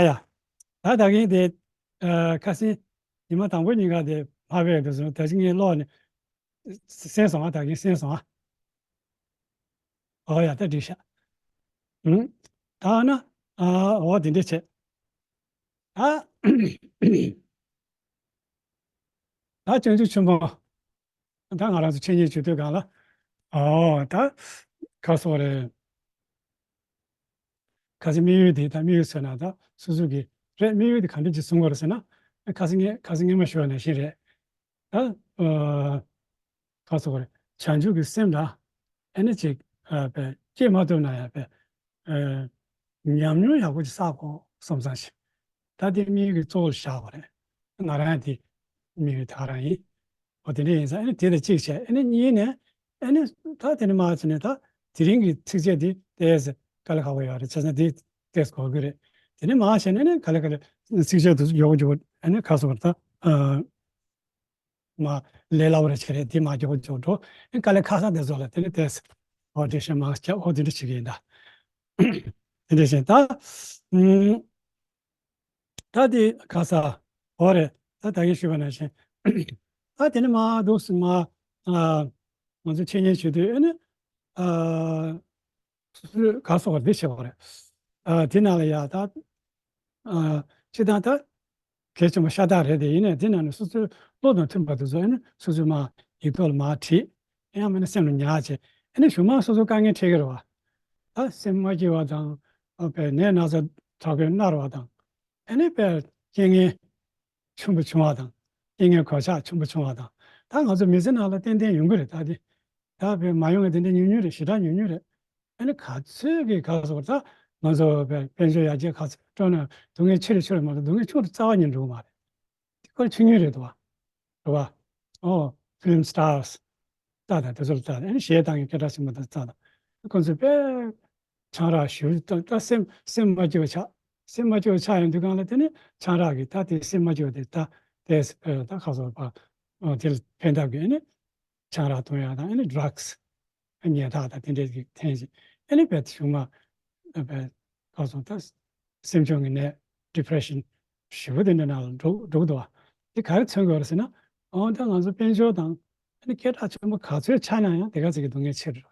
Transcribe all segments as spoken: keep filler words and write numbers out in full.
ཡ། ད་ད་གིན་དེ། ཨ། ཁ་སང་ཉི་མ་དང་པོ་ཉིན་ཀ་དེ་མ་བས་འདུག་སོང་། ད་ཅི་ངས་ཀློག་ནས་གསན་སོང་ཨ། ད་གིན་གསན་སོང་ཨ། ཨོ་ཡ། ད་འགྲིག་ཤག་ཨུམ། ད་ན། ཨ། ཨོ་དེ་འདྲ་བྱས། ད། ད་སྤྱོད་འཇུག་ཆེན་མོ། ད་ང་རང་ཚོ་འཆད་ཉན་བྱེད་དུས་སྒང་ལ། ཨོ་ད་ག་སོགས་རེད། ཁ་སང་དམིགས་ཡུལ་དེ་ད་དམིགས་ཡུལ་ཟེར་ན་ད་སོ་སོ་གི་རེད། དམིགས་ཡུལ་དེ་ག་འདྲ་ཅིག་བཟུང་དགོས་རེད་ཟེར་ན། ཁ་སང་ངས་ཁ་སང་སྔས་མ་ཞུས་པ་ནང་བཞིན་རེད། ད། ཨ། ག་སོགས་རེད། བྱང་ཆུབ་ཀྱི་སེམས་ལ་ཨེ་ནི་ཅིག་ཨ། པའི་སྐྱེ་མ་ཐུབ་ན་ཡང་པའི། ཨ། ཉམས་མྱོང་ཡག་པོ་ཅིག་བསགས་དགོས་བསམ་བསམ་ཞིག་ད་དེ་དམིགས་ཡུལ་གྱི་གཙོ་བོར་བཞག་པ་རེད། ང་རང་དེ་དམིགས་ཡུལ་དེ་ག་རང་ཡིན། འོ་དེ་འདྲ་ཡིན་ཙང་ཨེ་ནི་དེ་དང་གཅིག་བྱས། ཨེ་ནི་གཉིས་ནས་ཨེ་ནི་ད་དེ་ནི་མ་བྱས་ནས་ད་དེ་རིང་གི་ཚིགས་བཅད་འདི་ཏོག་ཙམ་དཀའ་ལས་ཁག་པོ་ཡོད་རེད། བྱས་ཙང་འདི་ཏོག་ཙམ་གོ་གི་རེད། དེ་ནི་མ་བྱས་ནས་ནི་ག་ལེ་ག་ལེ་ཚིགས་བཅད་དུ་ཡོག་ཡོག་ཨེ་ནི་ག་སོགས་ད། ཨ། མ་ལས་སླ་བོ་རེ་བྱས་རེད། དེ་མ་མགྱོགས་མགྱོགས་འགྲོ། ཨེ་དཀའ་ལས་ཁག་ས་དེ་ཚོ་ལ་དེ་ནི་ཏོག་ཙམ་འོ་དེ་བཞིན་མ་བྱས། འོ་དེ་འདྲ་བྱེད་ཀྱི་ཡིན་ད། དེ་འདྲ་བཞིན་ད། ཨུམ། ད་དེ་ག་ས། འོ་རེད། ད་ད་གིན་ཞུས་པ་ནང་བཞིན། ད་དེ་ནི་མ་འདུག་སེ་མ། ཨ། ང་ཚོ་འཆད་ཉན་བྱེད་དུས་ཨེ་ནི། ཨ། སོ་སོའི་ག་སོགས་པ་འདི་བྱེད་པ་རེད། ཨ། དེ་ནང་ལ་ཡ་ད། ཨ། སྤྱིར་བཏང་ད་གལ་ཆེན་པོ་ཤ་སྟག་རེད་དེ། ཡིན་ནའི་དེ་ནང་ནས་སོ་སོའི་བློ་དང་མཐུན་པ་དེ་ཚོ་ཨེ་ནི་སོ་སོས་མ་ཡིག་ཐོག་ལ་མ་བྲིས། ཡང་མིན་ན་སེམས་ལ་ཉར་བྱས། ཨེ་ནི་གཞུག་མ་སོ་སོ་དཀའ་ངལ་འཕྲད་ཀྱི་རེད་བ། ད་སེམས་མ་སྐྱིད་པ་དང་། ཨ། པའི་ནད་ན་ཚ་དྲག་པོས་མནར་བ་དང་། ཨེ་ནི་པའི་རྐྱེན་ངན་ཆེན་པོ་བྱུང་བ་དང་། རྐྱེན་ངན་གོད་ཆག་ཆེན་པོ་བྱུང་བ་དང་། ད་ང་ཚོ་མི་ཚེ་ནང་ལ་ཏན་ཏན་ཡོང་གི་རེད། ད་དེ། ད་བས་མ་ཡོང་བའི་དེ་འདྲ་ཉུང་ཉུང་རེད། ཞེ་དྲག་ཉུང་ཉུང་རེད། ཨ་ནི་ག་ཚོད་ཀྱི་ག་ཚོད་ད་ང་ཚོ་བས་དཔལ་འབྱོར་ཡར་རྒྱས་ག་ཚོད་སྤྲོད་ན་སྡུག་བསྔལ་ཆེ་རུ་ཆེ་རུ་མ་གཏོགས་སྡུག་བསྔལ་ཆུང་རུ་རྩ་བ་ཉིད་འགྲོ་གི་མ་རེད། དེ་ཁོ་ཆོས་ཉིད་རེད་འདུག་བ། རེད་བ། ཨོ། ཕི་ལིམ་སི་ཊར་སི་ལྟ་དང་དེ་ཚོ་ལ་ལྟ་དང་། ཨ་ནི་གཞས་བཏང་མཁན་སྐད་གྲགས་ཆེན་པོ་དང་ལྟ་དང་། ཁོ་ཚོ་དཔེ་ཆང་རག་ཞེ་པོ་ད་ད་སེམས་སེམས་མ་སྐྱིད་པ་ཆགས། སེམས་མ་སྐྱིད་པ་ཆགས་ཡོང་དུས་སྒང་ལ་དེ་ནི་ཆང་རག་གིས་ད་དེ་སེམས་མ་སྐྱིད་པ་དེ་ད་དེ་ད་ག་ཚོད་པ། ཨོ། དེ་ལ་ཕན་ཐབས་ཀྱི་ཨ་ནི་ཆང་རག་འཐུང་ཡག་དང་། ཨ་ནི་ཌ་རག་སི་ཉལ་ཐག་དང་དེ་འདྲས་ཀྱི་འཐེན་བྱས། ཨ་ནི་བས་གཞུག་མ་བས་ག་ཚོད་ད་སེམས་བྱུང་གི་ནད་ཌི་པི་རེ་ཤན་ཞེ་པོ་དེ་འདྲ་ནང་ལ་འགྲོ་འགྲོ་གི་འདུག་བ། དེ་ག་རེ་མཚོན་གྱི་ཡོད་རེད་ཟེར་ན། ཨོ་ད་ང་ཚོ་དཔལ་འབྱོར་དང་ཨ་ནི་སྐད་གྲགས་ཆེན་པོ་ག་ཚོད་ཆགས་ན་ཡང་དེ་ག་ཚོད་ཀྱི་སྡུག་བསྔལ་ཆེ་རུ་འགྲོ།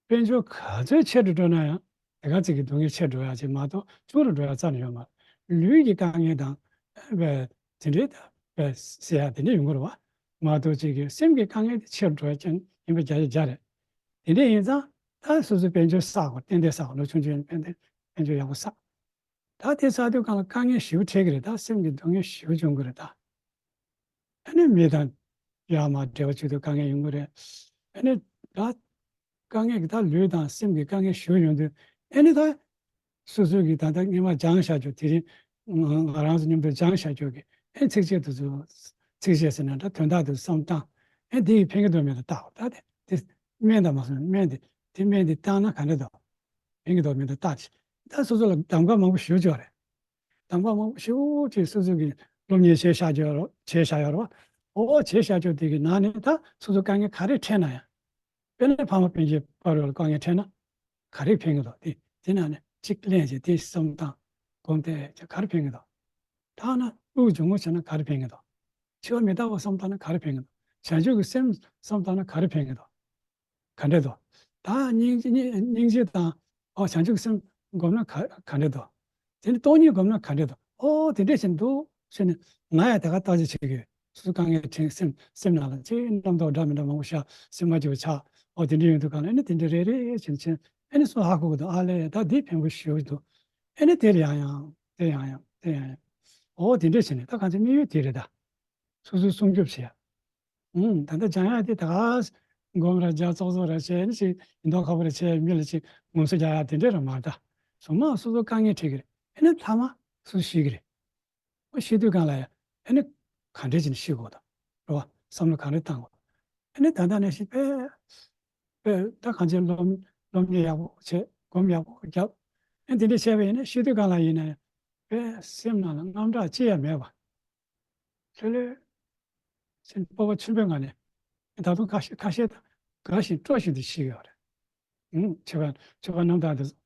དཔལ་འབྱོར་ག་ཚོད་ཆེ་རུ་འགྲོ་ན་ཡང་དེ་ག་ཚོད་ཀྱི་སྡུག་བསྔལ་ཆེ་རུ་འགྲོ་ཡ་ཅིག་མ་གཏོགས་ཆུང་རུ་འགྲོ་ཡ་རྩ་ནས་ཡོད་མ་རེད། ལུས་ཀྱི་དཀའ་ངལ་དང་བས་དེ་འདྲའི་བས་ཟེར་ཡ་དེ་འདྲ་ཡོང་གི་རེད་བ། མ་གཏོགས་ཅིག་གི་སེམས་ཀྱི་དཀའ་ངལ་དེ་ཆེ་རུ་འགྲོ་ཡ་ཅན་ཡིན་པ་བརྒྱ་ཆ་བརྒྱ་རེད། དེ་འདྲ་ཡིན་ཙང་ད་སོ་སོའི་དཔལ་འབྱོར་བསགས་དགོས། ཏན་ཏན་བསགས་དགོས། ལོ་ཆུང་ཆུང་ཡིན་ཏན་ཏན་དཔལ་འབྱོར་ཡག་པོ་བསགས། ད་དེ་བསགས་དུས་སྒང་ལ་དཀའ་ངལ་ཞེ་པོ་འཕྲད་ཀྱི་རེད། ད་སེམས་ཀྱི་སྡུག་བསྔལ་ཞེ་པོ་འབྱུང་གི་རེད་ད། ཨ་ནི་མི་དང་ཡར་མར་འབྲེལ་བ་བྱེད་དུས་དཀའ་ངལ་ཡོང་གི་རེད། ཨ་ནི་ད་དཀའ་ངལ་གྱི་ད་ལུས་དང་སེམས་ཀྱི་དཀའ་ངལ་ཞེ་པོ་ཡོང་དུས། ཨ་ནི་ད་སོ་སོ་གིས་ད་ལྟ་སྔོན་མ་སྦྱངས་བཞག་རྒྱུ། དེ་རིང་ང་ང་རང་ཚོ་མཉམ་དུ་སྦྱངས་བཞག་རྒྱུ་གི་ཨ་ནི་ཚིགས་བཅད་དེ་ཚོ། ཚིགས་བཅད་ཟེར་ན་ད་དོན་དག་དེ་བསམ་བཏང་། ཨ་ནི་དེ་ཡིས་ཕན་གྱི་འདུག་མི་འདུག་བལྟ་དགོས། ད་དེ་དེ་སྨན་དང་མ་སོང་། སྨན་དེ་དེ་སྨན་དེ་བཏང་ན་ག་འདྲ་འདུག་ཕན་གྱི་འདུག་མི་འདུག་བལྟ་ཅིག་ད་སོ་སོ་ལ་གདམ་ག་མང་པོ་ཞེ་པོ་ཅིག་ཡོད་རེད། གདམ་ག་མང་པོ་ཞེ་པོ་ཅིག་སོ་སོ་གིས་སློབ་གཉེར་བྱས་བཞག་རྒྱུ་རོ། བྱས་བཞག་ཡོད་རེད་བ། ཨོ་བྱས་བཞག་རྒྱུ་དེ་གི་ནང་ནས་ད་སོ་སོ་དཀའ་ངལ་ག་རེ་འཕྲད་ན་ཡང་། དཔེར་ན་ཕ་མ་སྤུན་མཆེད་བར་ལ་དཀའ་ངལ་འཕྲད་ན་ག་རེ་ཕན་གྱི་འདུག་དེ་དེ་ནང་ནས་གཅིག་གླེང་བྱས། དེ་བསམ་བཏང་། སྒོམ་བལྟས་བྱས་ག་རེ་ཕན་གྱི་འདུག་ཐ་ན་དབུགས་འབྱུང་རྔུབ་བྱས་ན་ག་རེ་ཕན་གྱི་འདུག་འཆི་བ་མི་རྟག་པ་བསམ་བཏང་ན་ག་རེ་ཕན་གྱི་འདུག་བྱང་ཆུབ་ཀྱི་སེམས་བསམ་བཏང་ན་ག་རེ་ཕན་གྱི་འདུག་ག་འདྲས་འདུག་ད་སྙིང་རྗེ་སྙིང་སྙིང་རྗེ་དང་། ཨོ་བྱང་ཆུབ་སེམས་སྒོམ་ན་ག་ག་འདྲས་འདུག་དེ་ནི་སྟོང་ཉིད་སྒོམ་ན་ག་འདྲས་འདུག་ཨོ་དེ་འདྲས་བྱས་འདུག་ཟེར་ནས་ང་ཡང་དེ་ག་བརྟག་དཔྱད་བྱེད་ཀྱི་ཡོད། སོ་སོ་དཀའ་ངལ་འཕྲད། སེམས་སེམས་ནང་ལ་ཅིག་རྣམ་རྟོག་འདྲ་མི་འདྲ་མང་པོ་ཤར། སེམས་མ་སྐྱིད་པ་ཆགས། ཨོ་དེ་འདྲས་ཡོང་དུས་སྒང་ལ་ཨ་ནི་དེ་འདྲས་རེ་རེ་བྱས་ནས་བྱས། ཨ་ནི་སོ་ཧ་གོ་གི་འདུག་ཨ་ལས་ད་འདི་ཕན་པོ་ཞེ་པོ་འདུག་ཨ་ནི་དེ་ལ་ཡང་ཡང་དེ་ཡང་ཡང་དེ་ཡང་ཡང་། ཨོ་དེ་འདྲས་བྱས་ནས་ད་གང་ཚེ་དམིགས་ཡུལ་དེ་རེད་ད། སོ་སོ་སྲུང་སྐྱོབ་བྱེད་ཡ། ཨང་། ད་ལྟ་སྦྱང་ཡ་དེ་ད་ག་སྒོམ་ར་རྒྱག་ཙོག་ཙོག་ར་བྱས་ནས་ཅིག་ཡིན་མདོག་ཁ་པོ་ར་བྱས། མི་ལ་ཅིག་ངོམ་སོ་རྒྱག་ཡ་དེ་འདྲས་ར་མ་རེད་ད། གཞུག་མ་སོ་སོ་དཀའ་ངལ་འཕྲད་ཀྱི་རེད། ཨ་ནི་མཐའ་མ་སོ་སོ་ཤི་གི་རེད། ཨོ་ཤི་དུས་སྒང་ལ་ཡ་ཨ་ནི་ག་འདྲས་བྱས་ནས་ཤི་དགོས་དང་། རེད་བ། བསམ་བློ་ག་འདྲས་བཏང་དགོས། ཨ་ནི་ད་ལྟ་ནས་ཤི་པས། པས་ད་གང་ཅི་སློབ་སློབ་གཉེར་ཡག་པོ་བྱས། སྒོམ་ཡག་པོ་བརྒྱབ། ཨ་ནི་དེ་འདྲས་བྱས་པ་ཡིན་ན་ཤི་དུས་སྒང་ལ་ཡིན་ན་ཡང་པས་སེམས་ནང་ལ་དངངས་སྐྲག་ཅི་ཡང་མེད་པ། ལྷོད་ལྷོད་ཅིག་སྤོབས་པ་ཆེན་པོའི་ངང་ནས། ད་དུང་ཁ་ཤས་ཁ་ཤས་དགའ་བཞིན་སྤྲོ་བཞིན་དུ་ཤི་ཡོད་རེད། ཨང་། ཆོས་པ་ཆོས་པ་རྣམ་དག་དེ་ཚོ།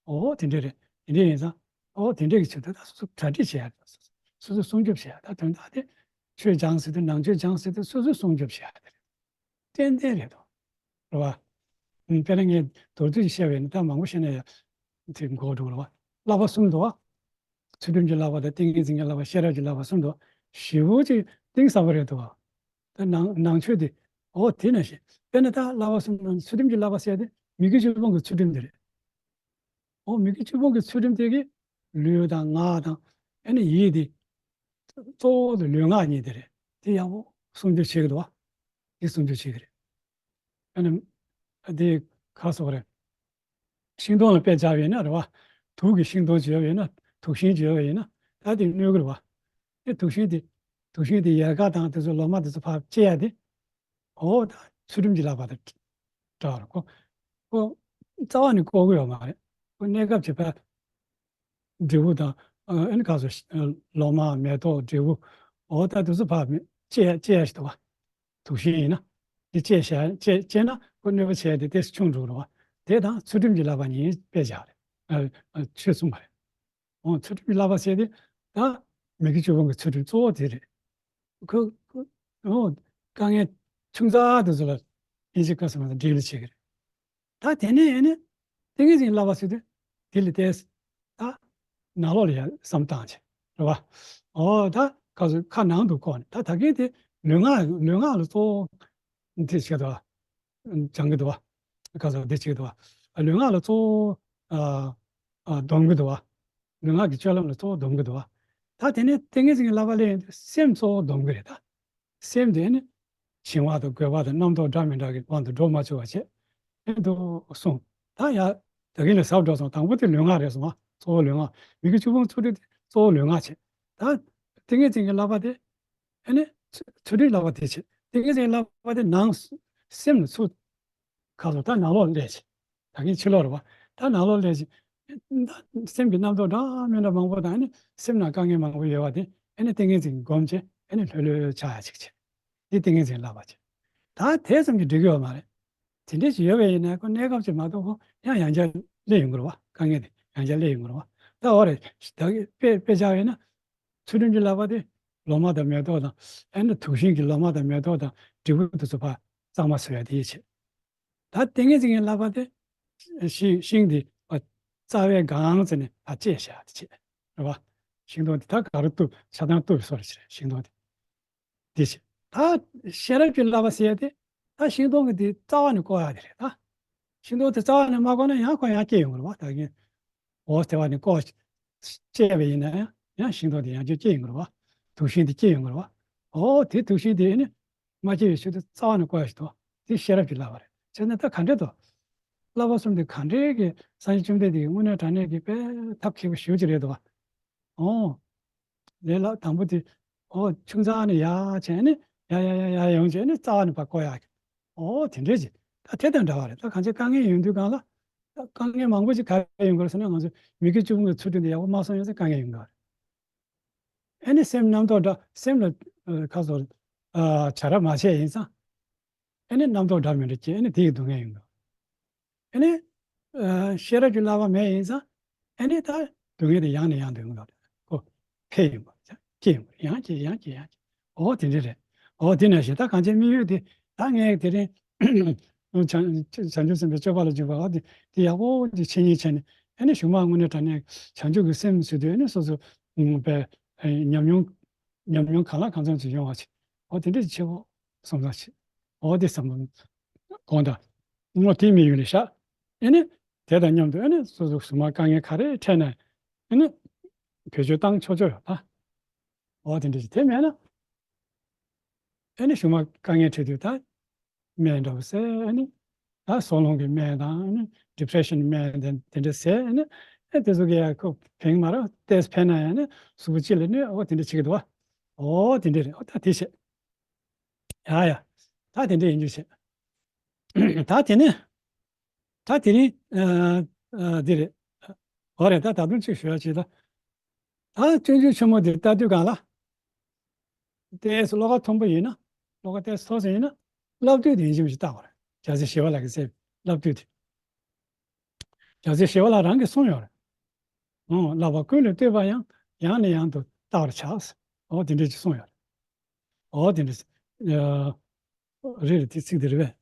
ཨོ་དེ་འདྲས་རེད། དེ་འདྲས་ཡིན་ཙང་ ཨོ་དེ་འདྲས་ཀྱི་ཆེད་དུ་ད་སོ་སོ་གྲ་སྒྲིག་བྱེད་ཡ་རེད། སོ་སོ་སོ་སོ་སྲུང་སྐྱོབ་བྱེད་ཡ། ད་དོན་དག་དེ་ཆོས་སྦྱངས་ཟེར་དུས་ནང་ཆོས་སྦྱངས་ཟེར་དུས་སོ་སོ་སྲུང་སྐྱོབ་བྱེད་ཡ་དེ་རེད། ཏན་ཏན་རེད་དོ། རེད་བ། ཨུམ། དཔེར་ན་ངས་མདོར་བསྡུས་ཤིག་བཤད་པ་ཡིན་ན་ད་མང་པོ་བཤད་ན་ཡང་དེ་འགོར་འགྲོ་གི་རེད་བ། བསླབ་པ་གསུམ་འདུག་བ། ཚུལ་ཁྲིམས་ཀྱི་བསླབ་པ་དང་ཏིང་ངེ་འཛིན་གྱི་བསླབ་པ། ཤེས་རབ་ཀྱི་བསླབ་པ་གསུམ་འདུག། ཞེ་པོ་ཅིག་གཏིང་ཟབ་པོ་རེད་འདུག་བ། ད་ནང་ནང་ཆོས་དེ། འོ་དེ་ནང་བཞིན། དཔེར་ན་ད་བསླབ་པ་གསུམ་ནང་ཚུལ་ཁྲིམས་ཀྱི་བསླབ་པ་ཟེར་དེ་མི་དགེ་བཅུ་སྤོང་གི་ཚུལ་ཁྲིམས་དེ་རེད། འོ་མི་དགེ་བཅུ་སྤོང་གི་ཚུལ་ཁྲིམས་དེ་གི་ལུས་དང་ངག་དང་ཨ་ནི་ཡིད་དེ། གཙོ་བོ་དེ་ལུས་ངག་གཉིས་དེ་རེད། དེ་ཡག་པོ་སྲུང་སྐྱོབ་བྱེད་ཀྱི་འདུག་བ། དེ་སྲུང་སྐྱོབ་བྱེད་ཀྱི་རེད། ཨ་ནི་དེ་ག་སོགས་རེད། ཤིང་སྡོང་ལ་དཔེ་བྱ་བ་ཡིན་ན་རེད་བ། དུག་གི་ཤིང་སྡོང་ཅིག་ཡོད་པ་ཡིན་ན། དུག་ཤིང་ཅིག་ཡོད་པ་ཡིན་ན། ད་དེ་གནོད་ཀྱི་རེད་བ། དེ་དུག་ཤིང་དེ། དུག་ཤིང་དེ་ཡལ་ག་དང་དེ་ཚོ་ལོ་མ་དེ་ཚོ་ཕར་བཅད་ཡ་དེ། འོ་ད་ཚུལ་ཁྲིམས་ཀྱི་བསླབ་པ་དང་འདྲ་བ་རེད། ཁོ་ཁོ་རྩ་བ་ནས་བཀོག་གི་ཡོད་མ་རེད། ཁོ་གནས་སྐབས་ཀྱི་ཕར་འབྲས་བུ་དང་། ཨ་ཨ་ནི་ག་ཚོད། ལོ་མ་མེ་ཏོག་འབྲས་བུ། འོ་ད་དེ་ཚོ་ཕར་མི་བཅད་ཡ་བཅད་ཡ་ཞིག་འདུག་བ། དུག་ཤིང་ཡིན་ན། འདི་བཅད་བྱས་བཅད་བཅད་ན་ཁོ་གནོད་པ་བྱས་ཏེ་ཏོག་ཙམ་ཆུང་འགྲོ་རེད་བ། དེ་དང་ཚུལ་ཁྲིམས་ཀྱི་བསླབ་པ་གཉིས་དཔེ་བཞག་རེད། ཨ་ཨ་ཆོས་གསུངས་པ་རེད། འོ་ཚུལ་ཁྲིམས་ཀྱི་བསླབ་པ་ཟེར་དེ་ད་མི་དགེ་བཅུ་སྤོང་གི་ཚུལ་ཁྲིམས་གཙོ་བོ་དེ་རེད། ཁོ་ཁོ་འོ་དཀའ་ངལ་ཆུང་ཙག་དེ་ཚོ་ལ་དབྱིན་ཇི་སྐད་གསུངས་ན་འགྲེལ་བཤད་བྱེད་ཀྱི་རེད། ད་དེ་ནས་ཨ་ནི་ཏིང་ངེ་འཛིན་བསླབ་པ་ཟེར་དུས་དེ་ལ་ཏོག་ཙམ་ད་ནང་ལོགས་ལ་ཡང་བསམ་བཏང་བྱས་རེད་བ། འོ་ད་ག་ཚོད་ཁ་ནང་དུ་བཀོག་ནས། ད་ད་གིན་དེ་ལུས་ངག་ལུས་ངག་ལ་གཙོ་བོ་དེ་བྱེད་དོ། སྦྱང་གི་འདུག་བ། ག་ཚོད་དེ་བྱེད་ཀྱི་འདུག་བ། ལུས་ངག་ལ་གཙོ་བོ་ཨ་ཨ་སྡོམ་གྱི་འདུག་བ། ལུས་ངག་གི་སྤྱོད་ལམ་ལ་གཙོ་བོ་སྡོམ་གྱི་འདུག་བ། ད་དེ་ནས་ཏིང་ངེ་འཛིན་གྱི་བསླབ་པ་ལེན་ཡོང་དུས་སེམས་གཙོ་བོ་སྡོམ་གྱི་རེད་ད། སེམས་དེ་ནི་བྱིང་བ་དང་རྒོད་པ་དང་རྣམ་རྟོག་འདྲ་མི་འདྲ་གི་དབང་དུ་འགྲོ་མ་བཅུག་པ་བྱས། ཨེ་འདུག་གསུངས། ད་ཡ་ད་གིན་ལས་ཟབ་འགྲོ་སོང་། དང་པོ་དེ་ལུས་ངག་རེད་སོང་བ། གཙོ་བོ་ལུས་ངག། མི་དགེ་བཅུ་སྤོང་ཚུལ་ཁྲིམས་དེ་གཙོ་བོ་ལུས་ངག་བྱས། ད་ཏིང་ངེ་འཛིན་གྱི་བསླབ་པ་དེ་ཨ་ནི་ཚུལ་ཁྲིམས་བསླབ་པ་དེ་བྱས། ཏིང་ངེ་འཛིན་བསླབ་པ་དེ་ནང་སེམས་ལ་ཚུར་ཁ་ལོ་ད་ནང་ལོགས་སླེབས་བྱས། ད་གིན་ཕྱི་ལོགས་རེད་བ། ད་ནང་ལོགས་སླེབས་བྱས། ད་སེམས་ཀྱི་རྣམ་རྟོག་འདྲ་མི་འདྲ་མང་པོ་དང་ཨ་ནི་སེམས་ནང་དཀའ་ངལ་མང་པོ་ཡོད་པ་དེ་ཨ་ནི་ཏིང་ངེ་འཛིན་སྒོམ་བྱས་ཨ་ནི་ལྷོད་ལྷོད་ཆགས་ཡ་ཅིག་བྱས། འདི་ཏིང་ངེ་འཛིན་བསླབ་པ་བྱས། ད་དེ་ཙམ་གྱིས་འགྲིག་གི་ཡོད་མ་རེད། དེ་འདྲ་ཞིག་ཡོད་པ་ཡིན་ན་ཁོ་གནས་སྐབས་ཅིག་མ་གཏོགས་ཁོ་ཡང་ཡང་བསྐྱར་སླེབས་ཡོང་གི་རེད་བ། དཀའ་ངལ་དེ་ཡང་བསྐྱར་སླེབས་ཡོང་གི་རེད་བ། ད་འོ་རེད། ད་དཔེ་དཔེ་བཞག་ཡོད་ན། ཚུལ་ཁྲིམས་ཀྱི་བསླབ་པ་དེ་ལོ་མ་དང་མེ་ཏོག་དང་ཨ་ནི་དུག་ཤིང་གི་ལོ་མ་དང་མེ་ཏོག་དང་འབྲས་བུ་དེ་ཚོ་ཕར་གཙང་མ་བཟོ་ཡ་དེ་ཡིད་ཆེས། ད་ཏིང་ངེ་འཛིན་གྱི་བསླབ་པ་དེ་ཤིང་ཤིང་དེ་རྩ་བའི་སྒང་ཙམ་ནས་ཕར་བཅད་བཞག་དེ་བྱས་རེད་བ། ཤིང་སྡོང་དེ་ད་ག་རུ་གཏུབ་ཆ་ཚང་གཏུབ་བཟོ་རེད་བྱས་ཤིང་སྡོང་དེ། དེ་བྱས། ད་ཤེས་རབ་ཀྱི་བསླབ་པ་ཟེར་ཡ་དེ་ད་ཤིང་སྡོང་གི་དེ་རྩ་བ་ནས་བཀོག་ཡ་དེ་རེད་ད། ཤིང་སྡོང་དེ་རྩ་བ་ནས་མ་བཀོག་ན་ཡང་ཁོ་ཡང་སྐྱེ་ཡོང་གི་རེད་བ། ད་གིན་འོ་དེ་བ་ནས་བཀོག་བཅད་པ་ཡིན་ན་ཡང་ཡང་ཤིང་སྡོང་དེ་ཡང་བསྐྱར་སྐྱེ་ཡོང་གི་རེད་བ། དུག་ཤིང་དེ་སྐྱེ་ཡོང་གི་རེད་བ། འོ་དེ་དུག་ཤིང་དེ་ནི་མ་སྐྱེ་བའི་ཆེད་དུ་རྩ་བ་ནས་བཀོག་ཡ་ཞིག་འདུག། དེ་ཤེས་རབ་ཀྱི་བསླབ་པ་རེད། བྱས་ན་ད་ག་འདྲས་འདུག། བསླབ་པ་གསུམ་དེ་ག་འདྲས་ཀྱི་སངས་རྒྱས་བཅོམ་ལྡན་འདས་ཀྱི་དངོས་གནས་དྲང་གནས་ཀྱི་དཔེ་ཐབས་མཁས་པོ་ཞེ་པོ་ཅིག་རེད་འདུག་བ། འོ། ལས་སླ་དང་པོ་དེ། འོ་ཆུང་ཙག་ནས་ཡར་བྱས་ནས་ཡར་ཡར་ཡར་ཡར་ཡོང་བྱས་ནས་རྩ་བ་ནས་ཕར་བཀོག་ཡག་གི། འོ་དེ་འདྲས་ཅིག། ད་དེ་དང་འདྲ་བ་རེད། ད་གང་ཅི་དཀའ་ངལ་ཡོང་དུས་སྒང་ལ། ད་དཀའ་ངལ་མང་པོ་ཅིག་ག་རེ་ཡོང་གི་རེད་ཟེར་ན་ང་ཚོས་མི་དགེ་བཅུ་སྤོང་གི་ཚུལ་ཁྲིམས་དེ་ཡག་པོ་མ་སྲུང་ཡོང་ཙང་དཀའ་ངལ་ཡོང་གི་རེད། ཨ་ནི་སེམས་རྣམ་རྟོག་འདྲ་སེམས་ལ་ཨ་ཁ་སོ་ཨ་བྱ་ར་མ་བྱས་ཡིན་ཙང་། ཨ་ནི་རྣམ་རྟོག་འདྲ་མི་འདྲ་སྐྱེ་ཨ་ནི་དེ་ཡི་སྡུག་བསྔལ་ཡོང་གི། ཨ་ནི། ཨ་ཤེས་རབ་ཀྱི་བསླབ་པ་མེད་ཡིན་ཙང་། ཨ་ནི་ད་སྡུག་བསྔལ་དེ་ཡང་ནས་ཡང་དུ་ཡོང་གི་འདུག་གོ། འཕེལ་ཡོང་གི་སྐྱེ་ཡོང་གི་ཡང་སྐྱེ་ཡང་སྐྱེ་ཡང་སྐྱེ། འོ་དེ་འདྲ་རེད། འོ་དེ་ནང་བཞིན་ད་གང་ཅི་དམིགས་ཡུལ་དེ་ད་ངས་དེ་རིང་བྱང་བྱང་ཆུབ་སེམས་དཔའི་སྤྱོད་པ་ལ་འཇུག་པ་འོ་དེ་དེ་ཡག་པོ་དེ་འཆད་ཉན་བྱས་ནས་ཨ་ནི་གཞུག་མ་དངོས་གནས་དྲང་གནས་བྱང་ཆུབ་ཀྱི་སེམས་ཟེར་དུས་ཨ་ནི་སོ་སོ་པའི་ཉམས་མྱོང་ཉམས་མྱོང་གང་ལ་གང་འཚམ་ཞིག་ཡོང་བ་ཞིག། འོ་དེ་འདྲ་ཞིག་བྱེད་དགོས་བསམ་བསམ་ཞིག། འོ་དེ་བསམ་བློ་གོང་དང་། ངོ་དེའི་དམིགས་ཡུལ་ལ་བཞག། ཨེ་ནི། དེ་དང་མཉམ་དུ་ཨེ་ནི་སོ་སོ་གཟུགས་མ་དཀའ་ངལ་ག་རེ་འཕྲད་ན། ཨེ་ནི། བེད་སྤྱོད་བཏང་ཆོག་ཆོག་ཡོད་ད། འོ་དེ་འདྲ་ཞིག་དེ་མེད་ན། ཨེ་ནི་གཟུགས་མ་དཀའ་ངལ་འཕྲད་དུས་ད། སྨན་འདྲ་བོ་ཟས་ཨེ་ནི། ད་སྲོག་རླུང་གི་སྨན་དང་ཨེ་ནི་depression་སྨན་དེ་དེ་འདྲ་ཟས་ཨེ་ནི། ཨེ་དེ་ཚོ་གི་ཡ་ཁོ་ཕན་མ་རེད་ཏོག་ཙམ་ཕན་ན་ཡང་ནི་གཟུགས་པོ་སྤྱི་ལ་གནོད། འོ་དེ་འདྲ་བྱེད་ཀྱི་འདུག་བ། འོ་དེ་འདྲ་རེད། འོ་ད་དེ་བྱེད། ཡ་ཡ། ད་དེ་འདྲ་ཡིན་རྒྱུ་བྱེད། ད་དེ་ནས། ད་དེ་རིང་། ཨ་ཨ་འདི་རེད། འོ་རེད། ད་ད་དུང་གཅིག་ཞུ་ཡ་བྱེད་ད། ད་སྤྱོད་འཇུག་ཆེན་མོ་འདི་ལྟ་དུས་གང་ལ། ཏོག་ཙམ་བློ་ཁ་མཐོན་པོ་ཡིན་ན། བློ་ཁ་ཏོག་ཙམ་མཐོ་ཙམ་ཡིན་ན། བསླབ་བཏུས་དེ་ཡིན་གཅིག་མིན་གཅིག་བལྟ་དགོས་རེད། རྒྱལ་སྲས་ཞི་བ་ལྷ་གིས་མཛད་པའི་བསླབ་བཏུས་དེ། རྒྱལ་སྲས་ཞི་བ་ལྷ་རང་གིས་གསུངས་ཡོད་རེད། ཨོ། བསླབ་པ་ཀུན་ལས་བཏུས་པ་ཡང་། ཡང་ནས་ཡང་དུ་བརྟག་པར་བྱ། ཨོ་དེ་འདྲ་ཅིག་གསུངས་ཡོད་རེད། ཨོ་དེ་འདྲ་ཅིག་ཨ། རེད་རེད། དེ་ཚིག་དེ་རེད་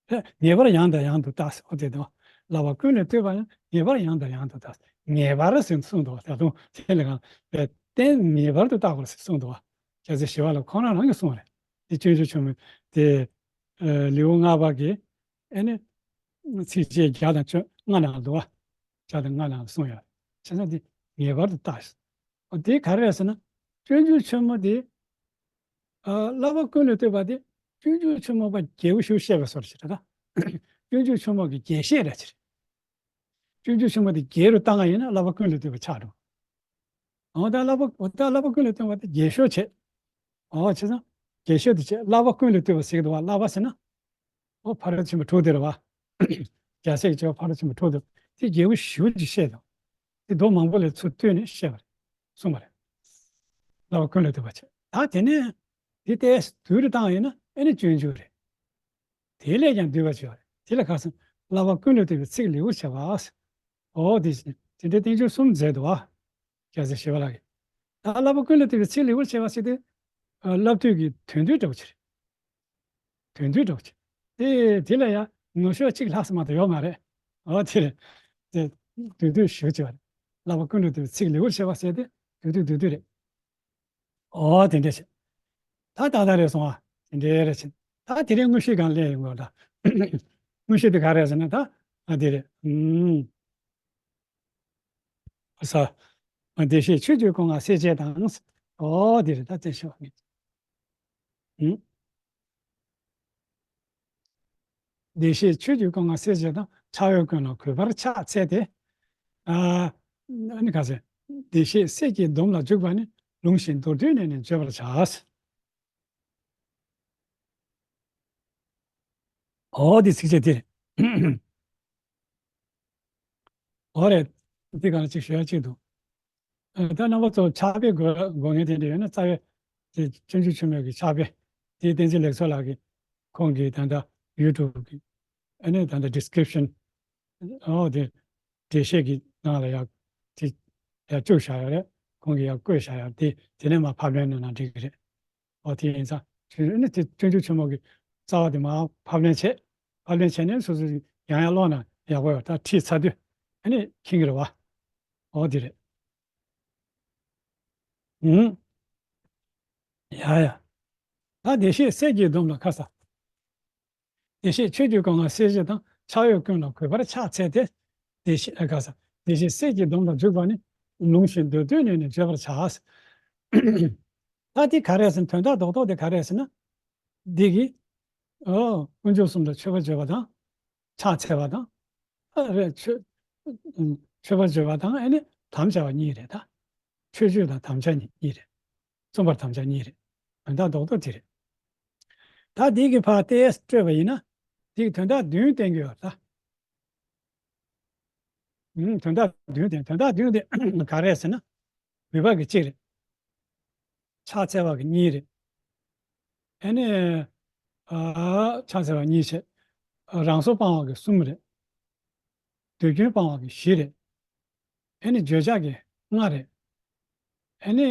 པས། ངེས་པར་ཡང་དང་ཡང་དུ་བརྟག། ཨོ་དེ་དང་། བསླབ་པ་ཀུན་ལས་བཏུས་པ་ཡང་། ངེས་པར་ཡང་དང་ཡང་དུ་བརྟག། ངེས་པར་ཟེར་གསུངས་འདུག་ད་དུང་དེ་ལ་གང་བས་གཏན་ངེས་པར་དུ་བརྟག་པར་གསུངས་འདུག་རྒྱལ་སྲས་ཞི་བ་ལྷ་ཁོང་རང་རང་གིས་གསུངས་རེད། དེ་སྤྱོད་འཇུག་ཆེན་མོ་དེ། ཨ། ལེའུ་ལྔ་པ་གི། ཨ་ནི། ཚིགས་བཅད་བརྒྱ་དང་བཅོ་ལྔ་ནང་འདུག་བ། བརྒྱ་དང་ལྔ་ནང་གསུངས་ཡོད། བྱས་ཙང་དེ་ངེས་པར་དུ་བལྟ། འོ་དེ་ག་རེ་རེད་ཟེར་ན། སྤྱོད་འཇུག་ཆེན་མོ་དེ། ཨ། བསླབ་པ་ཀུན་ལས་བཏུས་པ་དེ། སྤྱོད་འཇུག་ཆེན་མོ་པ་རྒྱལ་པོ་ཞེས་བཤད་པའི་བཟོ་འདྲ་ཞིག་རེད་ད། སྤྱོད་འཇུག་ཆེན་མོ་གི་རྒྱས་བཤད་རེད་ཅེ་རེད། སྤྱོད་འཇུག་ཆེན་མོ་དེ་རྒྱས་རུ་བཏང་བ་ཡིན་ན་བསླབ་པ་ཀུན་ལས་བཏུས་པ་ཆགས་འགྲོ། འོ་ད་བསླབ་པ། འོ་ད་བསླབ་པ་ཀུན་ལས་བཏུས་པ་དེ་རྒྱས་ཤོས་བྱེད། འོ་བྱས་ཙང་། རྒྱས་ཤོས་དེ་བྱེད། བསླབ་པ་ཀུན་ལས་བཏུས་པ་ཟེར་གི་འདུག་བ། བསླབ་པ་ཟེར་ན། འོ་ཕ་རོལ་ཏུ་ཕྱིན་པ་དྲུག་དེ་རེད་བ། རྒྱལ་སྲས་ཀྱི་སྤྱོད་པ་ཕ་རོལ་ཏུ་ཕྱིན་པ་དྲུག་དེ། དེ་རྒྱས་པོ་ཞེ་པོ་ཅིག་བཤད་འདུག་དེ་མདོ་མང་པོ་ལ་ཚུར་བསྟུན་ནས་བཤད་པ་རེད། གསུངས་པ་རེད། བསླབ་པ་ཀུན་ལས་བཏུས་པ་བྱེད། ད་དེ་ནས་དེ་ཏོག་ཙམ་བསྡུས་རུ་བཏང་ཡིན་ན་ཨ་ནི་སྤྱོད་འཇུག་རེད། དེ་ལས་ཀྱང་བསྡུས་པ་བྱེད་པ་རེད། དེ་ལ་ཁ་སང་བསླབ་པ་ཀུན་ལས་བཏུས་པའི་ཚིག་ལེའུར་བྱ་བ། འོ་དེ་བཞིན་དེ་འདྲའི་བསྟན་བཅོས་གསུམ་མཛད་འདུག་བ། རྒྱལ་སྲས་ཞི་བ་ལྷ་གིས། ད་བསླབ་པ་ཀུན་ལས་བཏུས་པའི་ཚིག་ལེའུར་བྱ་བ་ཟེར་དུས། ཨ། བསླབ་བཏུས་ཀྱི་དོན་བསྡུས་འདྲ་པོ་ཅིག་རེད། དོན་བསྡུས་འདྲ་པོ་ཅིག་དེ་དེ་ལ་ཡང་ངོ་ཤོག་གཅིག་ལྷག་ཙམ་མ་གཏོགས་ཡོད་མ་རེད། འོ་དེ་རེད། དེ་དོན་བསྡུས་ཞེ་པོ་ཅིག་རེད། བསླབ་པ་ཀུན་ལས་བཏུས་པའི་ཚིག་ལེའུར་བྱ་བ་ཟེར་དེ་དོན་བསྡུས་དོན་བསྡུས་རེད། འོ་དེ་འདྲ་བྱས། ད་ཏག་ཏག་རེད་སོང་ཨ། དེ་འདྲ་རེད་བྱས། ད་དེ་རིང་དངོས་གཞི་སྒང་སླེབས་ཡོང་གི་ཡོད་ད། དངོས་གཞི་དེ་ག་རེ་རེད་ཟེར་ན་ད། ཨ། དེ་རེད། ཨུམ། ས། བདེ་གཤེགས་ཆོས་ཀྱི་སྐུ་མངའ་སྲས་བཅས་དང་། འོ་དེ་རེད། ད་བཙན་ཤེད་ངེས། ཨུམ། བདེ་གཤེགས་ཆོས་ཀྱི་སྐུ་མངའ་སྲས་བཅས་དང་། །འཆར་འོས་ཀུན་ལ་གུས་པར་ཕྱག་འཚལ་ཏེ། ཨ། ཨ་ནི་ག་ཟེར། བདེ་གཤེགས་སྲས་ཀྱི་སྡོམ་ལ་འཇུག་པ་ནི། །ལུང་བཞིན་མདོར་བསྡུས་ནས་ནི་བརྗོད་པར་བྱ། འོ་དེ་ཚིགས་བཅད་དེ་རེད། འོ་རེད། འདི་ག་ལ་ཅིག་ཞུ་ཡ་ཅིག་འདུག་ཨ། ད་རྣམ་པ་ཚོ་ཕྱག་དཔེ་དགོས་དགོས་ངེས་དེ་འདྲ་ཡོད་ན་རྩ་བའི་དེ་སྤྱོད་འཇུག་ཆེན་མོའི་གི་ཕྱག་དཔེ་དེ་བསྟན་འཛིན་ལེགས་ཚོགས་ལགས་ཀྱིས་ཁོང་གི་ད་ལྟ་ཡུ་ཊུབ་གི་ཨ་ནི་ད་ལྟ་ཌི་སི་ཀི་རིབ་ཤན། འོ་དེ་འགྲེལ་བཤད་ཀྱི་ནང་ལ་ཡང་དེ་ཡར་བཅུག་བཞག་ཡོད་རེད། ཁོང་གིས་ཡར་བཀོད་བཞག་ཡོད་རེད། དེ་དེ་ནས་མར་ཕབ་ལེན་གནང་ན་འགྲིག་གི་རེད། འོ་དེ་ཡིན་ཙང་དེ་ནི་དེ་སྤྱོད་འཇུག་ཆེན་མོ་གི་རྩ་བ་དེ་མར་ཕབ་ལེན་བྱས། ཕབ་ལེན་བྱས་ནས་སོ་སོ་ཡང་ཡང་ཀློག་ན་ཡག་པོ་ཡོད། ད་ཁྲིད་ཚར་དུས་ཨ་ནི་མཁྱེན་གྱི་རེད་བ། འོ་དེ་རེད། ཨུང་། ཡ་ཡ། ད་བདེ་གཤེགས་སྲས་ཀྱི་སྡོམ་ལ་ཁ་ས། བདེ་གཤེགས་ཆོས་ཀྱི་སྐུ་མངའ་སྲས་བཅས་དང་། །འཆར་འོས་ཀུན་ལ་གུས་པར་ཕྱག་འཚལ་ཏེ། །བདེ་གཤེགས། ཨ། ག་ས། བདེ་གཤེགས་སྲས་ཀྱི་སྡོམ་ལ་འཇུག་པ་ནི། །ལུང་བཞིན་མདོར་བསྡུས་ནས་ནི་བརྗོད་པར་བྱ། ད་འདི་ག་རེ་ཟེར་ན། དོན་དག་རྡོག་རྡོག་དེ་ག་རེ་ཟེར་ན། འདི་གི། ཨོ། དཀོན་མཆོག་གསུམ་ལ་མཆོད་པ་བརྗོད་པ་དང་། ཕྱག་འཚལ་བ་དང་། ཨ། རེད། མཆོད། ཨུམ། མཆོད་པ་བརྗོད་པ་དང་ཨ་ནི་དམ་བཅའ་བ་གཉིས་རེད་ད། མཆོད་བརྗོད་དང་དམ་བཅའ་གཉིས་རེད། བརྩོན་པར་དམ་བཅའ་གཉིས་རེད། དོན་དག་རྡོག་རྡོག་དེ་རེད། ད་འདི་གི་ཕར་ཏོག་ཙམ་སྤྲོས་པ་ཡིན་ན། འདི་གི་དོན་དག་བདུན་བསྟན་གྱི་ཡོད་ད། ཨུམ། དོན་དག་བདུན་བསྟན། དོན་དག་བདུན་དེ་ག་རེ་ཟེར་ན། གུས་པ་གི་གཅིག་རེད། ཕྱག་འཚལ་བ་གི་གཉིས་རེད། ཨ་ནི། ཨ། ཕྱག་འཚལ་བ་གཉིས་བྱས། ཨ། རང་སྲོག་སྤང་བ་གི་གསུམ་རེད། དུས་རྒྱུན་སྤང་བ་གི་བཞི་རེད། ཨ་ནི་བརྗོད་བྱ་གི་ལྔ་རེད། ཨ་ནི།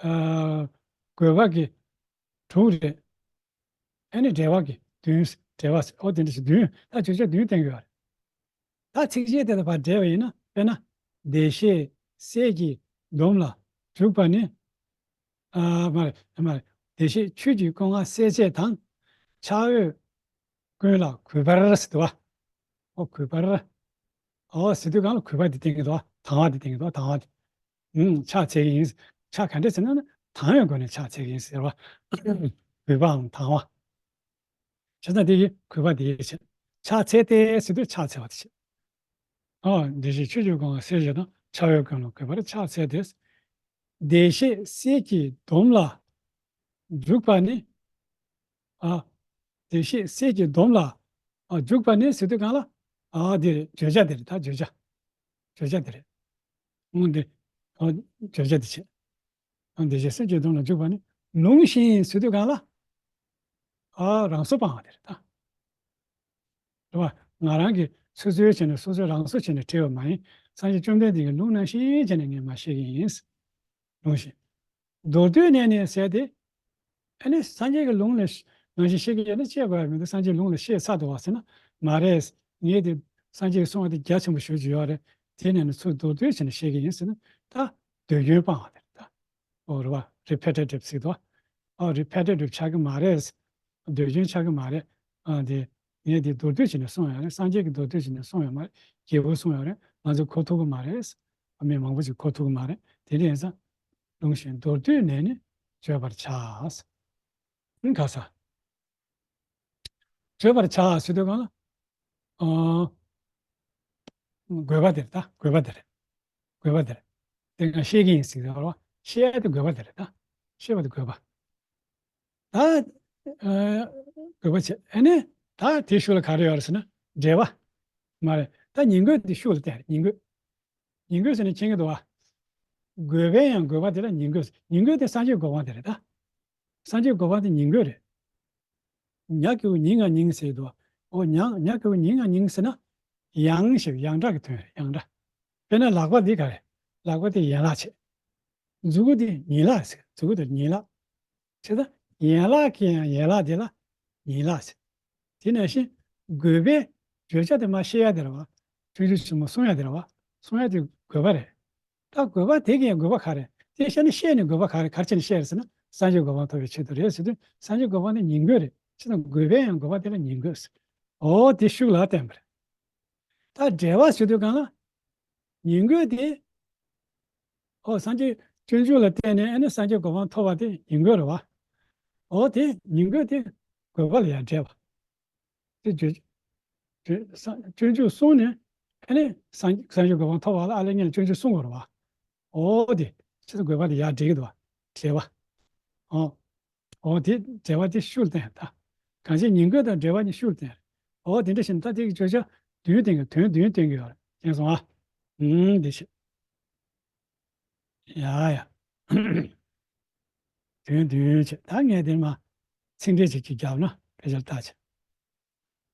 ཨ། གུས་པ་གི་དྲུག་རེད། ཨ་ནི་འབྲེལ་བ་གི་བདུན། འབྲེལ་བ་ཟེར། ཨོ་དེ་འདྲ་ཞིག་བདུན། ད་བརྗོད་བྱ་བདུན་བསྟན་གྱི་ཡོད་རེད། ད་ཚིགས་བཅད་དེ་དང་ཕར་འབྲེལ་བ་ཡིན་ན། དཔེར་ན། བདེ་གཤེགས་སྲས་ཀྱི་སྡོམ་ལ་འཇུག་པ་ནི། ཨ། མ་རེད། མ་རེད། བདེ་གཤེགས་ཆོས་ཀྱི་སྐུ་མངའ་སྲས་བཅས་དང་། །འཆར་འོས་ཀུན་ལ་གུས་པར་ཟེར་འདུག་བ། ཨོ་གུས་པར། ཨོ་ཟེར་དུས་སྒང་ལ་གུས་པ་འདི་བསྟན་གྱི་འདུག་བ། དང་བ་འདི་བསྟན་གྱི་འདུག་བ། དང་བ་འདི། ཨུམ། ཕྱག་འཚལ་གྱི་ཡིན། ཕྱག་ག་འདྲ་ཟེར་ན་ནི་དང་བའི་སྒོ་ནས་ཕྱག་འཚལ་གྱི་ཡིན་ཟེར་བ། གུས་པའམ་དང་བ། བྱས་ཙང་དེ་ཡིས་གུས་པ་དེ་ཡིས་བྱེད། ཕྱག་འཚལ་ཏེ་ཟེར་དུས་ཕྱག་འཚལ་བ་དེ་བྱེད། ཨོ། བདེ་གཤེགས་ཆོས་ཀྱི་སྐུ་མངའ་སྲས་བཅས་དང་། །འཆར་འོས་ཀུན་ལ་གུས་པར་ཕྱག་འཚལ་ཏེ། བདེ་གཤེགས་སྲས་ཀྱི་སྡོམ་ལ་འཇུག་པ་ནི། ཨ། བདེ་གཤེགས་སྲས་ཀྱི་སྡོམ་ལ། ཨ། འཇུག་པ་ནི་ཟེར་དུས་སྒང་ལ། ཨ། འདི་རེད། བརྗོད་བྱ་འདི་རེད། ད་བརྗོད་བྱ། བརྗོད་བྱ་འདི་རེད། འོ་འདི། ཨ། བརྗོད་བྱ་འདི་བྱེད། ཨ། བདེ་གཤེགས་སྲས་ཀྱི་སྡོམ་ལ་འཇུག་པ་ནི། །ལུང་བཞིན་ཟེར་དུས་སྒང་ལ། ཨ། རང་སྲོག་སྤང་བ་འདི་རེད་ད། རེད་བ། ང་རང་གིས་སོ་སོའི་བྱས་ནས་སོ་སོའི་རང་སྲོག་བྱས་ནས་བྲལ་བ་མ་ཡིན། སངས་རྒྱས་བཅོམ་ལྡན་འདས་ཀྱི་ལུང་ནང་བཞིན་བྱས་ནས་ངས་མར་བཤད་ཀྱི་ཡིན། ལུང་བཞིན། མདོར་བསྡུས་ནས་ནི་ཟེར་ཏེ། ཨ་ནི་སངས་རྒྱས་ཀྱི་ལུང་ལ་ནང་བཞིན་བཤད་ཀྱི་ཡོད་ན་བཤད་དགོས་ཡ་མི་འདུག་སངས་རྒྱས་ལུང་ལ་བཤད་ཚར་འདུག་བ་ཟེར་ན། མ་རེད། ངས་དེ་སངས་རྒྱས་ཀྱིས་གསུངས་པ་དེ་རྒྱ་ཆེན་པོ་ཞེ་པོ་ཅིག་ཡོད་རེད། དེ་ནས་ནི་ཚུར་མདོར་བསྡུས་བྱས་ནས་བཤད་ཀྱི་ཡིན་ཟེར་ན། ད་ཟློས་སྐྱོན་སྤང་བ་དེ་རེད་ད། ཨོ་རེད་བ། རེ་པེ་ཊི་ཊིབ་ཟེར་འདུག་ཨོ་རེ་པེ་ཊི་ཊིབ་ཆགས་ཀྱི་མ་རེད། ཟློས་སྐྱོན་ཆགས་ཀྱི་མ་རེད། ཨ་དེ། ངས་དེ་མདོར་བསྡུས་བྱས་ནས་གསུངས་ཡོད་རེད། སངས་རྒྱས་ཀྱིས་མདོར་བསྡུས་བྱས་ནས་གསུངས་ཡོད་མ་རེད། རྒྱལ་པོས་གསུངས་ཡོད་རེད། ང་ཚོས་གོ་ཐུབ་ཀྱི་མ་རེད། མི་མང་པོ་ཞིག་གོ་ཐུབ་ཀྱི་མ་རེད། དེ་འདྲ་ཡིན་ཙང་། ལུང་བཞིན་མདོར་བསྡུས་ནས་ནི་བརྗོད་པར་བྱ། ཨང་། ག་ས། བརྗོད་པར་བྱ་ཟེར་དུས་གང་ལ། ཨ། དགོས་པ་དེ་རེད་ད། དགོས་པ་དེ་རེད། དགོས་པ་དེ་རེད། དེ་ང་བཤད་ཀྱི་ཡིན་ཟེར་གྱི་རེད་བ། བཤད་ཡ་དེ་དགོས་པ་དེ་རེད་ད། བཤད་པ་དེ་དགོས་པ། ད། ཨ། དགོས་པ་བྱས། ཨ་ནི། ད་དེའི་ཤུགས་ལ་ག་རེ་ཡོད་རེད་ཟེར་ན། འབྲེལ་བ། མ་རེད། ད་ཉིང་དགོས་དེ་ཤུགས་ལ་བསྟན་རེད། ཉིང་དགོས། ཉིང་དགོས་ཟེར་ནས་མཁྱེན་གྱི་འདུག་བ། དགོས་པའི་ཡང་དགོས་པ་དེ་ལ་ཉིང་དགོས། ཉིང་དགོས་དེ་སངས་རྒྱས་གོ་འཕང་དེ་རེད་ད། སངས་རྒྱས་གོ་འཕང་དེ་ཉིང་དགོས་རེད། ཉ་གི་གུ་ཉིང་ང་ཉིང་ཟེར་འདུག་བ། འོ་ཉ། ཉ་གི་གུ་ཉིང་ང་ཉིང་ཟེར་ན། ཡང་ཞེས་ཡང་སྒྲ་གི་དོན་རེད། ཡང་སྒྲ། དཔེར་ན་ལག་པ་འདི་ག་རེད། ལག་པ་དེ་ཡན་ལག་བྱེད། མཛུ་གུ་དེ་ཉིང་ལག་ཟེར། མཛུ་གུ་དེ་ཉིང་ལག་བྱས་ཙང་ཡན་ལག་གི་ཡང་ཡན་ལག་དེ་ལ་ཉིང་ལག་ཟེར། དེ་ནང་བཞིན་དགོས་པའི་བརྗོད་བྱ་དེ་མར་བཤད་ཡ་དེ་རེད་བ། སྤྱོད་འཇུག་ཆེན་མོ་གསུང་ཡ་དེ་རེད་བ། གསུང་ཡ་དེ་དགོས་པ་རེད། ད་དགོས་པ་དེ་གི་ཡང་དགོས་པ་ག་རེ། དེ་བཤད་ན་བཤད་ནས་དགོས་པ་ག་རེ། ག་རེ་བྱས་ནས་བཤད་རེད་ཟེར་ན། སངས་རྒྱས་གོ་འཕང་ཐོབ་པའི་ཆེད་དུ་རེད་ཟེར་དུས། སངས་རྒྱས་གོ་འཕང་དེ་ཉིང་དགོས་རེད། བྱས་ཙང་དགོས་པའི་ཡང་དགོས་པ་དེ་ལ་ཉིང་དགོས་ཟེར། འོ་དེ་ཤུགས་ལ་བསྟན་པ་རེད། ད་འབྲེལ་བ་ཟེར་དུས་གང་ལ། ཉིང་དགོས་དེ། ཨོ་སངས་རྒྱས་སྤྱོད་འཇུག་ལ་བརྟེན་ནས་ཨ་ནི་སངས་རྒྱས་གོ་འཕང་ཐོབ་པ་དེ་ཉིང་དགོས་རེད་བ། ཨོ་དེ་ཉིང་དགོས་དེ་དགོས་པ་ལ་ཡང་འབྲེལ་བ། དེ་བརྗོད། བརྗོད། སངས། སྤྱོད་འཇུག་གསུངས་ནས་ཨ་ནི་སངས། སངས་རྒྱས་གོ་འཕང་ཐོབ་པ་ལ་ཨ་ལས་ངེས་ལ་སྤྱོད་འཇུག་གསུང་དགོས་རེད་བ། ཨོ་དེ། ཕྱི་དང་དགོས་པ་དེ་ཡར་འབྲེལ་གྱི་འདུག་བ། འབྲེལ་བ། ཨོ། འོ་དེ་འབྲེལ་བ་དེ་ཤུགས་ལ་བསྟན་ཡ་ད། གང་ཞིག་ཉིང་དགོས་དང་འབྲེལ་བ་གཉིས་ཤུགས་ལ་བསྟན་ཡ། འོ་དེ་འདྲ་ཞིག་ད་དེ་གི་བརྗོད་བྱ་བདུན་བསྟན་གྱི། དོན་བདུན་བསྟན་གྱི་ཡོད་རེད། མཁྱེན་སོང་ཨ། ཨུམ་དེ་བྱས། ཡ་ཡ། དོན་བདུན་བྱས། ད་ངས་དེ་མར་ཚིག་འགྲེལ་ཅིག་ཅིག་བརྒྱབ་ན་དཔེ་ཆ་ལ་བལྟས་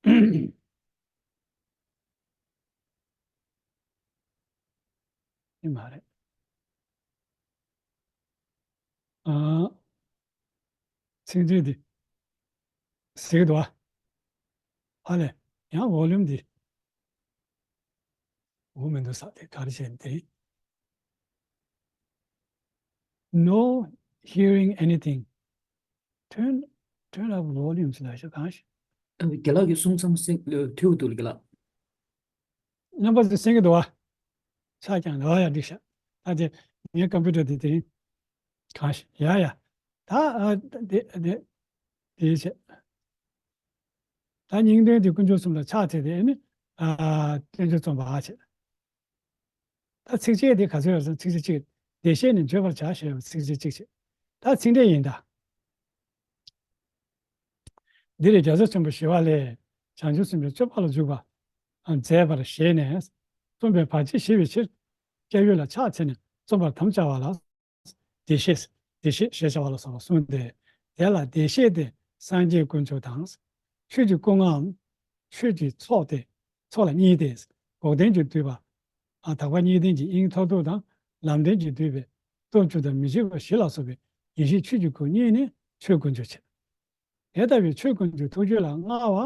བྱས། ཡིན་མ་རེད། ཨ། ཚིག་འགྲེལ་འདི་ཟེར་གྱི་འདུག་ཨ། ཨ་ལས། ཡང་ཝོ་ལུམ་འདི། འོ་མི་འདུག་ས། དེ་ག་རེ་བྱས་ནས་དེ། No hearing anything. Turn, turn up volume ཟེར་ལབ་ཤག་གང་ཞིག་རྒན་ལགས་ཀྱིས་གསུང་མཚམས་སེང་། ཨ། ཐོས་ཀྱི་འདུག་རྒན་ལགས། རྣམ་པ་ཚོས་གསན་གྱི་འདུག་བ། ཆ་རྐྱང་འདུག་བ། ཡ་འགྲིག་ཤག་ད་དེ་ངའི་ཀམ་པུ་ཊར་དེ་དེ་རིང་གང་ཞིག་ཡ་ཡ། ད་ཨ་དེ་དེ་དེ་བྱས། ད་སྙིང་དོན་དེ་དཀོན་མཆོག་གསུམ་ལ་ཕྱག་འཚལ་ཏེ་ཨ་ནི་ཨ་བསྟན་བཅོས་རྩོམ་པ་བྱས། ད་ཚིགས་བཅད་དེ་ག་ཚོད་ཡོད་ཟེར་ན། ཚིགས་བཅད་གཅིག་བདེ་གཤེགས་ནི་བརྗོད་པར་བྱ་ཞེས་པའི་ཚིགས་བཅད་གཅིག་བྱས། ད་ཚིག་འགྲེལ་ཡིན་ད། འདིར་རྒྱལ་སྲས་ཆེན་པོ་ཞི་བ་ལྷས་བྱང་ཆུབ་སེམས་དཔའི་སྤྱོད་པ་ལ་འཇུག་པ་མཛད་པར་བཞེད་ནས། རྩོམ་པའི་བར་ཆད་ཞི་བའི་ཕྱིར། སྐྱབས་ཡུལ་ལ་ཕྱག་འཚལ་ནས་རྩོམ་པར་དམ་བཅའ་བ་ལ། བདེ་གཤེགས། བདེ་གཤེགས་ཞེས་བྱ་བ་ལ་སོགས་པ་གསུངས་ཏེ། དེ་ལ་བདེ་གཤེགས་དེ་སངས་རྒྱས་དཀོན་མཆོག་དང་། ཆོས་ཀྱི་སྐུ་ལྔའམ། ཆོས་ཀྱི་ཚོགས་ཏེ། ཚོགས་ལ་གཉིས་ཏེ། འགོག་བདེན་གྱིས་བསྡུས་པ། ཨ། དག་པ་གཉིས་ལྡན་གྱི་དབྱིངས་མཐར་ཐུག་དང་། ལམ་བདེན་གྱིས་བསྡུས་པའི་སྟོབས་བཅུ་དང་མི་འཇིགས་པ་བཞི་ལ་སོགས་པའི་ཡེ་ཤེས་ཆོས་ཀྱི་སྐུ་གཉིས་ནི་ཆོས་དཀོན་མཆོག་བྱས། དེ་ལྟ་བུའི་ཆོས་དཀོན་མཆོག་ཐུགས་རྒྱུད་ལ་མངའ་བ་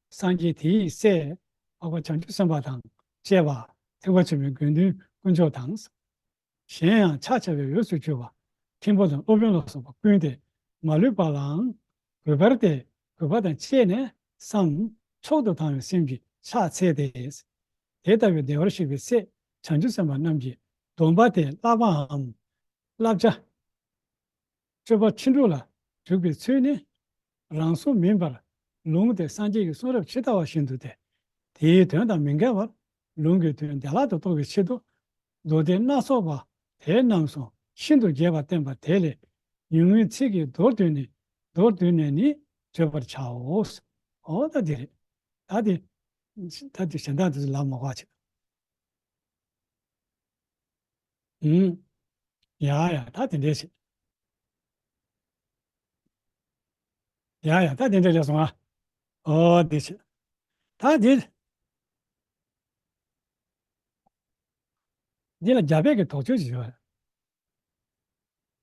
སངས་རྒྱས་དེའི་སྲས་འཕགས་པ་བྱང་ཆུབ་སེམས་དཔའ་དང་བཅས་པ་ཐེག་པ་ཆེན་པོའི་དགེ་འདུན་དཀོན་མཆོག་དང་། གཞན་ཡང་ཕྱག་བྱ་བའི་འོས་སུ་གྱུར་པ་མཁན་པོ་དང་སློབ་དཔོན་ལ་སོགས་པ་ཀུན་ཏེ་མ་ལུས་པ་ལའང་གུས་པར་ཏེ་གུས་པ་དང་བཅས་ནས་སམ་མཆོག་ཏུ་དང་བའི་སེམས་ཀྱིས་ཕྱག་འཚལ་ཏེ། དེ་ལྟ་བུའི་བདེ་བར་གཤེགས་པའི་སྲས་བྱང་ཆུབ་སེམས་དཔའ་རྣམས་ཀྱི་སྡོམ་པ་སྟེ་བསླབ་པའམ་བསླབ་བྱ། སྤྱོད་པ་ཕྱིན་དྲུག་ལ་འཇུག་པའི་ཚུལ་ནི། རང་གཟུགས་མིན་པར་ལུང་དེ་སངས་རྒྱས་ཀྱི་གསུང་རབ་ཇི་ལྟ་བ་བཞིན་དུ་སྟེ། དེའི་དོན་དང་མི་འགལ་བར་ལུང་གི་དོན་བདེ་བླག་ཏུ་རྟོགས་པའི་ཆེད་དུ། མདོ་སྡེ་སྣ་ཚོགས་པ་དེ་རྣམས་སུ་ཤིན་ཏུ་རྒྱས་པར་བསྟན་པ་དེ་ལས་ཉུང་ངུའི་ཚིག་གིས་མདོར་བསྡུས་ནས། མདོར་བསྡུས་ནས་ནི་བརྗོད་པར་བྱའོ། འོ་ད་འདི་རེད། ད་འདི། ད་འདི་གཞན་དག་འདི་ཚོ་ལབ་མ་དགོས་པ་བྱེད། ཨུམ། ཡ་ཡ། ད་དེ་འདྲས་བྱེད། ཡ་ཡ། ད་དེ་འདྲས་བྱས་སོང་ཨ། ཨོ་དེ་བྱེད། ད་དེ། འདི་ལ་རྒྱ་བོད་ཀྱི་དོགས་གཅོད་ཅིག་ཡོད་རེད།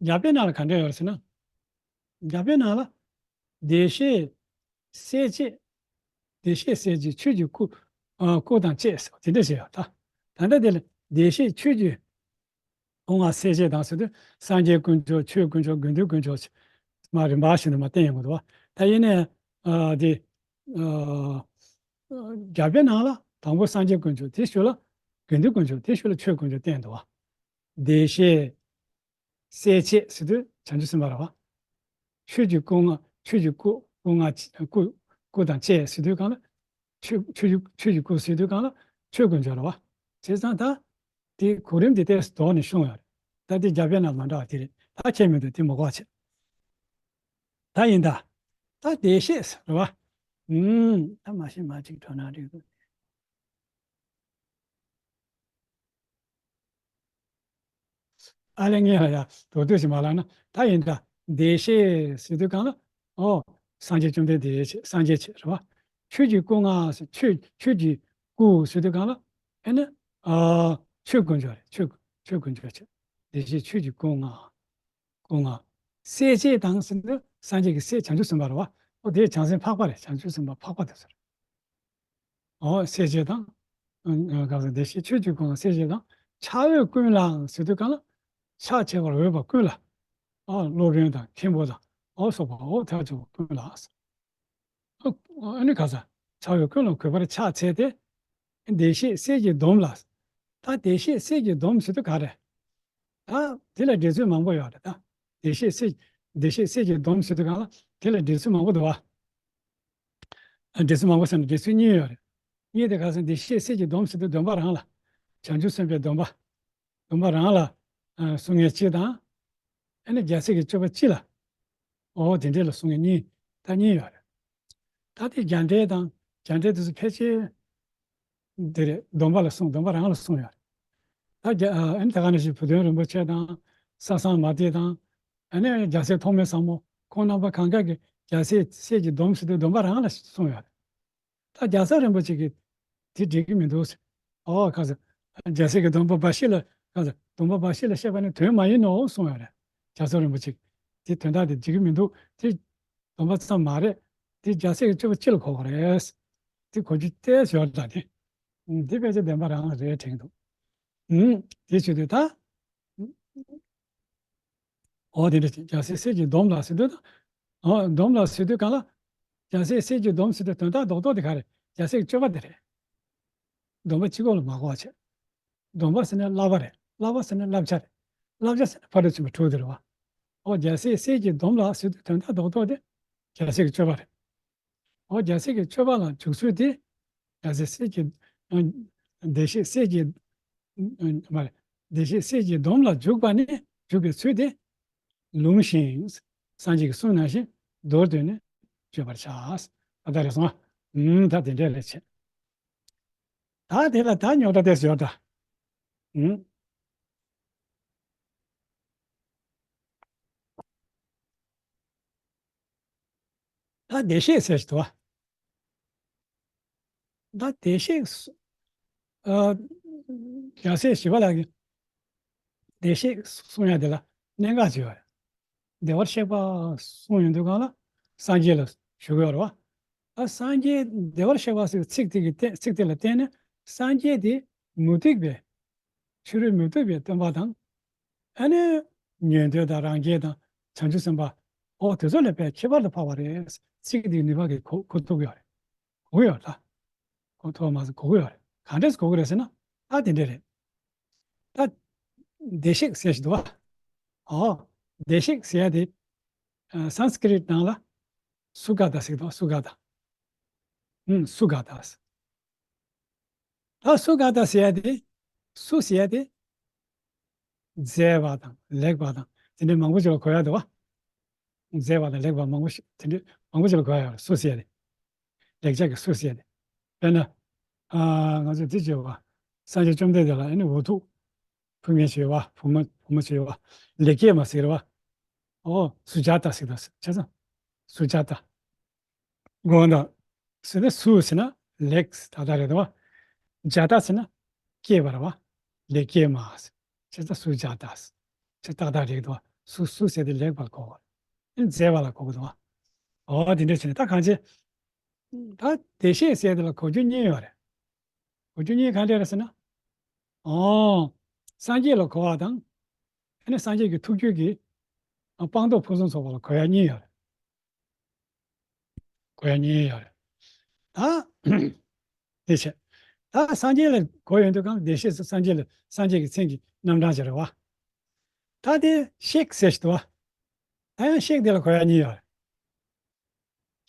རྒྱ་བོད་ནང་ལ་ག་འདྲ་ཡོད་རེད་ཟེར་ན། རྒྱ་བོད་ནང་ལ་བདེ་གཤེགས་སྲས་བཅས། བདེ་གཤེགས་སྲས་བཅས་ཆོས་ཀྱི་སྐུ། ཨ། སྐུ་དང་བཅས་ཟེར་བ་དེ་འདྲ་བྱས་ཡོད་ད། ད་ལྟ་དེ་ལ་བདེ་གཤེགས་ཆོས་ཀྱི་སྐུ་ལྔ་སྲས་བཅས་དང་ཟེར་དུས་སངས་རྒྱས་དཀོན་མཆོག་ཆོས་དཀོན་མཆོག་དགེ་འདུན་དཀོན་མཆོག་ཟེར་མར་རིམ་པ་བཞིན་དུ་མར་བསྟན་ཡོང་གི་འདུག་བ། ད་ཡིན་ནའི་ཨ་དེ་ཨ་རྒྱ་བོད་ནང་ལ་དང་པོ་སངས་རྒྱས་དཀོན་མཆོག་དེའི་ཤུལ་ལ་དགེ་འདུན་དཀོན་མཆོག་དེའི་ཤུལ་ལ་ཆོས་དཀོན་མཆོག་བསྟན་འདུག་བ། བདེ་གཤེགས་སྲས་བཅས་ཟེར་དུས་བྱང་ཆུབ་སེམས་དཔའ་རེད་བ། ཆོས་ཀྱི་སྐུ་ལྔ། ཆོས་ཀྱི་སྐུ། སྐུ་ལྔ། སྐུ། སྐུ་དང་བཅས་ཟེར་དུས་གང་ལ། ཆོས། ཆོས་ཀྱི། ཆོས་ཀྱི་སྐུ་ཟེར་དུས་གང་ལ་ཆོས་དཀོན་མཆོག་རེད་བ། བྱས་ཙང་ད་དེ་གོ་རིམ་དེ་ཏོག་ཙམ་ལྡོག་ནས་བྱུང་ཡོད་རེད། ད་དེ་རྒྱ་བོད་ནང་མ་འདྲ་བ་དེ་རེད། ད་ཁྱད་མི་འདུག་དེ་མ་གོ་བ་བྱེད། ད་ཡིན་ད། ད་བདེ་གཤེགས་རེད་བ། ཨུམ། ད་མ་ཤེས་མ་གཅིག་འགྲོ་ན་འགྲིག་གི། ཨ་ལས། ངས་ལ་ཡ་དོ་དོད་ཞིག་མ་ལབ་ན། ད་ཡིན་ད། བདེ་གཤེགས་ཟེར་དུས་གང་ལ། ཨོ། སངས་རྒྱས་བཅོམ་ལྡན་འདས་ཆེ། སངས་རྒྱས་ཆེ་རེད་བ། ཆོས་ཀྱི་སྐུ་ལྔ་ཟེར། ཆོས། ཆོས་ཀྱི་སྐུ་ཟེར་དུས་གང་ལ། ཨེ་ནི། ཨ། ཆོས་དཀོན་མཆོག་རེད། ཆོས། ཆོས་དཀོན་མཆོག་ཆེ། བདེ་གཤེགས་ཆོས་ཀྱི་སྐུ་ལྔ། སྐུ་ལྔ། སྲས་བཅས་དང་ཟེར་དུས་སངས་རྒྱས་ཀྱི་སྲས་བྱང་ཆུབ་སེམས་དཔའ་རེད་བ། ཨོ་དེ་བྱང་སེམས་འཕགས་པ་རེད། བྱང་ཆུབ་སེམས་དཔའ་འཕགས་པ་དེ་ཚོ་རེད། ཨོ་སྲས་བཅས་དང་། ཨ། ག་ཟེར། བདེ་གཤེགས་ཆོས་ཀྱི་སྐུ་ལྔ་སྲས་བཅས་དང་། ཕྱག་འོས་ཀུན་ལ་ཟེར་དུས་གང་ལ། ཕྱག་བྱ་བར་འོས་པ་ཀུན་ལ། ཨོ་སློབ་དཔོན་དང་མཁན་པོ་དང་། ཨོ་སོགས་པ། ཨོ་ཐལ་ཆེ་བ་ཀུན་ལ། ཨོ་ཨ་ནི་ག་ཟེར། ཕྱག་འོས་ཀུན་ལ་གུས་པར་ཕྱག་འཚལ་ཏེ། བདེ་གཤེགས་སྲས་ཀྱི་སྡོམ་ལ། ད་བདེ་གཤེགས་སྲས་ཀྱི་སྡོམ་ཟེར་དུས་ག་རེ། ད་དེ་ལ་འགྲེལ་ཚུལ་མང་པོ་ཡོད་རེད་ད། བདེ་གཤེགས་སྲས། བདེ་གཤེགས་སྲས་ཀྱི་སྡོམ་ཟེར་དུས་གང་ལ། དེ་ལ་འགྲེལ་ཚུལ་མང་པོ་འདུག་བ། ཨ། འགྲེལ་ཚུལ་མང་པོ་ཟེར་ན་འགྲེལ་ཚུལ་གཉིས་ཡོད་རེད། གཉིས་དེ་ག་ཟེར། བདེ་གཤེགས་སྲས་ཀྱི་སྡོམ་ཟེར་དུས་སྡོམ་པ་རང་ལ། བྱང་ཆུབ་སེམས་དཔའི་སྡོམ་པ། སྡོམ་པ་རང་ལ། ཨ། གསུང་མཁན་གཅིག་དང་། ཨ་ནི་རྒྱལ་སྲས་ཀྱི་སྤྱོད་པ་སྤྱི་ལ། ཨོ་དེ་འདྲས་ལ་གསུང་མཁན་གཉིས། ད་གཉིས་ཡོད་རེད། ད་དེ་རྒྱ་འགྲེལ་དང་། རྒྱ་འགྲེལ་དེ་ཚོ་ཕལ་ཆེར་དེ་རེད། སྡོམ་པ་ལ་གསུངས། སྡོམ་པ་རང་ལ་གསུངས་ཡོད་རེད། ད་རྒྱ། ཨ་ནི་ད་ག་ནང་བཞིན་བུ་སྟོན་རིན་པོ་ཆེ་དང་། ས་སངས་མ་ཏི་དང་། ཨ་ནི་རྒྱལ་སྲས་ཐོགས་མེད་ཟབ་མོ། ཁོང་རྣམ་པ་གང་ག་གིས་རྒྱལ་སྲས་སྲས་ཀྱི་སྡོམ་ཟེར་དུས་སྡོམ་པ་རང་ལ་གསུངས་ཡོད་རེད། ད་རྒྱལ་ཚབ་རིན་པོ་ཆེ་གིས་དེ་འགྲིག་གི་མི་འདུག་ཟེར། ཨོ་ག་ཟེར། རྒྱལ་སྲས་ཀྱི་སྡོམ་པ་འབའ་ཞིག་ལ། ག་ཟེར། སྡོམ་པ་འབའ་ཞིག་ལ་བཤད་པ་ནི་དོན་མ་ཡིན་ནོ་གསུངས་ཡོད་རེད། རྒྱལ་ཚབ་རིན་པོ་ཆེ་གིས། དེ་དོན་དག་དེ་འགྲིག་གི་མི་འདུག་དེ་སྡོམ་པ་ཙམ་མ་རེད། དེ་རྒྱལ་སྲས་ཀྱི་སྤྱོད་པ་སྤྱི་ལ་གོ་དགོས་རེད། དེ་གོ་རྒྱུ་ཏོག་ཙམ་ཡོད་རེད་ད། དེ། ཨུམ། དེ་ཕལ་ཆེར་བདེན་པ་རང་རེད་དྲན་འདུག་ཨུམ། དེ་བྱེད་དུས་ད། ཨོ་དེ་འདྲ་བྱས། རྒྱལ་སྲས་སྲས་ཀྱི་སྡོམ་ལ་ཟེར་དུས་ད། ཨོ་སྡོམ་ལ་ཟེར་དུས་གང་ལ། རྒྱལ་སྲས་སྲས་ཀྱི་སྡོམ་ཟེར་དུས་དོན་དག་རྡོག་རྡོག་དེ་ག་རེད། རྒྱལ་སྲས་ཀྱི་སྤྱོད་པ་དེ་རེད། སྡོམ་པ་གཅིག་པོ་ལ་མ་གོ་བ་བྱས། སྡོམ་པ་ཟེར་ན་བསླབ་པ་རེད། བསླབ་པ་ཟེར་ན་བསླབ་བྱ་རེད། བསླབ་བྱ་ཟེར་ན་ཕ་རོལ་ཏུ་ཕྱིན་པ་དྲུག་དེ་རེད་བ། ཨོ་རྒྱལ་སྲས་སྲས་ཀྱི་སྡོམ་ལ་ཟེར་དུས་དོན་དག་རྡོག་རྡོག་དེ་རྒྱལ་སྲས་ཀྱི་སྤྱོད་པ་རེད། ཨོ་རྒྱལ་སྲས་ཀྱི་སྤྱོད་པ་ལ་འཇུག་ཚུལ་དེ། རྒྱལ་སྲས་སྲས་ཀྱི། ཨ། བདེ་གཤེགས་སྲས་ཀྱི། ཨ། མ་རེད། བདེ་གཤེགས་སྲས་ཀྱི་སྡོམ་ལ་འཇུག་པ་ནི། འཇུག་པའི་ཚུལ་དེ། ལུང་བཞིན་སངས་རྒྱས་ཀྱི་གསུང་ནང་བཞིན་མདོར་བསྡུས་ནས་བརྗོད་པར་བྱ། ཨ། ད་རེད་སོང་ཨ། ཨུམ། ད་དེ་འདྲས་རེད་བྱས། ད་དེ་ལ་ད་རྙོག་དྲ་ཏོག་ཙམ་ཡོད་ད། ཨུམ། ད་བདེ་གཤེགས་ཟེར་ཞིག་འདུག་བ། ད་བདེ་གཤེགས། ཨ། རྒྱལ་སྲས་ཞི་བ་ལྷ་གིས་བདེ་གཤེགས་གསུང་ཡ་དེ་ལ་གནད་འགག་ཅིག་ཡོད་རེད། བདེ་བར་གཤེགས་པ་གསུངས་ཡོང་དུས་གང་ལ་སངས་རྒྱས་ལ་ཞུ་གི་ཡོད་རེད་བ། ཨ། སངས་རྒྱས་བདེ་བར་གཤེགས་པ་ཟེར་བའི་ཚིག་དེ་གི་བརྟེན། ཚིག་དེ་ལ་བརྟེན་ནས་སངས་རྒྱས་དེ་མུ་སྟེགས་པའི། ཕྱི་རོལ་མུ་སྟེགས་པའི་སྟོན་པ་དང་། ཨ་ནི་ཉན་ཐོས་དང་རང་རྒྱལ་དང་བྱང་ཆུབ་སེམས་དཔའ། ཨོ་དེ་ཚོ་ལས་དཔེ་ཁྱད་པར་དུ་འཕགས་པ་རེད། ཚིག་འདིའི་ནུས་པ་གིས་གོ་གོ་ཐུབ་ཀྱི་ཡོད་རེད། གོ་གི་ཡོད་ལ། གོ་ཐུབ་པ་མ་ཟད་གོ་གི་ཡོད་རེད། གང་འདྲས་གོ་གི་རེད་ཟེར་ན། ཨ་དེ་འདྲས་རེད། ད་བདེ་གཤེགས་ཟེར་ཞིག་འདུག་བ། ཨོ་བདེ་གཤེགས་ཟེར་ཡ་དེ། ཨ། སཾ་སྐྲྀཏ་ནང་ལ་སུ་ག་ཏ་ཟེར་གི་འདུག་སུ་ག་ཏ། ཨུམ། སུ་ག་ཏ། ད་སུ་ག་ཏ་ཟེར་ཡ་དེ། སུ་ཟེར་ཡ་དེ། མཛེས་པ་དང་ལེགས་པ་དང་དེ་འདྲའི་མང་པོ་ཅིག་ལ་གོ་ཡ་འདུག་བ། མཛེས་པ་དང་ལེགས་པ་མང་པོ་ཞིག་དེ་འདྲའི་མང་པོ་ཅིག་ལ་གོ་ཡ་ཡོད་རེད། སུ་ཟེར་ཡ་དེ། ལེགས་སྦྱར་གྱི་སུ་ཟེར་ཡ་དེ། དཔེར་ན། ཨ། ང་ཚོ་འདི་བརྗོད་པ། སངས་རྒྱས་བཅོམ་ལྡན་འདས་ལ་ཨ་ནི་འོ་ཐུག་བུ་ངས་བྱས་པ། བུ་མོ། བུ་མོ་བྱས་པ། ལེགས་སྐྱེས་མ་ཟེར་བ། ཨོ་སུ་ཇཱ་ཏ་ཟེར་ད་ཟེར། བྱས་ཙང་སུ་ཇཱ་ཏ། དགོངས་དག་ཟེར་ན་སུ་ཟེར་ན་ལེགས་ད་ལྟ་རེད་དོ། ཇཱ་ཏ་ཟེར་ན་སྐྱེས་པ་རེད་བ། ལེགས་སྐྱེས་མ། ཅེས་ད་སུ་ཇཱ་ཏཱ། ཅེས་ཏག་ཏག་རེད་འདུག་བ། སུ་སུ་ཟེར་དེ་ལེགས་པར་གོ་བ། ཨེ་མཛེས་པ་ལ་གོ་གི་འདུག་བ། འོ་དེ་འདྲ་བྱས་ནས་ད་གང་བྱེད། ད་བདེ་གཤེགས་ཟེར་དེ་ལ་གོ་རྒྱུ་གཉིས་ཡོད་རེད། གོ་རྒྱུ་གཉིས་གང་འདྲ་རེད་ཟེར་ན། ཨོ། སངས་རྒྱས་ལ་གོ་བ་དང་། ཨ་ནི་སངས་རྒྱས་ཀྱི་ཐུགས་རྒྱུད་ཀྱི་སྤངས་རྟོགས་ཕུན་སུམ་ཚོགས་པ་ལ་གོ་ཡ་གཉིས་ཡོད་རེད། གོ་ཡ་གཉིས་ཡོད་རེད། ད། དེ་བྱས། ད་སངས་རྒྱས་ལ་གོ་ཡོང་དུས་གང་བདེ་གཤེགས་སུ་སངས་རྒྱས་ལ་སངས་རྒྱས་ཀྱི་མཚན་གྱི་རྣམ་གྲངས་ཅིག་རེད་བ། ད་དེ་གཤེགས་ཟེར་ཞིག་འདུག་བ། ད་ཡང་གཤེགས་དེ་ལ་གོ་ཡ་གཉིས་ཡོད་རེད།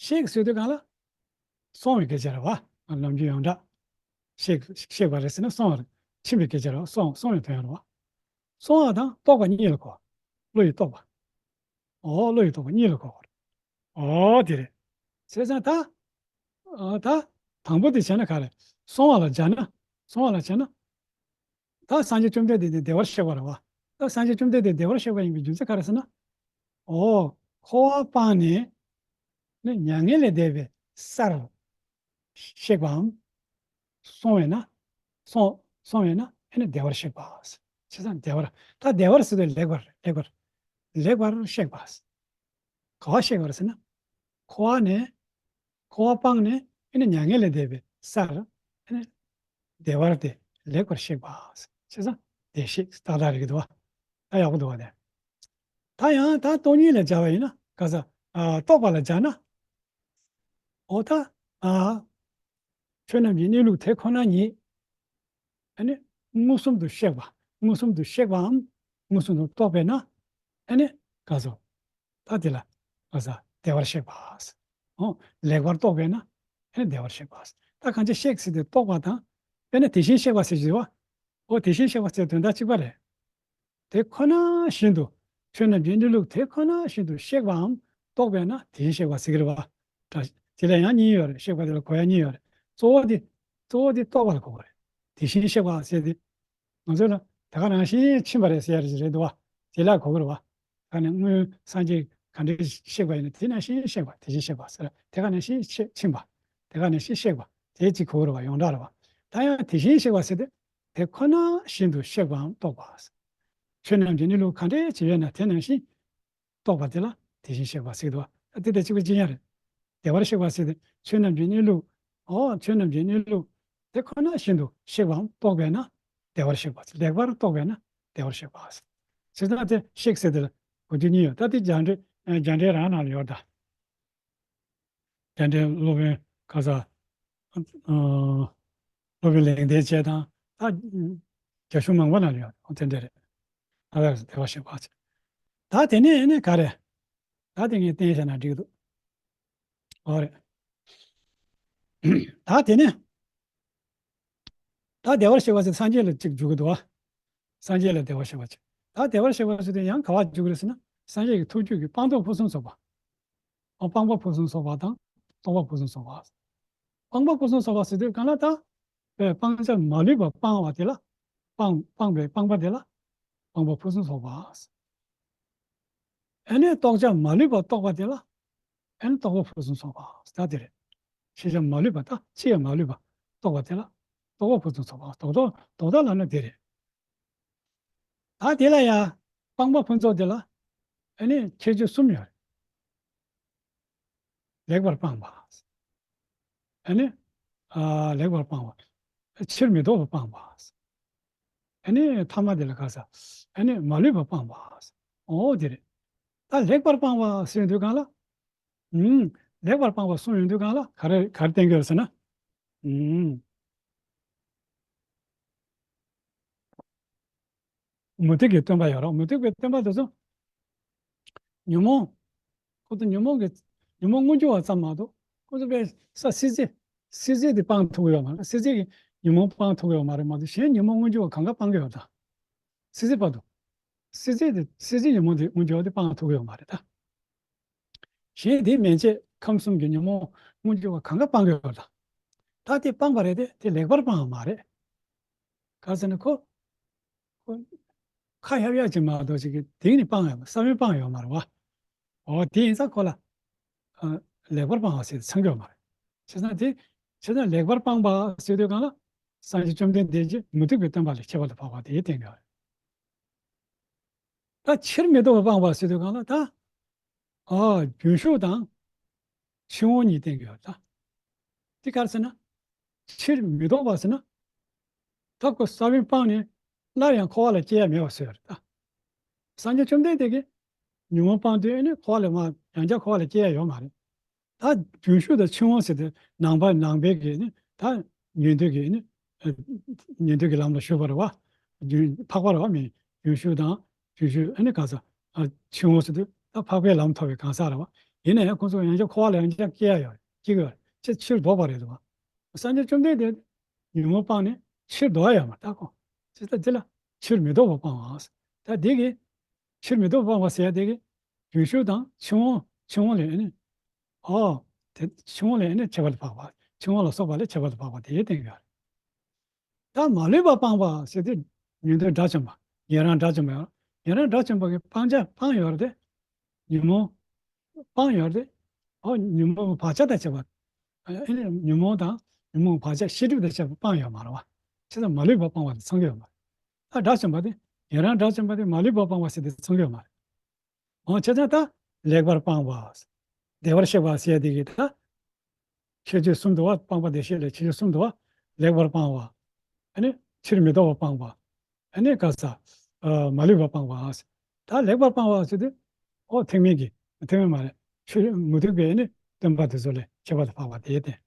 གཤེགས་ཟེར་དུས་གང་ལ། སོང་བའི་སྐད་ཆ་རེད་བ། ནམ་རྒྱུན་ཡོངས་གྲགས། གཤེགས་གཤེགས་པ་རེད་ཟེར་ན་སོང་བ་རེད། ཕྱིན་པའི་སྐད་ཆ་རེད་བ། སོང་སོང་བའི་དོན་རེད་བ། སོང་བ་དང་རྟོགས་པ་གཉིས་ལ་གོ། བློ་ཡིས་རྟོགས་པ། འོ་བློ་ཡིས་རྟོགས་པ་གཉིས་ལ་གོ་བ་རེད། འོ་དེ་རེད། བྱས་ཙང་ད། ཨ་ད། དང་པོ་དེ་བྱས་ན་ག་རེ། སོང་བ་ལ་སྦྱར་ན། སོང་བ་ལ་བྱས་ན། ད་སངས་རྒྱས་བཅོམ་ལྡན་འདས་དེ་བདེ་བར་གཤེགས་པ་རེད་བ། ད་སངས་རྒྱས་བཅོམ་ལྡན་འདས་བདེ་བར་གཤེགས་པ་ཡིན་པའི་རྒྱུ་མཚན་ག་རེ་ཟེར་ན། འོ། འཁོར་བ་སྤངས་ནས། ནི་མྱ་ངན་ལས་འདས་པའི་སར། གཤེགས་པའམ། སོང་བས་ན། སོང་སོང་བས་ན་ཨེ་ནི་བདེ་བར་གཤེགས་པ། བྱས་ཙང་བདེ་བར། ད་བདེ་བར་ཟེར་དུས་ལེགས་པར་ལེགས་པར། ལེགས་པར་གཤེགས་པ། ག་བ་གཤེགས་པར་ཟེར་ན། འཁོར་བ་ནས། འཁོར་བ་སྤངས་ནས་ཨེ་ནི་མྱ་ངན་ལས་འདས་པའི་སར། ཨེ་ནི། བདེ་བར་དེ་ལེགས་པར་གཤེགས་པ། བྱས་ཙང་བདེ་གཤེགས་ཏག་ཏག་རེད་འདུག་བ། ད་ཡག་པོ་འདུག་བ་དེ། ད་ཡང་ད་སྟོང་ཉིད་ལ་སྦྱར་བ་ཡིན་ན་ག་ས། ཨ་རྟོགས་པ་ལ་སྦྱར་ན། འོ་ད། ཨ། ཆོས་རྣམས་ཀྱི་གནས་ལུགས་དེ་ཁོ་ན་ཉིད། ཨ་ནི། མངོན་སུམ་དུ་གཤེགས་པ། མངོན་སུམ་དུ་གཤེགས་པའམ། མངོན་སུམ་དུ་རྟོགས་པས་ན། ཨ་ནི། ག་ས། ད་དེ་ལ། ག་ས། བདེ་བར་གཤེགས་པ། འོ། ལེགས་པར་རྟོགས་པས་ན། ཨ་ནི་བདེ་བར་གཤེགས་པ། ད་གང་ཅི་གཤེགས་ཟེར་དུས་རྟོགས་པ་དང་། དཔེར་ན་དེ་བཞིན་གཤེགས་པ་ཟེར་གྱི་ཡོད་བ། འོ་དེ་བཞིན་གཤེགས་པ་ཟེར་དོན་དག་གཅིག་པ་རེད། དེ་ཁོ་ན་བཞིན་དུ། ཆོས་རྣམས་ཀྱི་གནས་ལུགས་དེ་ཁོ་ན་བཞིན་དུ་གཤེགས་པའམ་རྟོགས་པས་ན་དེ་བཞིན་གཤེགས་པ་ཟེར་གྱི་རེད་བ། ད་དེ་ལ་ཡང་གཉིས་ཡོད་རེད། གཤེགས་པ་དེ་ལ་གོ་ཡ་གཉིས་ཡོད་རེད། གཙོ་བོ་དེ། གཙོ་བོ་དེ་རྟོགས་པ་ལ་གོ་དགོས་རེད། དེ་བཞིན་གཤེགས་པ་ཟེར་དེ། ང་ཚོ་ལ་དེ་ག་ནང་བཞིན་ཕྱིན་པ་རེད་ཟེར་ཡ་རེད་འདུག་བ། དེ་ལ་གོ་དགོས་རེད་བ། ད་ནི་སྔོན་སངས་རྒྱས་ག་འདྲའི་གཤེགས་པ་ཡིན་ན་དེ་ནང་བཞིན་གཤེགས་པ། དེ་བཞིན་གཤེགས་པ་ཟེར། དེ་ག་ནང་བཞིན་ཕྱིན་པ། དེ་ག་ནང་བཞིན་གཤེགས་པ། དེ་གཅིག་གོ་དགོས་རེད་བ། ཡོངས་གྲགས་རེད་བ། ད་ཡང་དེ་བཞིན་གཤེགས་པ་ཟེར་དེ། དེ་ཁོ་ན་བཞིན་དུ་གཤེགས་པའམ་རྟོགས་པ། ཆོས་རྣམས་ཀྱི་གནས་ལུགས་ག་འདྲ་ཅིག་ཡོད་ན་དེ་ནང་བཞིན་རྟོགས་པ་དེ་ལ་དེ་བཞིན་གཤེགས་པ་ཟེར་འདུག་བ། ད་དེ་དང་གཅིག་པ་གཅིག་རྐྱང་རེད། བདེ་བར་གཤེགས་པ་ཟེར་དེ་ཆོས་རྣམས་ཀྱི་གནས་ལུགས། འོ་ཆོས་རྣམས་ཀྱི་གནས་ལུགས་དེ་ཁོ་ན་བཞིན་དུ་གཤེགས་པའམ་རྟོགས་པས་ན་བདེ་བར་གཤེགས་པ། ལེགས་པར་རྟོགས་པས་ན་བདེ་བར་གཤེགས་པ་ཟེར། ད་དེ་གཤེགས་ཟེར་དེ་ལ་གོ་རྒྱུ་གཉིས་ཡོད། ད་དེ་རྒྱ་འགྲེལ། རྒྱ་འགྲེལ་རང་ནང་ལ་ཡོད་ད། རྒྱ་འགྲེལ་སློབ་དཔོན་ག་ས། ཨ། སློབ་དཔོན་ལེགས་ལྡན་འབྱེད་དང་། ད། རྒྱ་གཞུང་མང་པོ་ནང་ལ་ཡོད། འོ་དེ་འདྲ་རེད། ད་ལྟ་བདེ་བར་གཤེགས་པ་ཟེར། ད་དེ་ནས་ཨ་ནི་ག་རེ། ད་དེ་ངས་བསྟན་བཞག་ན་འགྲིག་འདུག་འོ་རེད། ད་དེ་ནས། ད་བདེ་བར་གཤེགས་པ་ཟེར་སངས་རྒྱས་ལ་གཅིག་འཇུག་གི་འདུག་བ། སངས་རྒྱས་ལ་བདེ་བར་གཤེགས་པ་ཟེར། ད་བདེ་བར་གཤེགས་པ་ཟེར་དུས་ཡང་ག་བ་འཇུག་གི་རེད་ཟེར་ན། སངས་རྒྱས་ཀྱི་ཐུགས་རྒྱུད་ཀྱི་སྤངས་རྟོགས་ཕུན་སུམ་ཚོགས་པ། འོ་སྤངས་པ་ཕུན་སུམ་ཚོགས་པ་དང་རྟོགས་པ་ཕུན་སུམ་ཚོགས་པ། སྤངས་པ་ཕུན་སུམ་ཚོགས་པ་ཟེར་དུས་གང་ལ་ད། སྤང་བྱ་མ་ལུས་པ་སྤངས་པ་དེ་ལ། སྤངས་སྤངས་པའི་སྤངས་པ་དེ་ལ། སྤངས་པ་ཕུན་སུམ་ཚོགས་པ། ཨ་ནི་རྟོགས་བྱ་མ་ལུས་པ་རྟོགས་པ་དེ་ལ། ཨ་ནི་རྟོགས་པ་ཕུན་སུམ་ཚོགས་པ་ཟེར་ད་དེ་རེད། ཤེས་བྱ་མ་ལུས་པ་ད་ཕྱི་ཡང་མ་ལུས་པ་རྟོགས་པ་དེ་ལ། རྟོགས་པ་ཕུན་སུམ་ཚོགས་པ། རྟོགས་རྟོགས་རྟོགས་ལབ་ན་དེ་རེད། ད་དེ་ལ་ཡང་སྤངས་པ་ཕུན་ཚོགས་དེ་ལ་ཨ་ནི་ཁྱད་ཆོས་གསུམ་ཡོད་རེད། ལེགས་པར་སྤངས་པ། ཨ་ནི། ཨ། ལེགས་པར་སྤངས་པ། ཕྱིར་མི་ལྡོག་པར་སྤངས་པ། ཨ་ནི་ཐ་མ་དེ་ལ་ག་ས། ཨ་ནི་མ་ལུས་པར་སྤངས་པ། འོ་དེ་རེད། ད་ལེགས་པར་སྤངས་པ་ཟེར་ཡོང་དུས་གང་ལ། ཨུམ། ལེགས་པར་སྤངས་པ་གསུངས་ཡོང་དུས་གང་ལ་ག་རེ་ག་རེ་བསྟན་གྱི་ཡོད་ཟེར་ན། ཨུམ། མུ་སྟེགས་ཀྱི་སྟོན་པ་ཡོད་རེད། མུ་སྟེགས་པའི་སྟོན་པ་དེ་ཚོ། ཉོན་མོངས། ཁོ་ཚོ་ཉོན་མོངས་ཀྱི། ཉོན་མོངས་མངོན་གྱུར་བ་ཙམ་མ་གཏོགས། ཁོ་ཚོ་དཔེ་ས་སྲིད་རྩེ། སྲིད་རྩེ་དེ་སྤང་ཐུབ་ཀྱི་ཡོད་མ་རེད། སྲིད་རྩེ་གི་ཉོན་མོངས་སྤང་ཐུབ་ཀྱི་ཡོད་མ་རེད་མ་གཏོགས། གཞན་ཉོན་མོངས་མངོན་གྱུར་བ་གང་ག་སྤང་གི་ཡོད་ད། སྲིད་རྩེ་བར་དུ། སྲིད་རྩེ་དེ་སྲིད་རྩེ་ཉོན་མོངས་དེ་མངོན་གྱུར་བ་དེ་སྤང་ཐུབ་ཀྱི་ཡོད་མ་རེད་ད། གཞན་དེ་མན་ཆད་ཁམས་གསུམ་གྱི་ཉོན་མོངས་མངོན་གྱུར་བ་གང་ག་སྤང་གི་ཡོད་ད། ད་དེ་སྤངས་པ་རེད་དེ་དེ་ལེགས་པར་སྤངས་པ་མ་རེད། ག་ཟེར་ན་ཁོ། ཁོ། ཁ་གཡབ་གཡབ་ཅིག་མ་གཏོགས་ཅིག་གི་དེང་ནས་སྤངས་ཡོད་མ་ས་བོན་སྤངས་ཡོད་མ་རེད་བ། འོ་དེ་ཡིན་ཙང་ཁོ་ལ། ཨ། ལེགས་པར་སྤངས་པ་ཟེར་ཚང་གི་ཡོད་མ་རེད། བྱས་ཙང་དེ། བྱས་ཙང་ལེགས་པར་སྤངས་པ་ཟེར་དུས་གང་ལ། སངས་རྒྱས་བཅོམ་ལྡན་འདས་ཀྱིས་མུ་སྟེགས་པའི་སྟོན་པ་ལས་ཁྱད་པར་དུ་འཕགས་པ་དེ་བསྟན་ཡོད་རེད། ད་ཕྱིར་མི་ལྡོག་པ་སྤངས་པ་ཟེར་དུས་གང་ལ་ད། ཨ། རྒྱུན་ཞུགས་དང་འཆིང་བ་གཉིས་བསྟན་གྱི་ཡོད་ད། དེ་ག་རེ་ཟེར་ན། ཕྱིར་མི་ལྡོག་པ་ཟེར་ན། ད་ཁོ་ས་བོན་སྤངས་ནས་སླར་ཡང་འཁོར་བ་ལ་སྐྱེ་ཡ་མེད་པ་བཟོས་ཡོད་རེད་ད། སངས་རྒྱས་བཅོམ་ལྡན་འདས་ཀྱིས་ཉོན་མོངས་སྤངས་དུས་ཨ་ནི་འཁོར་བ་ལས་མར་ཡང་བསྐྱར་འཁོར་བ་ལ་སྐྱེ་ཡ་ཡོད་མ་རེད། ད་རྒྱུན་ཞུགས་དང་འཆིང་བ་ཟེར་དུས་ནང་པ་ནང་པའི་གི་ནི་ད་ཉན་ཐོས་ཀྱི་ནི་ཨ་ཉན་ཐོས་ཀྱི་ལམ་ལ་ཞུགས་པ་རེད་བ། རྒྱུན་འཕགས་པ་རེད་བ། མི་རྒྱུན་ཞུགས་དང་རྒྱུན་ཞུགས་ཨ་ནི་ག་ས་ཨ་འཆིང་བ་ཟེར་དུས་ད་འཕགས་པའི་ལམ་ཐོབ་པའི་གང་ཟག་རེད་བ། ཡིན་ན་ཡང་ཁོང་ཚོ་ཡང་བསྐྱར་འཁོར་བ་ལ་ཡང་བསྐྱར་སྐྱེ་ཡ་ཡོད་སྐྱེ་གི་ཡོད་རེད། ཅེས་ཕྱིར་ལྡོག་པ་རེད་བ། སངས་རྒྱས་བཅོམ་ལྡན་འདས་ཉོན་མོངས་སྤངས་ནས་ཕྱིར་ལྡོག་ཡ་ཡོད་མ་རེད་ད་ཁོང་། ཅེས་ད་འདི་ལ་ཕྱིར་མི་ལྡོག་པ་སྤངས་པ། ད་འདི་གི་ཕྱིར་མི་ལྡོག་པ་སྤངས་པ་ཟེར་ཡ་དེ་གི་རྒྱུན་ཞུགས་དང་འཆིང་བ་འཆིང་བ་ལས་ནི། ཨོ། དེ་འཆིང་བ་ལས་ནི་ཁྱད་པར་དུ་འཕགས་པ། འཆིང་བ་ལ་སོགས་པ་ལས་ཁྱད་པར་དུ་འཕགས་པ་དེ་བསྟན་ཡོད་རེད། ད་མ་ལུས་པ་སྤངས་པ་ཟེར་དུས་ཉན་ཐོས་དགྲ་བཅོམ་པ། ཉན་རང་དགྲ་བཅོམ་པ་ཡང་། ཉན་རང་དགྲ་བཅོམ་པ་གིས་སྤང་བྱ་སྤངས་ཡོད་རེད་དེ། ཉོན་མོངས་སྤངས་ཡོད་རེད་དེ། ཨོ་ཉོན་མོངས་བག་ཆགས་དང་བཅས་པ། ཨ་ཨ་ནི་ཉོན་མོངས་དང་ཉོན་མོངས་བག་ཆགས་ཤེས་སྒྲིབ་དང་བཅས་པ་སྤངས་ཡོད་མ་རེད་བ། བྱས་ཙང་མ་ལུས་པ་སྤངས་པ་དེ་ཚང་གི་ཡོད་མ་རེད། ད་དགྲ་བཅོམ་པ་དེ་ཉན་རང་དགྲ་བཅོམ་པ་དེ་མ་ལུས་པ་སྤངས་པ་ཟེར་དེ་ཚང་གི་ཡོད་མ་རེད། འོ་བྱས་ཙང་ད་ལེགས་པར་སྤངས་པ། བདེ་བར་གཤེགས་པ་ཟེར་དེ་གི་ད། ཁྱད་ཆོས་གསུམ་འདུག་བ། སྤངས་པ་བདེ་གཤེགས་ལ་ཁྱད་ཆོས་གསུམ་འདུག་བ། ལེགས་པར་སྤངས་པ། ཨ་ནི་ཕྱིར་མི་ལྡོག་པ་སྤངས་པ། ཨ་ནི་ག་ས། ཨ་མ་ལུས་པ་སྤངས་པ། ད་ལེགས་པར་སྤངས་པ་ཟེར་དུས། ཨོ་ཐེག་དམན་གྱི། ཐེག་དམན་མ་རེད། ཆོས་མུ་སྟེགས་པའི་ཨ་ནི་སྟོན་པ་དེ་ཚོ་ལས་ཁྱད་པར་དུ་འཕགས་པ་དེ་བསྟན།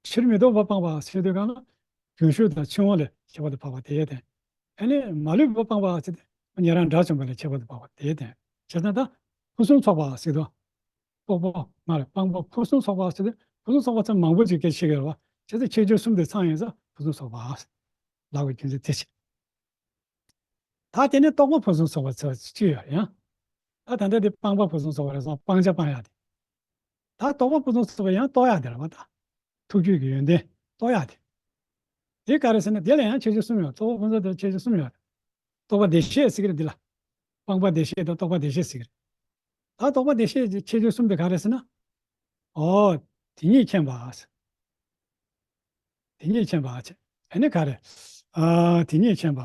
ཕྱིར་མི་ལྡོག་པ་སྤངས་པ་ཟེར་དུས་གང་ལ། རྒྱུན་ཞུགས་དང་འཆིང་བ་ལས་ཁྱད་པར་དུ་འཕགས་པ་དེ་བསྟན། ཨ་ནི་མ་ལུས་པ་སྤངས་པ་ཟེར་དུས་ཉན་རང་དགྲ་བཅོམ་པ་ལས་ཁྱད་པར་དུ་འཕགས་པ་དེ་བསྟན། བྱས་ཙང་ད་ཕུན་སུམ་ཚོགས་པ་ཟེར་དུས། རྟོགས་པ་མ་རེད། སྤངས་པ་ཕུན་སུམ་ཚོགས་པ་ཟེར་དུས་ཕུན་སུམ་ཚོགས་པ་ཚང་མང་པོ་ཅིག་སྐད་ཆ་བཤད་ཀྱི་རེད་བ། བྱས་ཙང་ཁྱད་ཆོས་གསུམ་དེ་ཚང་ཡིན་ཙང་ཕུན་སུམ་ཚོགས་པ་ལབ་པའི་རྒྱུ་མཚན་དེ་བྱས། ད་དེ་ནས་རྟོགས་པ་ཕུན་སུམ་ཚོགས་པ་ཚོ་གཅིག་ཡོད་ཡང་། ད་ད་ལྟ་དེ་སྤངས་པ་ཕུན་སུམ་ཚོགས་པ་རེད་སོང་སྤང་བྱ་སྤང་ཡག་དེ། ད་རྟོགས་པ་ཕུན་སུམ་ཚོགས་པ་ཡང་རྟོགས་ཡག་དེ་རེད་བ་ད། ཐུགས་རྒྱུད་ཀྱི་ཡོན་ཏན་རྟོགས་ཡག་དེ། དེ་ག་རེ་ཟེར་ན་དེ་ལ་ཡང་ཁྱད་ཆོས་གསུམ་ཡོད། རྟོགས་པ་ཕུན་སུམ་ཚོགས་པའི་ཁྱད་ཆོས་གསུམ་ཡོད། རྟོགས་པ་བདེ་གཤེགས་ཟེར་གྱི་རེད་འདི་ལ། སྤངས་པ་བདེ་གཤེགས་དང་རྟོགས་པ་བདེ་གཤེགས་ཟེར་གྱི་རེད། ད་རྟོགས་པ་བདེ་གཤེགས་ཀྱི་ཁྱད་ཆོས་གསུམ་དེ་ག་རེ་ཟེར་ན། ཨོ། དེ་ཉིད་མཁྱེན་པ། དེ་ཉིད་མཁྱེན་པ་ཟེར། ཨ་ནི་ག་རེ། ཨ། དེ་ཉིད་མཁྱེན་པ།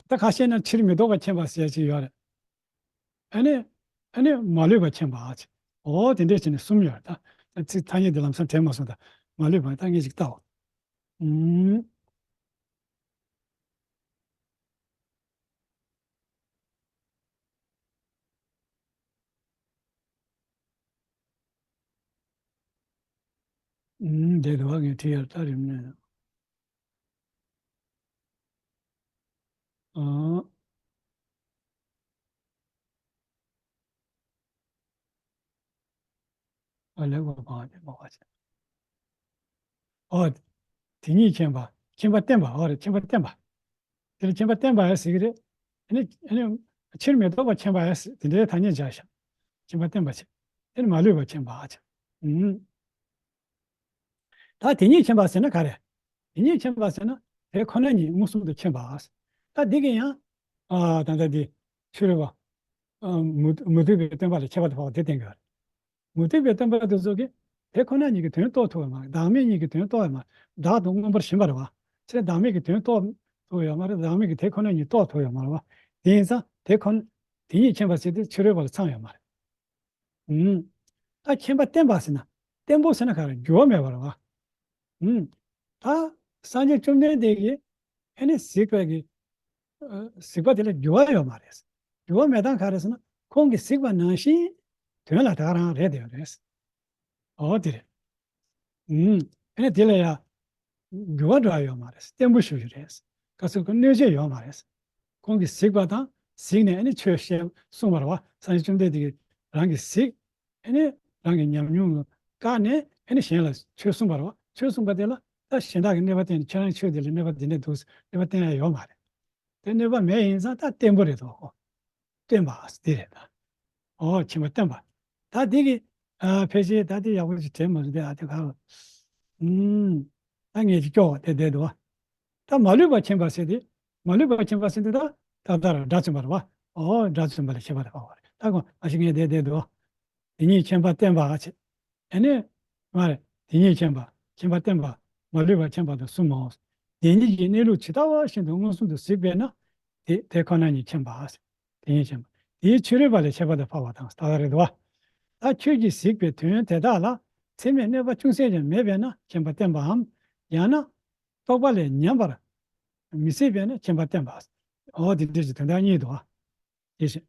ད་ཁ་ཤས་ན་ཕྱིར་མི་ལྡོག་པ་མཁྱེན་པ་ཟེར་ཅིག་ཡོད་རེད། ཨ་ནི། ཨ་ནི་མ་ལུས་པ་མཁྱེན་པ་ཟེར། ཨོ་དེ་འདྲས་བྱས་ནས་གསུམ་ཡོད་རེད་ད། ད་ཚིག་ཐ་སྙད་འདི་ལམ་སང་དྲན་མ་སོང་ད། མ་ལུས་པ་ད་ངས་ཅིག་བལྟའོ། ཨུམ། ཨུམ། བསྡད་འདུག་བ། ངས་བྲིས་ཡར་ལྟ་རིམ་ནས། ཨང་། ཨ་ལས་འོ་བ་དེ་མ་བ་ཆེ། ཨོ། དེ་ཉིད་མཁྱེན་པ། མཁྱེན་པ་བསྟན་པ། ཨོ་རེད། མཁྱེན་པ་བསྟན་པ། དེ་ལ་མཁྱེན་པ་བསྟན་པ་ཟེར་གྱི་རེད། ཨ་ནི་ཨ་ནི་ཕྱིར་མི་ལྡོག་པ་མཁྱེན་པ་ཟེར་དེ་འདྲའི་ཐ་སྙད་སྦྱར་ཤག་མཁྱེན་པ་བསྟན་པ་ཟེར། དེ་ནི་མ་ལུས་པ་མཁྱེན་པ་ཟེར། ཨུམ། ད་དེ་ཉིད་མཁྱེན་པ་ཟེར་ན་ག་རེ། དེ་ཉིད་མཁྱེན་པ་ཟེར་ན་དེ་ཁོ་ན་ཉིད་མངོན་སུམ་དུ་མཁྱེན་པ། ད་འདི་གི་ཡང་། ཨ་ད་ལྟ་འདི་ཕྱི་རོལ་པ། ཨ་མུ་མུ་སྟེགས་པའི་སྟོན་པ་ལས་ཁྱད་པར་དུ་འཕགས་པ་དེ་བསྟན་གྱི་ཡོད་རེད། མུ་སྟེགས་པའི་སྟོན་པ་དེ་ཚོ་གིས་དེ་ཁོ་ན་ཉིད་ཀྱི་དོན་རྟོགས་ཐུབ་ཡོད་མ་རེད། བདག་མེད་གཉིས་ཀྱི་དོན་རྟོགས་ཡོད་མ་རེད། བདག་དང་མངོན་པར་ཞེན་པ་རེད་བ། ཚེ་བདག་མེད་ཀྱི་དོན་རྟོགས་ཐུབ་ཡོད་མ་རེད། བདག་མེད་ཀྱི་དེ་ཁོ་ན་ཉིད་རྟོགས་ཐུབ་ཡོད་མ་རེད་བ། དེ་ཡིན་ཙང་དེ་ཁོ་ན་དེ་ཉིད་མཁྱེན་པ་ཟེར་དུས་ཕྱི་རོལ་པ་ལ་ཚང་ཡོད་མ་རེད། ཨུམ། ད་མཁྱེན་པ་བརྟན་པ་ཟེར་ན། བརྟན་པོ་ཟེར་ན་ག་རེ། འགྱུར་བ་མེད་པ་རེད་བ། ཨུམ། ད་སངས་རྒྱས་བཅོམ་ལྡན་འདས་ཀྱིས་ཨ་ནི་གཟིགས་པའི་གི། ཨ་གཟིགས་པ་དེ་ལ་འགྱུར་བ་ཡོད་མ་རེད། འགྱུར་བ་མེད་སྟངས་ག་རེ་ཟེར་ན་ཁོང་གིས་གཟིགས་པ་ནང་བཞིན་དོན་ལ་ད་ག་རང་རེད་བསྡད་ཡོད་རེད། ཨོ་དེ་རེད། ཨུམ། ཨ་ནི་དེ་ལ་ཡང་འགྱུར་བ་འགྲོ་ཡ་ཡོད་མ་རེད། བརྟན་པོ་ཞེ་པོ་ཅིག་རེད། ག་ཚོད་ཀྱི་གནོད་བྱེད་ཡོད་མ་རེད། ཁོང་གིས་གཟིགས་པ་དང་གཟིགས་ནས་ཨ་ནི་ཆོས་བཤད་གསུངས་པ་རེད་བ། སངས་རྒྱས་བཅོམ་ལྡན་འདས་ཀྱིས་རང་གིས་གཟིགས། ཨ་ནི་རང་གི་ཉམས་མྱོང་བཀག་ནས་ཨ་ནི་གཞན་ལ་ཆོས་གསུངས་པ་རེད་བ། ཆོས་གསུངས་པ་དེ་ལ་ད་གཞན་དག་གིས་གནོད་པ་བསྟན་ནས་ཁྱེད་རང་ཆོས་དེ་ལ་གནོད་པ་འདི་འདྲ་འདུག་གནོད་པ་བསྟན་ཡ་ཡོད་མ་རེད། དེ་གནོད་པ་མེད་ཡིན་ཙང་ད་བརྟན་པོ་རེད་དོ། བརྟན་པ་འདི་རེད་ད། ཨོ་མཁྱེན་པ་བརྟན་པ། ད་འདི་གི་ཨ་ཕལ་ཆེར་ད་འདི་ཡག་པོ་ཅིག་དྲན་མ་སོང་སྟེ། ཨ་དེ་ག་ལ། ཨུམ། ད་ངས་ཅིག་སྐྱོ་བ་དེ་བསྡད་འདུག་བ། ད་མ་ལུས་པ་མཁྱེན་པ་ཟེར་དེ། མ་ལུས་པ་མཁྱེན་པ་ཟེར་དེ་ད་ད་ལྟ་ར་དགྲ་བཅོམ་པ་རེད་བ། ཨོ་དགྲ་བཅོམ་པ་ལས་ཁྱད་པར་དུ་འཕགས་པ་རེད། ད་གོ་ཨ་ཞིག་ངས་བསྡད་བསྡད་འདུག་བ། དེ་ཉིད་མཁྱེན་པ་བརྟན་པ་ཟེར། ཨ་ནི། མ་རེད། དེ་ཉིད་མཁྱེན་པ། མཁྱེན་པ་བརྟན་པ། མ་ལུས་པ་མཁྱེན་པ་དང་གསུམ་མོ། བདེན་གཉིས་ཀྱི་གནས་ལུགས་ཇི་ལྟ་བ་བཞིན་དུ་མངོན་སུམ་དུ་གཟིགས་པས་ན། དེ་དེ་ཁོ་ན་ཉིད་མཁྱེན་པ། དེ་ཉིད་མཁྱེན་པ། དེའི་ཕྱི་རོལ་པ་ལས་ཁྱད་པར་དུ་འཕགས་པ་དང་ལྟ་བ་རེད་དོ། ད་ཁྱོད་ཀྱིས་གཟིགས་པའི་དོན་དེ་དག་ལ་ཚད་མས་གནོད་པ་ཅུང་ཟད་ཀྱང་མེད་པས་ན་མཁྱེན་པ་བསྟན་པའམ། ཡང་ན་རྟོག་པ་ལས་ཉམས་པར་མི་སྲིད་པས་ན་མཁྱེན་པ་བསྟན་པ། འོ་དེ་འདྲ་ཞིག་དོན་དག་གཉིས་འདུག་བ། དེ་བཞིན།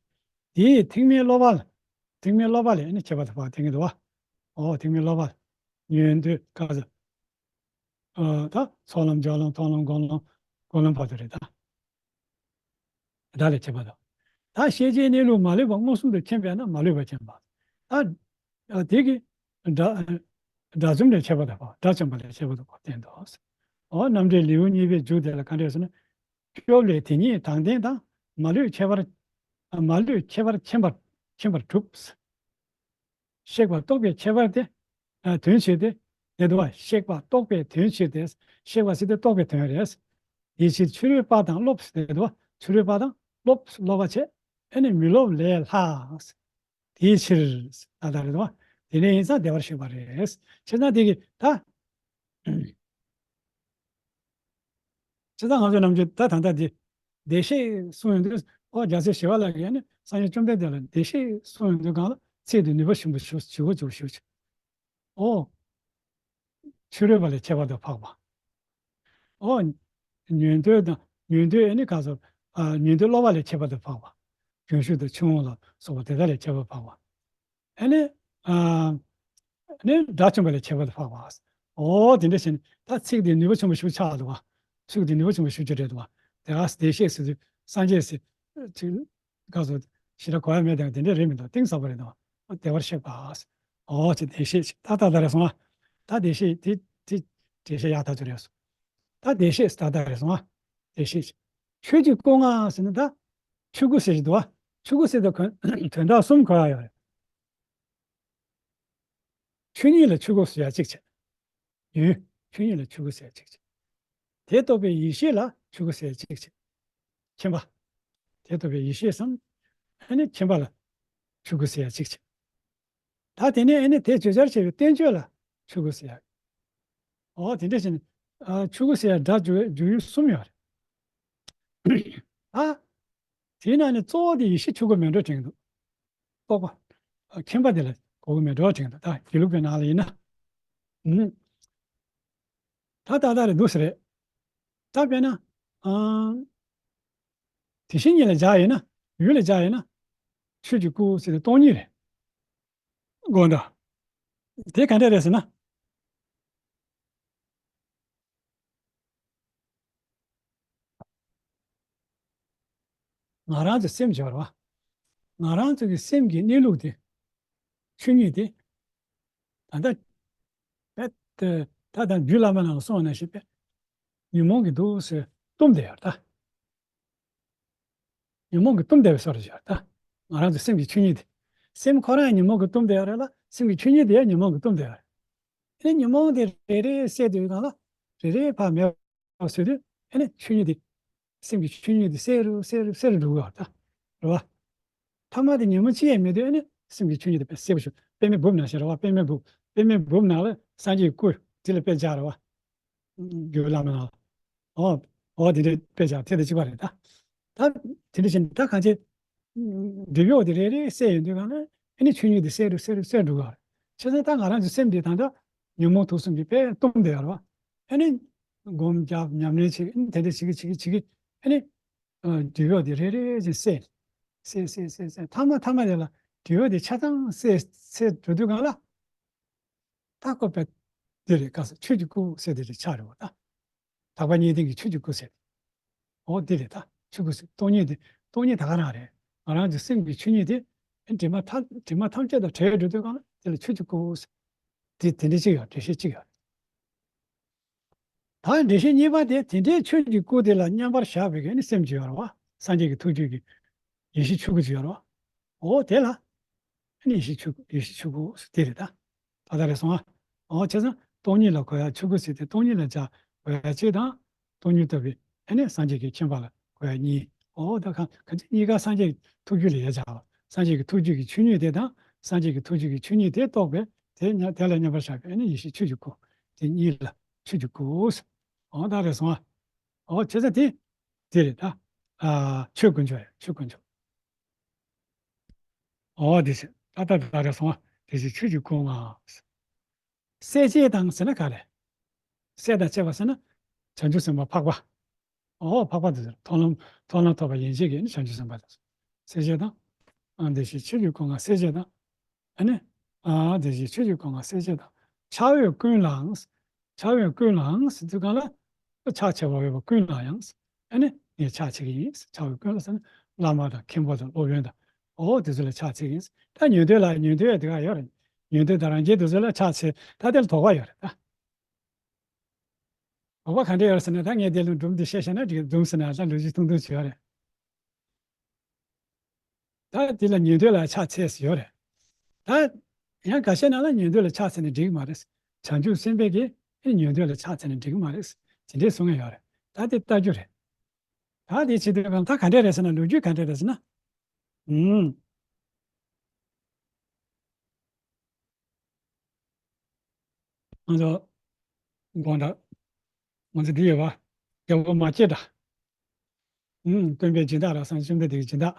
དེས་ཐེག་དམན་སློབ་པ་ལ། ཐེག་དམན་སློབ་པ་ལས་ནི་ཁྱད་པར་དུ་འཕགས་པ་བསྟན་གྱི་འདུག་བ། འོ་ཐེག་དམན་སློབ་པ་ལ། ཉོན་ཐོས་ག་ཚོད། ཨ་ད་ཚོགས་ལམ་སྦྱོར་ལམ་མཐོང་ལམ་སྒོམ་ལམ་སྒོམ་ལམ་བར་དུ་རེད་ད། དེ་དག་ལས་ཁྱད་པར་དུ། ད་ཤེས་བྱའི་གནས་ལུགས་མ་ལུས་པ་མངོན་སུམ་དུ་མཁྱེན་པས་ན་མ་ལུས་པ་མཁྱེན་པ། ད་ཨ་དེ་གི་དགྲ་དགྲ་བཅོམ་ལས་ཁྱད་པར་དུ་འཕགས། དགྲ་བཅོམ་པ་ལས་ཁྱད་པར་དུ་འཕགས་བསྟན་ཏོ། འོ་རྣམ་འགྲེལ་ལེའུ་གཉིས་པའི་མཇུག་དེ་ལ་ག་འདྲ་ཟེར་ན། སྐྱོབ་ལས་དེ་ཉིད་དྲང་བདེན་དང་མ་ལུས་ཁྱད་པར། མ་ལུས་ཁྱད་པར་མཁྱེན་པར་མཁྱེན་པར་གྲུབ། གཤེགས་པ་རྟོགས་པའི་ཁྱད་པར་ཏེ། ཨ་དོན་ཕྱིར་ཏེ། དེ་འདུག་བ། གཤེགས་པ་རྟོགས་པའི་དོན་ཕྱིར་ཏེ། གཤེགས་པ་ཟེར་དུས་རྟོགས་པའི་དོན་རེད། དེའི་ཕྱིར་ཕྱི་རོལ་པ་དང་སློབ་ཟེར་དུས་ཕྱི་རོལ་པ་དང་སློབ་སློབ་པ་བྱས། ཨ་ནི་མི་སློབ་ལས་ལྷག་དེའི་ཕྱིར། ད་ལྟ་རེད་དོ། དེ་ནས་ཡིན་ཙང་བདེ་བར་གཤེགས་པ་རེད། བྱས་ཙང་དེ་གི་ད། བྱས་ཙང་ང་ཚོ་ནམ་རྒྱུན་ད་ད་ལྟ་འདི་བདེ་གཤེགས་གསུངས་ཡོང་དུས། ཨོ་རྒྱལ་སྲས་ཞི་བ་ལྷ་གིས་ནི་སངས་རྒྱས་བཅོམ་ལྡན་འདས་ལ་བདེ་གཤེགས་གསུངས་ཡོང་དུས་སྒང་ལ་ཚིག་དེ་ནུས་པ་ཆེན་པོ་ཞེ་པོ་ཞེ་པོ་ཞེ་པོ་ཞེ་པོ་ཅིག་ཨོ། ཕྱི་རོལ་པ་ལས་ཁྱད་པར་དུ་འཕགས་པ། ཨོ། ཉན་ཐོས་དང་ཉན་ཐོས་ཨ་ནི་ག་ཚོད། ཨ་ཉན་ཐོས་སློབ་པ་ལས་ཁྱད་པར་དུ་འཕགས་པ། རྒྱུན་ཞུགས་དང་ཕྱིར་འོང་ལ་སོགས་པ་དེ་དག་ལས་ཁྱད་པར་འཕགས་པ། ཨ་ནི། ཨ་ནི་དགྲ་བཅོམ་པ་ལས་ཁྱད་པར་དུ་འཕགས་པ། ཨོ་དེ་འདྲ་བྱས་ནས་ད་ཚིག་དེ་ནུས་པ་ཆེན་པོ་ཞེ་པོ་ཆགས་འདུག་བ། ཚིག་དེ་ནུས་པ་ཆེན་པོ་ཞེ་པོ་ཅིག་རེད་འདུག་བ། དེ་ག་བདེ་གཤེགས་ཟེར་དུས་སངས་རྒྱས་ཟེར། ཚིག་ག་ཚོད་ཞེ་དྲག་གོ་ཡ་མེད་དང་དེ་འདྲ་རེད་མི་འདུག་གཏིང་ཟབ་པོ་རེད་འདུག་བདེ་བར་གཤེགས་པ། ཨོ་ཅེ་བདེ་གཤེགས་ད་ད་ད་རེད་སོང་ཨ། ད་བདེ་གཤེགས་དེ་དེ་འགྲེལ་བཤད་ཡག་ཐག་ཆོད་རེད་སོང་། ད་བདེ་གཤེགས་ད་ད་རེད་སོང་ཨ། བདེ་གཤེགས། ཆོས་ཀྱི་སྐུ་ལྔ་ཟེར་ན་ད། ཆོས་སྐུ་ཟེར་གྱི་འདུག་བ། ཆོས་སྐུ་ཟེར་དུས་དོན་དག་གསུམ་གོ་ཡ་ཡོད་རེད། ཆོས་ཉིད་ལ་ཆོས་སྐུ་ཟེར་ཡ་གཅིག་བྱས། ཡུལ། ཆོས་ཉིད་ལ་ཆོས་སྐུ་ཟེར་ཡ་གཅིག་བྱས། དེ་རྟོགས་པའི་ཡེ་ཤེས་ལ་ཆོས་སྐུ་ཟེར་ཡ་གཅིག་བྱས། མཁྱེན་པ། དེ་རྟོགས་པའི་ཡེ་ཤེས་སམ། ཨ་ནི་མཁྱེན་པ་ལ་ཆོས་སྐུ་ཟེར་ཡ་གཅིག་བྱས། ད་དེ་ནས་ཨ་ནི་དེ་བརྗོད་བྱར་བྱས་པའི་བསྟན་བཅོས་ལ་ཆོས་སྐུ་ཟེར་ཡ། འོ་དེ་འདྲ་བྱས་ནས། ཨ་ཆོས་སྐུ་ཟེར་ཡ་སྒྲ་བརྗོད་བརྗོད་ཡུལ་གསུམ་ཡོད་རེད། ཨ། དེའི་ནང་ནས་གཙོ་བོ་དེ་ཡེ་ཤེས་ཆོས་སྐུ་མེད་འགྲོ་དྲན་གྱི་འདུག་རྟོགས་པ། མཁྱེན་པ་དེ་ལ་གོ་གི་མེད་འགྲོ་དྲན་གྱི་འདུག་ད་དགེ་ལུགས་པའི་ནང་ལ་ཡིན་ན། ཨུམ། ད་ཏག་ཏག་རེད་འདུག་ཟེར་རེད། ད་དཔེར་ན། ཨང་། དེ་བཞིན་ཉིད་ལ་སྦྱར་ཡིན་ན། ཡུལ་ལ་སྦྱར་ཡིན་ན། ཆོས་ཀྱི་སྐུ་ཟེར་ཏེ་སྟོང་ཉིད་རེད། དགོངས་དག་དེ་ག་འདྲ་རེད་ཟེར་ན། ང་རང་ཚོའི་སེམས་སྦྱོར་བ། ང་རང་ཚོ་གི་སེམས་ཀྱི་གནས་ལུགས་དེ། ཆོས་ཉིད་དེ། ད་ལྟ། པད། ད་ལྟ་རྒྱུད་བླ་མའི་ནང་ལ་གསུངས་པ་ནང་བཞིན་པས། ཉོན་མོངས་ཀྱིས་འདུག་ཟེར་གཏུམ་བསྡད་ཡོད་ད། ཉོན་མོངས་ཀྱིས་གཏུམ་བསྡད་པའི་བཟོ་འདྲ་ཞིག་ཡོད་ད། ང་རང་ཚོའི་སེམས་ཀྱི་ཆོས་ཉིད་དེ། སེམས་ཁོ་རང་ཡང་ཉོན་མོངས་ཀྱིས་གཏུམ་བསྡད་ཡོད་རེད་ལ་སེམས་ཀྱི་ཆོས་ཉིད་དེ་ཡང་ཉོན་མོངས་ཀྱིས་གཏུམ་བསྡད་ཡོད་རེད། དེ་ནས་ཉོན་མོངས་དེ་རེ་རེ་བསལ་དུས་སྒང་ལ། རེ་རེ་ཕར་མེད་པ་བཟོས་དུས་ཨ་ནི་ཆོས་ཉིད་དེ། སེམས་ཀྱི་ཆོས་ཉིད་དེ་གསལ་རུ་གསལ་རུ་གསལ་རུ་འགྲོ་གི་ཡོད་རེད་ད། རེད་བ། ཐ་མ་དེ་ཉོན་མོངས་ཅི་ཡང་མེད་དུས་ཨ་ནི་སེམས་ཀྱི་ཆོས་ཉིད་དེ་དཔེ་གསལ་པོ་ཞིག་པད་མའི་སྦུབས་ནང་བཞིན་རེད་བ། པད་མའི་སྦུབས་པད་མའི་སྦུབས་ནང་ལ་སངས་རྒྱས་ཀྱི་སྐུ་དེ་ལ་དཔེ་སྦྱར་རེད་བ། རྒྱུད་བླ་མའི་ནང་ལ། ཨོ། ཨོ་དེ་འདྲའི་དཔེ་སྦྱར་དེ་དང་གཅིག་པ་རེད་ད། ད་དེ་འདྲ་བྱས་ནས་ད་གང་ཅི། སྒྲིབ་གཡོགས་དེ་རེ་རེ་བསལ་ཡོང་དུས་གང་ལ་ཨ་ནི་ཆོས་ཉིད་དེ་གསལ་རུ་གསལ་རུ་གསལ་འགྲོ་གི་རེད། བྱས་ཙང་ད་ང་རང་ཚོའི་སེམས་དེ་ད་ལྟ་ཉོན་མོངས་དུག་གསུམ་གྱིས་དཔེ་གཏུམ་བསྡད་ཡོད་རེད་བ། ཨ་ནི་སྒོམ་རྒྱབ་ཉམས་ལེན་བྱེད་ཨ་ནི་དེ་འདྲ་བྱེད་ཀྱི་བྱེད་ཀྱི་བྱེད་ཀྱི་ཨ་ནི། སྒྲིབ་གཡོགས་དེ་རེ་རེ་བཞིན་བསལ། བསལ་བསལ་བསལ་བསལ་མཐའ་མ་མཐའ་མ་དེ་ལ་སྒྲིབ་གཡོགས་དེ་ཆ་ཚང་བསལ་བསལ་འགྲོ་དུས་གང་ལ། ད་ཁོ་པས་འདི་རེད་ག་ས་ཆོས་ཀྱི་སྐུ་ཟེར་དེ་རེད་ཆགས་རེད་བ་ད། དག་པ་གཉིས་ལྡན་གྱི་ཆོས་ཀྱི་སྐུ་ཟེར། འོ་འདི་རེད་ད་ཆོས་སྐུ་ཟེར་སྟོང་ཉིད་དེ་སྟོང་ཉིད་ད་ག་རང་རེད། ང་རང་ཚོའི་སེམས་ཀྱི་ཆོས་ཉིད་དེ་དྲི་མ་ཐ་དྲི་མ་ཐམས་ཅད་དང་བྲལ་འགྲོ་དུས་གང་ལ་དེ་ལ་ཆོས་ཀྱི་སྐུ་ཟེར། དེ་དེ་འདྲ་གཅིག་ཡོད་འགྲེལ་བཤད་གཅིག་ཡོད། ད་འགྲེལ་བཤད་གཉིས་པ་དེ་དེ་འདྲའི་ཆོས་ཀྱི་སྐུ་དེ་ལ་མཉམ་པར་བཞག་པའི་གི་ནི་སེམས་ཀྱི་ཡོད་རེད་བ། སངས་རྒྱས་ཀྱི་ཐུགས་རྒྱུད་ཀྱི་ཡེ་ཤེས་ཆོས་སྐུ་ཅིག་ཡོད་རེད་བ། འོ་དེ་ལ་ནི་ཡེ་ཤེས་ཆོས་སྐུ་ཡེ་ཤེས་ཆོས་སྐུ་དེ་རེད་ད། ད་ལྟ་རེད་སོང་ཨ། འོ་བྱས་ཙང་སྟོང་ཉིད་ལ་གོ་ཡ་ཆོས་སྐུ་ཟེར་ཏེ་སྟོང་ཉིད་ལ་སྦྱར་གོ་ཡ་གཅིག་དང་། སྟོང་ཉིད་ལྟ་བུའི་ཨ་ནི་སངས་རྒྱས་ཀྱི་མཁྱེན་པ་ལ་གོ་ཡ་གཉིས། འོ་ད་གང་གང་ཅི་གཉིས་ཀ་སངས་རྒྱས་ཀྱི་ཐུགས་རྒྱུད་ལ་ཡ་སྦྱར་བ། སངས་རྒྱས་ཀྱི་ཐུགས་རྒྱུད་ཀྱི་ཆོས་ཉིད་དེ་དང་སངས་རྒྱས་ཀྱི་ཐུགས་རྒྱུད་ཀྱི་ཆོས་ཉིད་དེ་རྟོགས་པའི་དེ་ཉ་དེ་ལ་མཉམ་པར་བཞག་པའི་ཨ་ནི་ཡེ་ཤེས་ཆོས་ཀྱི་སྐུ། དེ་གཉིས་ལ་ཆོས་ཀྱི་སྐུ། འོ་ད་རེད་སོང་ཨ། འོ་བྱས་ཙང་དེ་དེ་རེད་ད། ཨ་ཆོས་དཀོན་མཆོག་རེད། ཆོས་དཀོན་མཆོག་འོ་དེ་བཞིན་ད་ལྟ་ད་རེ་སོང་བ་དེ་བཞིན་ཆོས་ཀྱི་སྐུ་མངའ། སྲས་བཅས་དང་ཟེར་ན་ག་རེ། སྲས་དང་བཅས་པ་ཟེར་ན་བྱང་ཆུབ་སེམས་དཔའ་འཕགས་པ། འོ་འཕགས་པ་དེ་ཚོ་མཐོང་ལམ་མཐོང་ལམ་ཐོབ་པ་ཡན་ཆད་ཀྱི་ནི་བྱང་ཆུབ་སེམས་དཔའ་དེ་ཚོ། སྲས་བཅས་དང་། ཨ་དེ་བཞིན་ཆོས་ཀྱི་སྐུ་མངའ་སྲས་བཅས་དང་། ཨ་ནི། ཨ་དེ་བཞིན་ཆོས་ཀྱི་སྐུ་མངའ་སྲས་བཅས་དང་། ཕྱག་འོས་ཀུན་ལའང་། ཕྱག་འོས་ཀུན་ལའང་ཟེར་དུས་གང་ལ། ཕྱག་བྱ་བ་འོས་པ་ཀུན་ལ་ཡང་། ཨ་ནི་ངས་ཕྱག་བྱེད་ཀྱི་ཡིན། ཕྱག་འོས་ཀུན་ལ་ཟེར་ན་བླ་མ་དང་མཁན་པོ་དང་སློབ་དཔོན་དང་། འོ་དེ་ཚོ་ལ་ཕྱག་བྱེད་ཀྱི་ཡིན། ད་ཉན་ཐོས་ལ་ཉན་ཐོས་ཡ་དེ་ག་ཡོད་རེད། ཉན་ཐོས་དང་རང་རྒྱལ་དེ་ཚོ་ལ་ཕྱག་བྱེད་ད་དེ་ལ་དོགས་པ་ཡོད་རེད་ད། དོགས་པ་ག་འདྲ་ཡོད་རེད་ཟེར་ན་ད་ངས་དེ་ལ་སྒྲུང་འདི་བཤད་བཤད་ན་འགྲིག་སྒྲུང་ཟེར་ན་ད་ལོ་རྒྱུས་ཐུང་ཐུང་བྱས་ཡོད་རེད། ད་དེ་ལ་ཉན་ཐོས་ལ་ཕྱག་འཚལ་ཟེར་ཡོད་རེད། ད་ཡང་འགའ་ཤས་ནང་ལ་ཉན་ཐོས་ལ་ཕྱག་འཚལ་ནས་འགྲིག་གི་མ་རེད། བྱང་ཆུབ་སེམས་དཔའ་གིས་ཨེ་ཉན་ཐོས་ལ་ཕྱག་འཚལ་ནས་འགྲིག་གི་མ་རེད། དེ་འདྲས་གསུང་ཡ་ཡོད་རེད། ད་དེ་ལྟ་རྒྱུ་རེད། ད་དེ་བྱེད་དུས་གང་ད་ག་འདྲས་རེད་ཟེར་ན་ལོ་རྒྱུས་ག་འདྲས་རེད་ཟེར་ན། ཨུམ། ང་ཚོ་དགོངས་དག་ང་ཚོ་འདི་ཡོད་པ། རྒྱལ་པོ་མ་སྐྱེས་དགྲ། ཨུམ། སྟོན་པའི་སྦྱིན་བདག་ར་སངས་རྒྱས་བཅོམ་ལྡན་འདས་ཀྱི་སྦྱིན་བདག་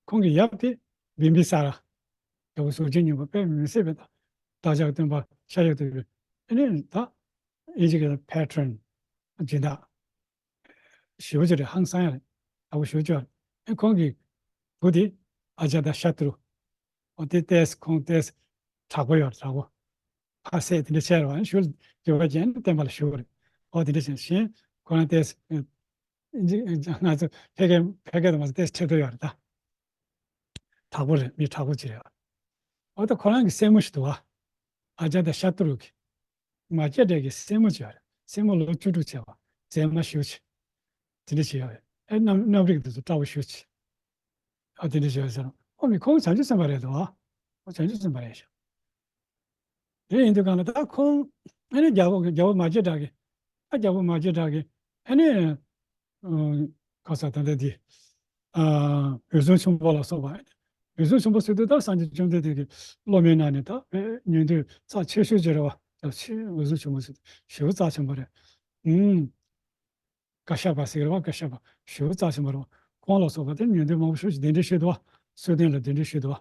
ཁོང་གི་ཡབ་དེ་བིམ་བི་ས་ར། རྒྱལ་པོ་གཟུགས་ཅན་སྙིང་པོ་དཔེ་མི་སྲིད་པའི་བདག་ཅག་སྟོན་པ་ཤཱཀྱ་ཐུབ་པའི་ཨ་ནི་ད་ཨིན་ཇི་སྐད་ལ་patron སྦྱིན་བདག་ཞེ་པོ་ཅིག་རེད། ཧང་སང་ཡ་རེད། དགའ་པོ་ཞེ་པོ་ཅིག་ཡོད་རེད། ཨེ་ཁོང་གི་བུ་དེ་ཨ་ཇ་ད་ཤ་ཏྲུ། འོ་དེ་ཏེས་ཁོང་ཏེས་དྲག་པོ་ཡོད་རེད། དྲག་པོ། ཕ་སེ་དེ་འདྲ་བྱས་རེད་བ། ཞུ་འགྱུར་བ་ཅན་བསྟན་པ་ལ་ཞུ་བ་རེད། འོ་དེ་འདྲ་བྱས་ཤིང་ཁོ་རང་ཏེས་ང་ཚོ་ཕལ་སྐད་ཕལ་སྐད་དུ་མ་ཟད་ཏེས་ཁྲེ་ཏོ་ཡོད་རེད་ད། དྲག་པོ་རེད། མི་དྲག་པོ་ཅིག་རེད་བ། འོ་ད་ཁོ་རང་གི་སྲས་མོ་ཞིག་འདུག་བ། ཨ་ཇ་ད་ཤ་ཏུ་རུ་གི་མ་སྐྱེས་དགྲ་གི་སྲས་མོ་ཅིག་ཡོད་རེད། སྲས་མོ་ལོ་བཅུ་དྲུག་བྱས་པ་མཛེས་མ་ཞེ་པོ་ཅིག་དེ་འདྲ་ཞིག་ཡོད་རེད། ཨེ་རྣམ་རྣམ་རིག་དེ་ཚོ་སྐྲ་བོ་ཞེ་པོ་ཅིག་ཨ་དེ་འདྲ་ཞིག་ཡོད་ཟེར། ཨོ་མི་ཁོང་བྱང་ཆུབ་སེམས་དཔའ་རེད་འདུག་ཨ། ཁོང་བྱང་ཆུབ་སེམས་དཔའ་རེད་ཤག་དེ་ཡིན་དུས་གང་ལ་ད་ཁོང་ཨ་ནི་རྒྱལ་པོ་རྒྱལ་པོ་མ་སྐྱེས་དགྲ་གི་ཨ་རྒྱལ་པོ་མ་སྐྱེས་དགྲ་གི་ཨ་ནི་ཨ་ག་ས་ད་ལྟ་འདི་ཨ་འོད་སྲུང་ཆེན་པོ་ལ་སོགས་པ། འོད་སྲུང་ཆེན་པོ་ཟེར་དུས་ད་སངས་རྒྱས་བཅོམ་ལྡན་འདས་ཀྱི་སློབ་མའི་ནང་ནས་ད་དཔེ་ཉན་ཐོས་རྩ་ཆེ་ཤོས་ཅིག་རེད་བ། ད་ཆེས་འོད་སྲུང་ཆེན་པོ་ཟེར་དུས་ཞེ་པོ་རྩ་ཆེན་པོ་རེད། ཨུམ། ཀ་ཤ་པ་ཟེར་གི་རེད་བ། ཀ་ཤ་པ་ཞེ་པོ་རྩ་ཆེན་པོ་རེད་བ། ཁོང་ལ་སོགས་པ་དེ་ཉན་ཐོས་མང་པོ་ཞེ་པོ་ཅིག་གདན་འདྲེན་ཞུས་འདུག་བ། གསོལ་སྟོན་ལ་གདན་འདྲེན་ཞུས་འདུག་བ།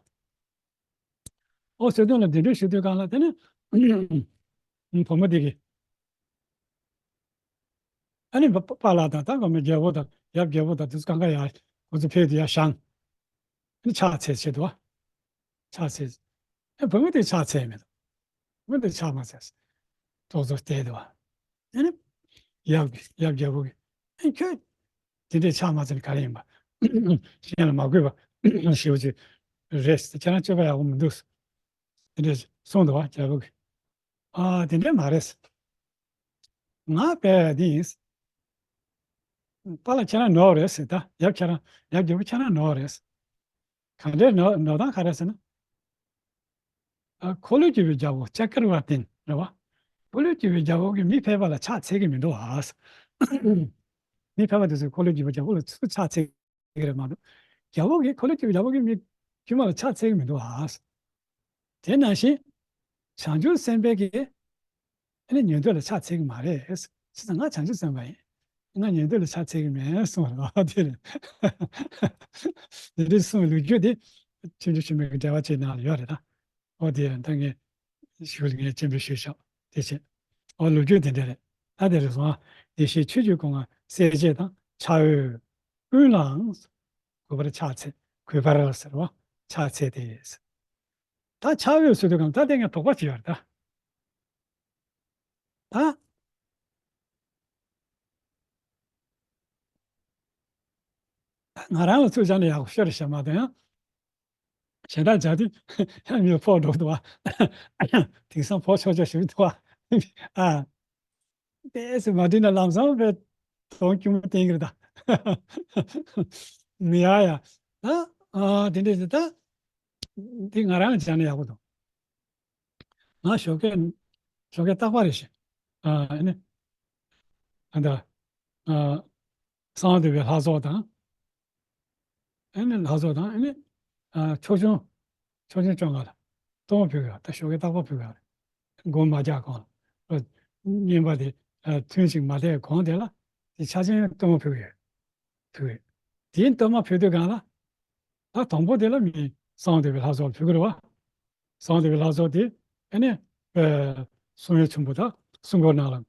ཨོ་གསོལ་སྟོན་ལ་གདན་འདྲེན་ཞུས་དུས་གང་ལ་དེ་ནི་བུ་མོ་དེ་གིས་ཨ་ནི་པ་པ་ལགས་དང་ད་ག་མི་རྒྱལ་པོ་དང་ཡབ་རྒྱལ་པོ་དང་དེ་ཚོ་གང་ག་ཡ་ཁོ་ཚོ་ཕེབས་དུས་ཡ་བཞེངས། ཨ་ནི་ཕྱག་འཚལ་བྱེད་དུ་བ། ཕྱག་འཚལ། ཨེ་བུ་མོ་དེ་ཕྱག་འཚལ་མེད། བུ་མོ་དེ་ཕྱག་མ་འཚལ། ཏོག་ཙམ་བལྟས་དུ་བ། ཨ་ནི་ཡབ་ཡབ་རྒྱལ་པོ་གིས་ཨེ་ཁྱོད་དེ་འདྲའི་ཕྱག་མ་འཚལ་ག་རེ་ཡིན་པ། གཞན་ལ་མ་གུས་པ་ཞེ་པོ་ཅིག་རེད། ཁྱེད་རང་སྤྱོད་པ་ཡག་པོ་མི་འདུག་དེ་འདྲ་གསུངས་འདུག་བ། རྒྱལ་པོ་གིས། ཨ་དེ་འདྲ་མ་རེད། ང་དཔེ་འདི་ཡིན། པཱ་ལགས་ཁྱེད་རང་ནོར་རེད་ཟེར། ད་ཡབ་ཁྱེད་རང་ཡབ་རྒྱལ་པོ་ཁྱེད་རང་ནོར་རེད། ག་འདྲའི་ནོར་ནོར་སྟངས་ག་རེ་ཟེར་ན། ཨ་འཁོར་ལོས་སྒྱུར་བའི་རྒྱལ་པོ་ཅ་ཀྲ་ཝར་ཏིན་རེད་བ། འཁོར་ལོས་སྒྱུར་བའི་རྒྱལ་པོ་གིས་མི་ཕལ་པ་ལ་ཕྱག་འཚལ་གི་མི་འདུག་ཨ། མི་ཕལ་པ་དེ་ཚོས་འཁོར་ལོས་སྒྱུར་བའི་རྒྱལ་པོ་ལ་ཚུར་ཕྱག་འཚལ་གི་རེད་མ་གཏོགས། རྒྱལ་པོ་གིས་འཁོར་ལོས་སྒྱུར་བའི་རྒྱལ་པོ་གིས་མི་དཀྱུས་མ་ལ་ཕྱག་འཚལ་གི་མི་འདུག་ཨ། དེ་ནང་བཞིན་བྱང་ཆུབ་སེམས་དཔའ་གིས་ཨ་ནི་ཉན་ཐོས་ལ་ཕྱག་འཚལ་གི་མ་རེད། བྱས་ཙང་ང་བྱང་ཆུབ་སེམས་དཔའ་ཡིན། ང་ཉན་ཐོས་ལ་ཕྱག་འཚལ་གི་མེད་གསུངས་པ་རེད་བ། དེ་རེད། དེ་འདྲའི་གསུངས་པའི་ལོ་རྒྱུས་དེ་ཆོས་རྒྱལ་ཆེན་པོའི་འགྲེལ་པ་བཅས་ནང་ལ་ཡོད་རེད་ད། ཨོ་དེ་ད་ངས་ཞུ་ལ་ངས་སྤྱན་འབུལ་ཞུས་ཤག་དེ་བྱས། ཨོ་ལོ་རྒྱུས་དེ་འདྲ་རེད། ད་དེ་རེད་སོང་ཨ། དེ་བཞིན་ཆོས་ཀྱི་སྐུ་མངའ་སྲས་བཅས་དང་། ཕྱག་འོས་ཀུན་ལའང་། གུས་པར་ཕྱག་འཚལ། གུས་པར་ཟེར་བ། ཕྱག་འཚལ་ཏེ། ད་ཕྱག་འོས་ཟེར་དུས་གང་ད་དེ་ངས་དོགས་པ་ཅིག་ཡོད་རེད་ད། ད་ང་རང་ལ་ཚུར་བཞག་ན་ཡག་པོ་ཤོར་རེད་ཤག་མ་གཏོགས་ཡང་། གཞན་དག་བྱ་དུས་ཡང་མི་ལ་ཕོག་འགྲོ་འདུག་བ། དེང་སང་ཕོག་ཆོག་ཆོག་ཞིག་འདུག་བ། ཨ། དེ་ཚོ་མ་བྲིས་ན་ལམ་སང་བས་དོན་སྐྱུར་མོ་བསྟན་གི་རེད་ད། མི་ཡ་ཡ། ད་ཨ་དེ་འདྲས་ད། འདི་ང་རང་ལ་བྱས་ན་ཡག་པོ་འདུག་ང་ཞོགས་ཀས་ཞོགས་ཀས་རྟག་པར་རེ་བཞིན། ཨ་ཨ་ནི། ཨ་ད། ཨ་གསང་བ་འདུས་པའི་ལྷ་ཚོགས་དང་། ཨ་ནི་ལྷ་ཚོགས་དང་ཨ་ནི། ཨ་ཆོས་སྐྱོང་། ཆོས་སྐྱོང་བཅོ་ལྔ་ལ་གཏོར་མ་ཕུལ་དགོས་ཡ། ད་ཞོགས་ཀས་རྟག་པར་ཕུལ་དགོས་ཡ་རེད། དགོང་མ་རྒྱག་གོང་ལ། བསྙེན་པ་དེ་ཨ་ཐུན་གཅིག་མ་བཟླས་གོང་དེ་ལ། དེ་ཕྱག་ཆེན་གཏོར་མ་ཕུལ་གྱི་ཡོད། ཕུལ་གྱི་ཡོད། དེའི་གཏོར་མ་ཕུལ་དུས་སྒང་ལ། ད་དང་པོ་དེ་ལ་མི་གསང་བ་འདུས་པའི་ལྷ་ཚོགས་ལ་ཕུལ་གྱི་རེད་བ། གསང་བ་འདུས་པའི་ལྷ་ཚོགས་དེ་ཨ་ནི་ཨ་སྲུང་ཡོལ་ཆེན་པོ་དང་སྲུང་འཁོར་ནང་ལ།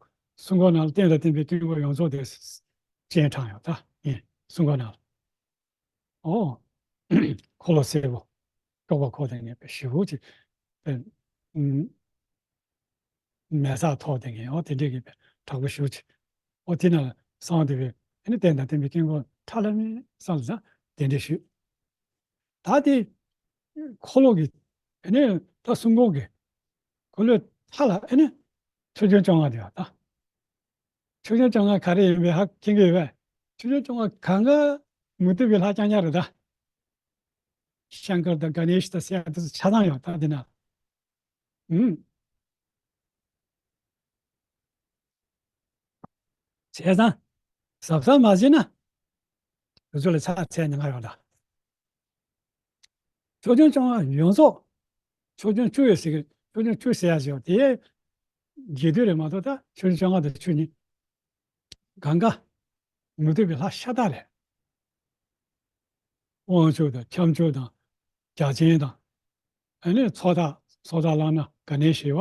སྲུང་འཁོར་ནང་ལ་རྟེན་དང་བརྟེན་པའི་དཀྱིལ་འཁོར་ཡོངས་རྫོགས་དེ་སྤྱན་དྲངས་ཡོད་ད་ཡིན། སྲུང་འཁོར་ནང་ལ། ཨོ། འཁོར་ལོ་སེར་པོ། འཁྱོག་པ་འཁོར་དེ་ངས་པའི་ཞེ་པོ་ཅིག་པའི་ཨུམ། མེ་སྟག་ཐོགས་དེ་ངས་ཨོ་དེ་འདྲས་ཀྱི་པའི་དྲག་པོ་ཞེ་པོ་ཅིག་ཨོ་དེ་ནང་ལ་གསང་བ་འདུས་པའི་ཨ་ནི་རྟེན་དང་བརྟེན་པའི་དཀྱིལ་འཁོར་ཁྲ་ལམ་མེ་གསང་ལ་དེ་འདྲས་ཞུས། ད་དེ་འཁོར་ལོ་གི་ཨ་ནི་ད་སྲུང་འཁོར་གི་འཁོར་ལོའི་མཐའ་ལ་ཨ་ནི་ཕྱོགས་སྐྱོང་བཅོ་ལྔ་དེ་ཡོད་ད། ཕྱོགས་སྐྱོང་བཅོ་ལྔ་ག་རེ་ཡིན་པའི་ཧ་མཁྱེན་གྱི་ཡོད་པས། ཕྱོགས་སྐྱོང་བཅོ་ལྔ་གང་ག་མུ་སྟེགས་པའི་ལྷ་རྐྱང་རྐྱང་རེད་ད། ཤང་ཀར་དང་ག་ནེ་ཤ་དང་ཟེར་ཡ་དེ་ཚོ་ཆ་ཚང་ཡོད་ད་དེ་ན། ཨུམ། བྱས་ཙང་། གཟབ་གཟབ་མ་བྱས་ན། དེ་ཚོ་ལ་ཕྱག་འཚལ་ཉེན་ཁ་ཡོད་ད། ཕྱོགས་སྐྱོང་བཅོ་ལྔ་ཡོངས་རྫོགས། ཕྱོགས་སྐྱོང་བཅུ་ཡོད་ཟེར་གི། ཕྱོགས་སྐྱོང་བཅུ་ཟེར་ཡ་ཞིག་ཡོད་དེ། རྒྱས་བསྡུས་རེད་མ་གཏོགས་ད་ཕྱོགས་སྐྱོང་བཅོ་ལྔ་དང་བཅུ་གཉིས། གང་ག་མུ་སྟེགས་པའི་ལྷ་ཤ་སྟག་རེད། དབང་ཕྱུག་དང་ཁྱབ་འཇུག་དང་། རྒྱལ་ཆེན་དང་། ཨ་ནི་ཚོགས་བདག་ཚོགས་བདག་ལག་ན་ག་ནེ་ཤ་བ།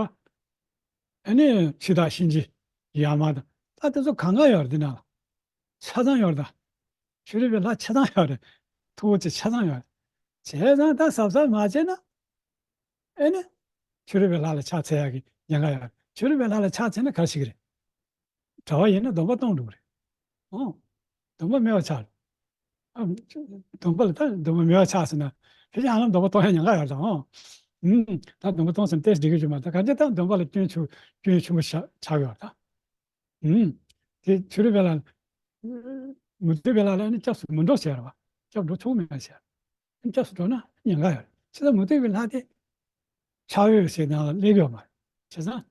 ཨ་ནི་འཆི་བདག་གཤིན་རྗེ་ཡ་མ་དང་། ད་དེ་ཚོ་གང་ག་ཡོད་རེད་དེ་ནང་ལ། ཆ་ཚང་ཡོད་རེད་ད། ཕྱི་རོལ་པའི་ལྷ་ཆ་ཚང་ཡོད་རེད། མཐུ་བོ་ཆེ་ཆ་ཚང་ཡོད་རེད། བྱས་ཙང་ད་གཟབ་གཟབ་མ་བྱས་ན། ཨེ་ནི། ཕྱི་རོལ་པའི་ལྷ་ལ་ཕྱག་འཚལ་ཡག་གི་ཉེན་ཁ་ཡོད་རེད། ཕྱི་རོལ་པའི་ལྷ་ལ་ཕྱག་འཚལ་ན་ག་རེ་བྱེད་ཀྱི་རེད། གྲྭ་པ་ཡིན་ན་སྡོམ་པ་གཏོང་འགྲོ་གི་རེད། ཨོ། སྡོམ་པ་མེད་པ་ཆགས་རེད། ཨ། སྡོམ་པ་ལ་ད་སྡོམ་པ་མེད་པ་ཆགས་ཟེར་ན། ཕལ་ཆེར་ཧ་ལམ་སྡོམ་པ་གཏོང་ཡག་ཉེན་ཁ་ཡོད་རེད་ད། ཨོ། ཨུམ། ད་སྡོམ་པ་གཏོང་ཟེར་ན་ཏོག་ཙམ་འགྲིག་གི་ཡོད་མ་རེད། ད་གང་ཅི་ད་སྡོམ་པ་ལ་སྐྱོན་ཆེ་སྐྱོན་ཆེན་པོ་ཆགས་ཆགས་ཡོད་རེད་ད། ཨུམ། དེ་ཕྱི་རོལ་པའི་ལྷ། མུ་སྟེགས་པའི་ལྷ་ལ་ནི་སྐྱབས་སུ་མི་འགྲོ་ཟེར་བ། སྐྱབས་འགྲོ་ཆོག་མེད་ཟེར། སྐྱབས་སུ་འགྲོ་ན་ཉེན་ཁ་ཡོད་རེད། བྱས་ཙང་མུ་སྟེགས་པའི་ལྷ་དེ། ཕྱག་འོས་ཟེར་ནང་ལ་སླེབས་ཡོད་མ་རེད། བྱས་ཙང་།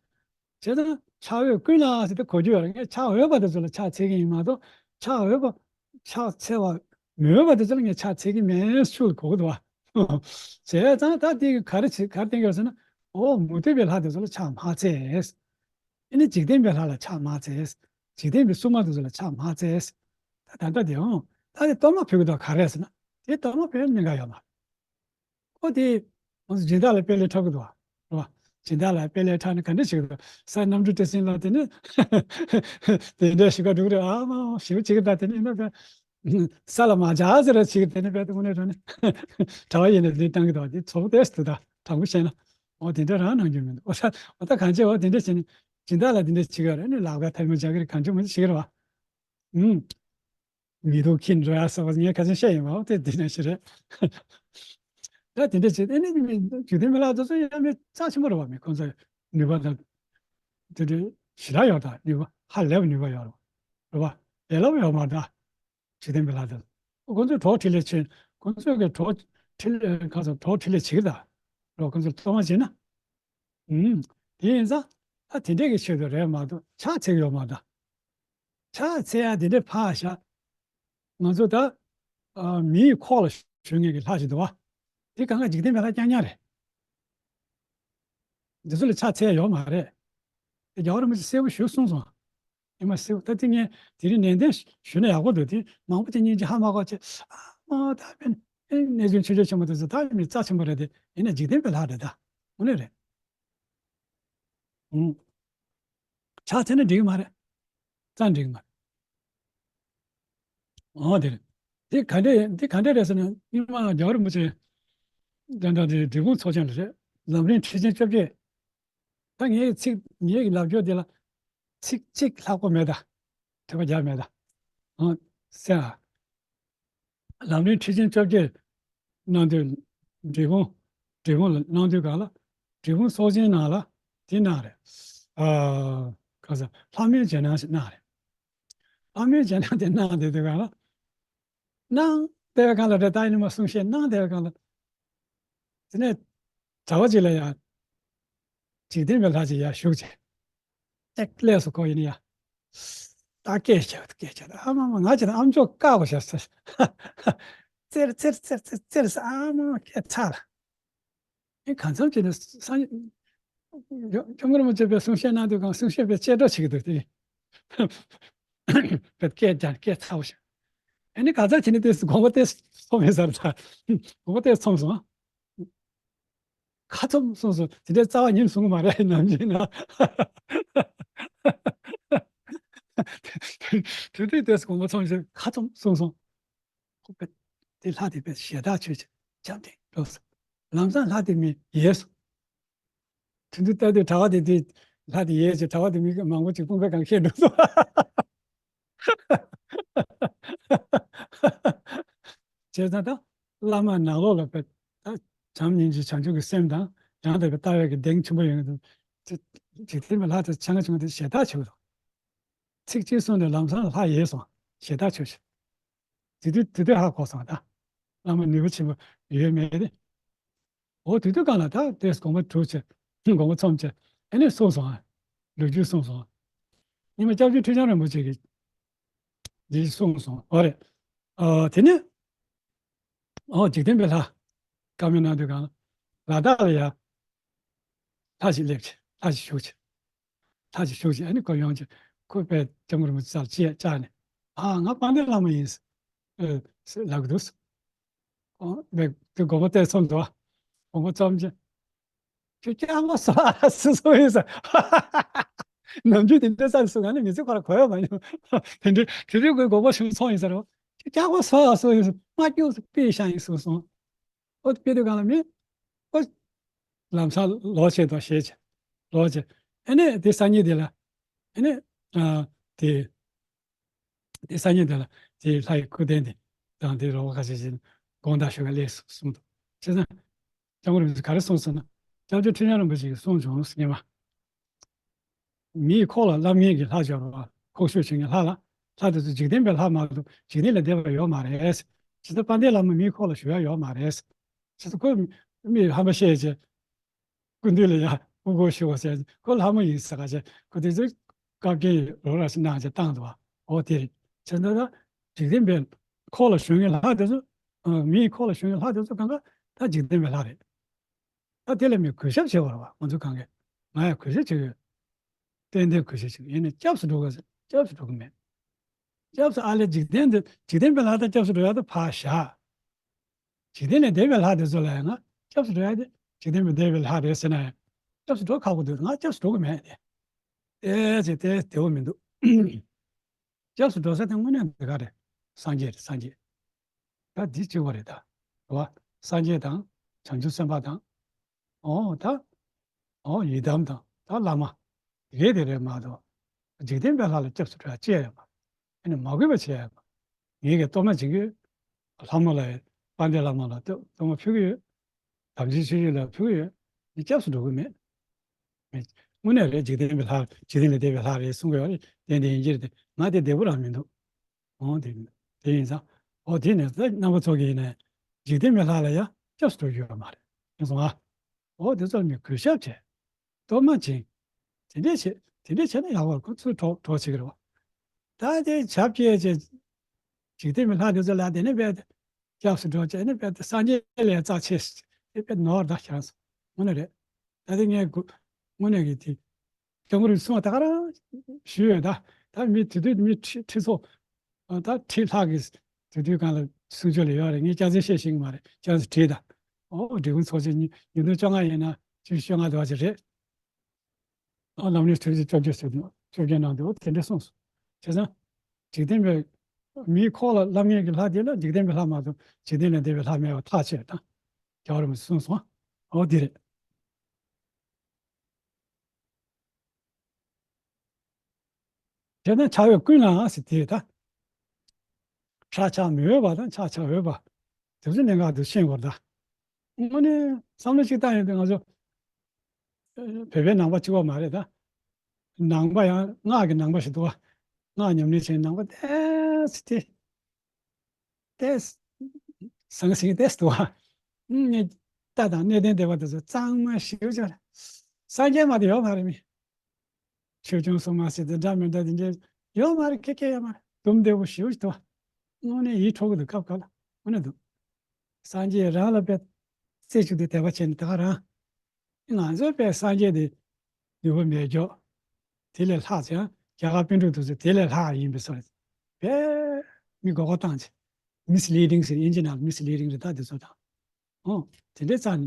བྱས་ཙང་ཕྱག་འོས་ཀུན་ལ་ཟེར་ཏེ་གོ་རྒྱུ་ཡོད་རེད། ངས་ཕྱག་འོས་པ་དེ་ཚོ་ལ་ཕྱག་འཚལ་གྱི་ཡིན་མ་གཏོགས། ཕྱག་འོས་པ། ཕྱག་འཚལ་བ་མི་འོས་པ་དེ་ཚོ་ལ་ངས་ཕྱག་འཚལ་གྱི་མེད་ཞུ་གོ་གི་འདུག་བ། བྱས་ཙང་ད་དེ་ག་རེ་བྱེད་ག་རེ་བསྟན་གྱི་ཡོད་ཟེར་ན། འོ་མུ་སྟེགས་པའི་ལྷ་དེ་ཚོ་ལ་ཕྱག་མ་འཚལ། ཨེ་ནི་འཇིག་རྟེན་པའི་ལྷ་ལ་ཕྱག་མ་འཚལ། འཇིག་རྟེན་པའི་སྲུང་མ་དེ་ཚོ་ལ་ཕྱག་མ་འཚལ། ད་ད་ལྟ་དེའང་ད་དེ་གཏོར་མ་ཕུལ་གི་འདུག་ག་རེ་ཟེར་ན། དེ་གཏོར་མ་ཕུལ་ཉེན་ཁ་ཡོད་མ་རེད། ཨོ་དེ། ང་ཚོ་སྦྱིན་བདག་ལ་དཔེ་ལས་འཁྲབ་གི་འདུག་བ། རེད་བ། སྦྱིན་བདག་ལ་དཔེ་ལས་འཁྲབ་ནས་ག་འདྲ་བྱེད་གི་འདུག་ས་རྣམ་གྲོལ་ཏི་སེ་ལ་དེ་ནི། དེ་འདྲ་ཞིག་ག་འགྲོ་གི་རེད། ཨ་མ་ཞིག་བྱེད་གི་ད་དེ་ནི་ཡིན་ན་དཔེ། ས་ལ་མ་བྱ་ཟེར་ར་ཅིག་དེ་ནི་དཔེ་དེ་དངོས་གནས་དྲང་གནས་གྲྭ་པ་ཡིན་ན་དེ་བཏང་གི་འདུག་དེ་ཚོགས་པ་ཏོག་ཙམ་འདུག་ད་དྲང་པོ་བཤད་ན། འོ་དེ་འདྲ་རང་གནང་རྒྱུ་མི་འདུག་འོ་ད་འོ་ད་གང་བྱེད། འོ་དེ་འདྲ་བྱས་ནས་སྦྱིན་བདག་ལ་དེ་འདྲ་བྱེད་གི་རེད། ནི་ལག་པ་ཐལ་མོ་སྦྱར་གི་རེད། གང་བྱེད་མི་བྱེད་བྱེད་གི་རེད་བ། ཨུམ། མི་སྡུག་ཁྱིམ་འགྲོ་ཡ་ཟེར་བ་ངས་ཁ་སང་བཤད་ཡིན་པ། འོ་དེ་དེ་འདྲ་ཞིག་རེད། ད་དེ་འདྲ་བྱེད་དེ་ནི་འཇིག་རྟེན་མི་ལ་དེ་ཚོ་ཡང་མི་རྩ་ཆེན་པོ་རེད་བ། མི་ཁོང་ཚོ་ནུས་པ་དང་། དེ་འདྲ་ཞེ་དྲག་ཡོད་ད། ནུས་པ་ཧ་ལས་པ་ནུས་པ་ཡོད་རེད་བ། རེད་བ། ལས་སླ་པོ་ཡོད་མ་རེད་ད། འཇིག་རྟེན་པའི་ལྷ་དེ། ཁོང་ཚོས་གྲོགས་འཕྲིན་ལས་ཆེ། ཁོང་ཚོས་གི་གྲོགས་འཕྲིན་ལས་ག་ཚོད་གྲོགས་འཕྲིན་ལས་བྱེད་གི་ད། རོགས་ཁོང་ཚོར་གཏོར་མ་བྱེད་ན། ཨུམ། དེ་ཡིན་ཙང་། ད་དེ་འདྲས་ཀྱི་ཆེད་དུ་རེད་མ་གཏོགས་ཕྱག་འཚལ་གི་ཡོད་མ་རེད་ད། ཕྱག་འཚལ་ཡ་དེ་འདྲས་ཕར་བཞག་ང་ཚོ་ད། ཨ། མིའི་ཁོག་ལ་ཞུགས་མཁན་གྱི་ལྷ་ཞིག་འདུག་བ། དེ་གང་ག་འཇིག་རྟེན་པའི་ལྷ་རྐྱང་རྐྱང་རེད། འདི་ཚོ་ལ་ཕྱག་འཚལ་ཡ་ཡོད་མ་རེད། དེ་རྒྱལ་བ་རིན་པོ་ཆེས་གསལ་པོ་ཞུས་གསུངས་སོང་། ཨེ་མ་གསལ་པོ། ད་དེ་ངས་དེ་རིང་ནན་ཏན་ཞུས་ན་ཡག་པོ་འདུག་དེ་མང་པོ་ཅིག་སྙིང་རྗེ་ཧ་མ་གོ་བྱས། ཨ་མ་ད་དཔེ་ནི་གནས་ཆུང་ཆོས་རྒྱལ་ཆེན་པོ་དེ་ཚོ་ད་མི་རྩ་ཆེན་པོ་རེད་དེ། ཡིན་ན་འཇིག་རྟེན་པའི་ལྷ་རེད་ད། དངོས་གནས་རེད། ཨུང་། ཕྱག་འཚལ་ན་འགྲིག་གི་མ་རེད། རྩ་འགྲིག་གི་མ་རེད། འོ་དེ་རེད། དེ་ག་འདྲས་དེ་ག་འདྲས་རེད་ཟེར་ན། སྔོན་མ་རྒྱལ་བ་རིན་པོ་ཆེ་དེ་འདྲ་དེ་འབྲས་སྤུངས་ཚོགས་ཆེན་ལ་རེད། ལམ་རིམ་ཁྲིད་ཆེན་བཅོ་བརྒྱད། ད་ངའི་ཚིག་ངའི་ལབ་སྐྱོར་དེ་ལ་ཚིག་གཅིག་ལྷག་པོ་མེད་ད། ཐོས་པ་རྒྱག་མེད་ད། འོ་ཟེར་ཨ། ལམ་རིམ་ཁྲིད་ཆེན་བཅོ་བརྒྱད་གནང་དུས། འབྲས་སྤུངས། འབྲས་སྤུངས་ལ་གནང་དུས་སྒང་ལ། འབྲས་སྤུངས་ཚོགས་ཆེན་ནང་ལ་དེ་གནང་རེད། ཨ། ག་ས་ལྷ་མོའི་རྗེས་གནང་ཞིག་གནང་རེད། ལྷ་མོའི་རྗེས་གནང་དེ་གནང་བསྡད་དུས་སྒང་ལ། གནང་བསྡད་པའི་སྒང་ལ་རེད། ད་ཡིན་ནི་མ་གསུང་བཤད་གནང་བསྡད་པའི་སྒང་ལ། དེ་ནས་གྲྭ་པ་ཅིག་ལ་ཡང་། འཇིག་རྟེན་པའི་ལྷ་ཅིག་ཡར་བཞུགས་བྱས། ཨེ་ཀླད་སོ་ཁོ་ཡིན་ཡ། ད་སྐད་ཆ་སྐད་ཆ་ཨ་མ་མ་ང་ཅི་ན་ཨམ་ཅོག་བཀག་པ་བྱས་ཟེར། ཙེར་ཙེར་ཙེར་ཙེར་ཙེར་ཟེར། ཨ་མ་མ་སྐད་ཚར་ལ། ཨེ་གང་འཚམ་བྱས་ནས་སང་། སྐྱབས་མགོན་རིན་པོ་ཆེ་པའི་གསུང་བཤད་གནང་དུས་སྒང་གསུང་བཤད་པའི་ཅེར་སྒྲོག་བྱེད་ཀྱི་འདུག་དེ། པས་སྐད་ཀྱང་སྐད་ཚ་བོ་ཞིག་ཨ་ནི་ག་ཚར་བྱས་ནས་དེ་དགོངས་པ་དེ་ཚོམ་མེད་ས་རེད་ད། དགོངས་པ་དེ་ཚོམ་སོང་། ཁ་ཚོམ་སོང་སོང་། དེ་འདྲའི་རྩ་བ་ཉིད་ནས་གསུང་གི་མ་རེད་ནམ་རྒྱུན་ན། དེ་དུས་དེ་དགོངས་པ་ཚོམ་ཞིག་ཁ་ཚོམ་སོང་སོང་། ཁོ་པས་དེ་ལྷ་དེ་པས་ཞེ་དྲག་ཆོས་ཅིག་བྱམས་ཏེ་འགྲོ་སོང་། ལམ་སང་ལྷ་དེ་མི་ཡལ་སོང་། དེ་དུས་ལྟ་དུས་གྲྭ་པ་དེ་དེ་ལྷ་དེ་ཡལ་ཅིག་གྲྭ་པ་དེ་མི་མང་པོ་ཅིག་དཔུང་པའི་སྒང་ཁྱེར་འགྲོ་སོང་། བྱས་ཙང་ད་བླ་མ་ནང་ལོགས་ལ་པས་ད་བྱམས་སྙིང་རྗེ་བྱང་ཆུབ་ཀྱི་སེམས་དང་ཡང་དག་པའི་ལྟ་བའི་གི་གདེང་ཆེན་པོ་ཡོད་ཀྱི་འདུག་འཇིག་རྟེན་པའི་ལྷ་དེ་ཆེ་ང་ཆུང་དེ་ཞེ་དྲག་ཆེ་བ་རེད། ཚིག་གཅིག་གསུངས་ནས་ལམ་སང་ལྷ་ཡལ་སོང་ཞེ་དྲག་ཆེ་བ་ཞིག་དེ་དུས་དེ་དུས་ཧ་གོ་སོང་ད། བླ་མ་ནུས་པ་ཆེན་པོ་ཡོད་མེད་དེ། འོ་དེ་དུས་སྒང་ལ་ད་དེ་དགོངས་པ་གྲུབ་བྱས་དགོངས་པ་ཚོམ་བྱས་ཨ་ནི་གསུངས་སོང་ཨ། ལོ་རྒྱུས་གསུངས་སོང་། སྔོན་མ་སྐྱབས་རྗེ་ཁྲི་བྱང་རིན་པོ་ཆེ་གིས་འདི་གསུངས་སོང་འོ་རེད། ཨ་དེ་ནས་འོ་འཇིག་རྟེན་པའི་ལྷ་བཀའ་མོལ་གནང་དུས་སྒང་ལ་ལ་དྭགས་ལ་ཡ་ལྷ་ཞིག་སླེབས་བྱས་ལྷ་ཞིག་བཞུགས་བྱས། ལྷ་ཞིག་བཞུགས་ཤིང་ཨ་ནི་ཁོ་ཡོང་ཅིག་ཁོ་པས་སྐྱབས་མགོན་རིན་པོ་ཆེ་རྩར་བཅར་བཅར་ནས་ཨ་ང་དཔལ་ལྡན་བླ་མ་ཡིན་ཟེར་ལབ་ཀྱི་འདུག་ཨོ་བས་དེ་དགོངས་པ་གཏད་ཚོམ་འདུག་དགོངས་པ་ཚོམ་ཅིག་ཁྱོད་སྐྱབས་མགོན་སོང་ཨ་སུ་སོང་ཡིན་ཟེར། ནམ་རྒྱུན་དེ་འདྲ་ས་སུ་ང་ནི་མི་ཚེ་ཁོ་ར་གོ་ཡ་མ་མྱོང་། དེ་འདྲའི་དེ་འདྲའི་དགོངས་པ་ཞུ་ཚོམ་ཡིན་ཟེར་རོ། ཁྱོད་སྐྱབས་མགོན་སོང་ཨ་སོང་ཡིན་ཟེར་མ་སྐྱོབ་ཟེར་དཔེ་ཤ་ཡིན་གསུངས་སོང་། ཨོ་དཔེ་དེ་གང་ལ་མི། ཨོ། ལམ་སང་ལོག་བྱས་དང་ཞེས་བྱས། ལོག་བྱས། ཨ་ནི་དེ་སང་ཉིན་དེ་ལ། ཨ་ནི། ཨ། དེ། དེ་སང་ཉིན་དེ་ལ་དེ་ལྷ་ཡི་སྐུ་རྟེན་དེ་དང་དེ་རོལ་པ་ཁ་ཤས་ཤིག་དགོངས་དག་ཞུ་ག་སླེབས་སོང་གསུངས་འདུག་བྱས་ཙང་། སྐྱབས་མགོན་རིན་པོ་ཆེ་ག་རེ་གསུངས་སོང་ན། སྐྱབས་རྗེ་ཁྲི་བྱང་རིན་པོ་ཆེ་གིས་གསུངས་བྱུང་ཟེར་ཉི་མ། མིའི་ཁོག་ལ་བསླབ་མཁན་གྱི་ལྷ་སྦྱོར་བ་ཁོག་ཤུགས་ཆེ་ངེས་ལྷ་ལ། ལྷ་དེ་ཚོ་འཇིག་རྟེན་པའི་ལྷ་མ་གཏོགས་འཇིག་རྟེན་ལས་འདས་པ་ཡོད་མ་རེད། ཇི་ལྟར་དཔལ་ལྡན་བླ་མ་མིའི་ཁོག་ལ་ཞུགས་ཡ་ཡོད་མ་རེད། ཇི་ལྟར་ཁོས་མི་ཧམ་པ་བཤད་བྱས། སྐུ་མདུན་ལ་ཡ་དབུ་སྐོར་ཞུ་བ་ཟེར་ཁོ་ལྷ་མོ་ཡིན་ཟེར་ག་བྱས་ཁོ་དེ་ཚོས་བཀའ་བཀྱོན་རོགས་ར་ཞིག་གནང་བྱས་བཏང་འདུག་བ། འོ་དེ་རེད། བྱས་ན་ད་འཇིག་རྟེན་པའི་ཁོག་ལ་ཞུགས་མཁན་ལྷ་དེ་ཚོ། མིའི་ཁོག་ལ་ཞུགས་མཁན་ལྷ་དེ་ཚོ་གང་ག་ད་འཇིག་རྟེན་པའི་ལྷ་རེད། ད་དེ་ལ་མི་གུས་ཞབས་བྱེད་དགོས་རེད་བ། ང་ཚོ་གང་གས། ང་ཡང་གུས་ཞབས་བྱེད་ཀྱི་ཡོད། ཏན་ཏན་གུས་ཞབས་བྱེད་ཀྱི་ཡིན་ནའི་སྐྱབས་སུ་འགྲོ་དགོས་ཟེར་སྐྱབས་སུ་འགྲོ་གི་མེད། སྐྱབས་སུ་ཨ་ལས་འཇིག་རྟེན་འདི་འཇིག་རྟེན་པའི་ལྷ་དང་སྐྱབས་སུ་འགྲོ་ཡག་དེ་ཕར་བཞག་འཇིག་རྟེན་ལས་འདས་པའི་ལྷ་དེ་ཚོ་ལ་ཡང་ང་སྐྱབས་སུ་འགྲོ་ཡག་དེ་འཇིག་རྟེན་པའི་འདས་པའི་ལྷ་རེད་ཟེར་ན་ཡང་སྐྱབས་སུ་འགྲོ་ཁག་པོ་འདུག་ང་སྐྱབས་སུ་འགྲོ་གི་མེད་དེ། ཨེ་ཅེ་དེ་བདེ་བོ་མི་འདུག་སྐྱབས་སུ་འགྲོ་ས་དེ་དངོས་གནས་འདི་ག་རེད། སངས་རྒྱས་རེད་སངས་རྒྱས། ད་འདི་གཅིག་པ་རེད་ད། རེད་བ། སངས་རྒྱས་དང་། བྱང་ཆུབ་སེམས་དཔའ་དང་། ཨོ་ད། ཨོ་ཡི་དམ་དང་ད་བླ་མ། དེ་གས་དེ་རེད་མ་གཏོགས། འཇིག་རྟེན་པའི་ལྷ་ལ་སྐྱབས་སུ་འགྲོ་ཡ་ཅི་ཡ་ཡོད་མ། ཨ་ནི་མ་གུས་པ་བྱེད་ཡ་ཡོད་མ། ངེད་ཀྱིས་གཏོར་མ་བྱེད་ཀྱི་ཡོད། ལྷ་མོ་ལ་ཡ་དཔལ་ལྡན་བླ་མ་ལ་གཏོར་མ་ཕུལ་གྱི་ཡོད། དམ་ཅན་ཆོས་སྐྱོང་ལ་ཕུལ་གྱི་ཡོད། ངས་སྐྱབས་སུ་འགྲོ་གི་མེད། མེད། དངོས་གནས་རེད་འཇིག་རྟེན་པའི་ལྷ་འཇིག་རྟེན་ལས་འདས་པའི་ལྷ་རེད་གསུང་གི་ཡོད་རེད་དེ་འདི་ཡིན་གྱི་རེད་དེ་ང་དེ་བདེ་པོ་རང་མི་འདུག་འོ་དེ་དེ་ཡིན་ཙང་། འོ་དེ་ནས་ད་རྣམ་པ་ཚོ་གིས་ཡིན་ནའི་འཇིག་རྟེན་པའི་ལྷ་ལ་ཡང་སྐྱབས་སུ་འགྲོ་རྒྱུ་ཡོད་མ་རེད། ཡིན་སོང་ཨ། འོ་དེ་ཚོར་ནི་གུས་ཞབས་བྱས། གཏོར་མ་བྱིན། དེ་འདྲས་བྱས་དེ་འདྲས་བྱས་ན་ཡག་པར་ཁོ་ཚོས་གྲོགས་གྲོགས་བྱེད་ཀྱི་རེད་བ། ད་དེ་བྱ་བྱས་བྱས། འཇིག་རྟེན་པའི་ལྷ་དེ་ཚོ་ལ་དེ་ནས་བས་སྐྱབས་སུ་འགྲོ་བྱས་ནས་བས་སངས་རྒྱས་ལས་རྩ་ཆེ་ཞེས་དཔེ་ནོར་ད་ཤར་སོང་། དངོས་གནས་རེད། ད་དེ་ངས་དངོས་གནས་ཀྱི་དེ། སྐྱབས་མགོན་རིན་པོ་ཆེ་གསུང་བ་ད་ག་རང་ཞུས་ཡོད་ད། ད་མི་དེ་དུས་མི་ཁྲི་ཁྲི་ཚོ། ད་ཁྲི་ལྷག་གི་དེ་དུས་གང་ལ་གསུང་ཆོས་ལ་ཡོད་རེད། ངས་སྐྱག་རྫུན་བཤད་ཤེས་ཀྱི་མ་རེད། སྐྱག་རྫུན་བྲིས་ད། ཨོ་འབྲི་གུང་ཚོགས་ཆེན་ཉིས་ཉིས་སྟོང་བཅོ་ལྔ་ཡིན་ན་བཅུ་བཅོ་ལྔ་དེ་བ་ཅིག་རེད། ཨོ་ལམ་རིམ་ཐུགས་རྗེ་བཅོ་བརྒྱད་ཟེར་དུས་བཅོ་བརྒྱད་གནང་འདུག་དེ་འདྲ་གསུངས་སོང་། བྱས་ཙང་། འཇིག་རྟེན་པའི་མིའི་ཁོག་ལ་བསླབ་མཁན་གྱི་ལྷ་དེ་ལ་འཇིག་རྟེན་པའི་ལྷ་མ་གཏོགས་འཇིག་རྟེན་ལས་འདས་པའི་ལྷ་མེད་པ་ཐག་ཆོད་དང་། རྒྱལ་བ་རིན་པོ་ཆེས་གསུངས་སོང་། ཨོ་འདི་རེད། དེ་ནས་ཆགས་ཡོད་ཀུན་ལའང་ཟེར་དེ་ད། ཆགས་ཆགས་མི་འོས་པ་དང་ཆགས་ཆགས་འོས་པ། དེ་ཚོ་གནད་འགག་ཏུ་ཤེས་དགོས་རེད་ད། དངོས་གནས་བསམ་བློ་གཅིག་བཏང་ཡོང་དུས་ང་ཚོ། བོད་པའི་ནང་པ་གཅིག་པ་མ་རེད་ད། ནང་པ་ཡང་སྔགས་ཀྱི་ནང་པ་ཞིག་འདུག་བ། སྔགས་ཉམས་ལེན་བྱེད་ནང་པ་ཏོག་ཙམ་དེ། ཏོག་ཙམ། ཟང་ཟིང་ཏོག་ཙམ་འདུག་བ། ངས་ལྟ་དང་གནས་བརྟན་སྡེ་པ་དེ་ཚོ་གཙང་མ་ཞེ་པོ་ཅིག་རེད། སངས་རྒྱས་མ་གཏོགས་ཡོད་མ་རེད་མི། ཆོས་སྐྱོང་སྲུང་མ་ཟེར་དེ་འདྲ་མི་འདྲ་དེ་འདྲ་ཡོད་མ་རེད། ཁེ་ཁེ་ཡོད་མ་རེད། དུམ་བདེ་པོ་ཞེ་པོ་ཞིག་འདུག་བ། དངོས་གནས་ཡིད་འཕྲོག་གི་འདུག་སྐབས་འགའ་ལ་དངོས་གནས་འདུག་སངས་རྒྱས་རང་ལ་དཔེ་རྩེ་གཅིག་ཏུ་དད་པ་བྱས་ནས་ད་ག་རང་། ང་ཚོའི་དཔེ་སངས་རྒྱས་དེ་ནུས་པ་མེད་ཀྱོག་དེ་ལས་ལྷག་ཅིང་ རྒྱ་གར་པཎ་གྲུབ་དེ་ཚོ་དེ་ལས་ལྷག་ཡིན་པའི་བཟོ་རེད། དཔེ་མི་མགོ་སྐོར་བཏང་ཆེ། མིས་ལི་ཌིང་ཟེར། དབྱིན་ཇི་ནང་ལ་མིས་ལི་ཌིང་རེད། ད་དེ་ཚོ་དང་། ཨོ། དེ་འདྲའི་རྩ་ནས་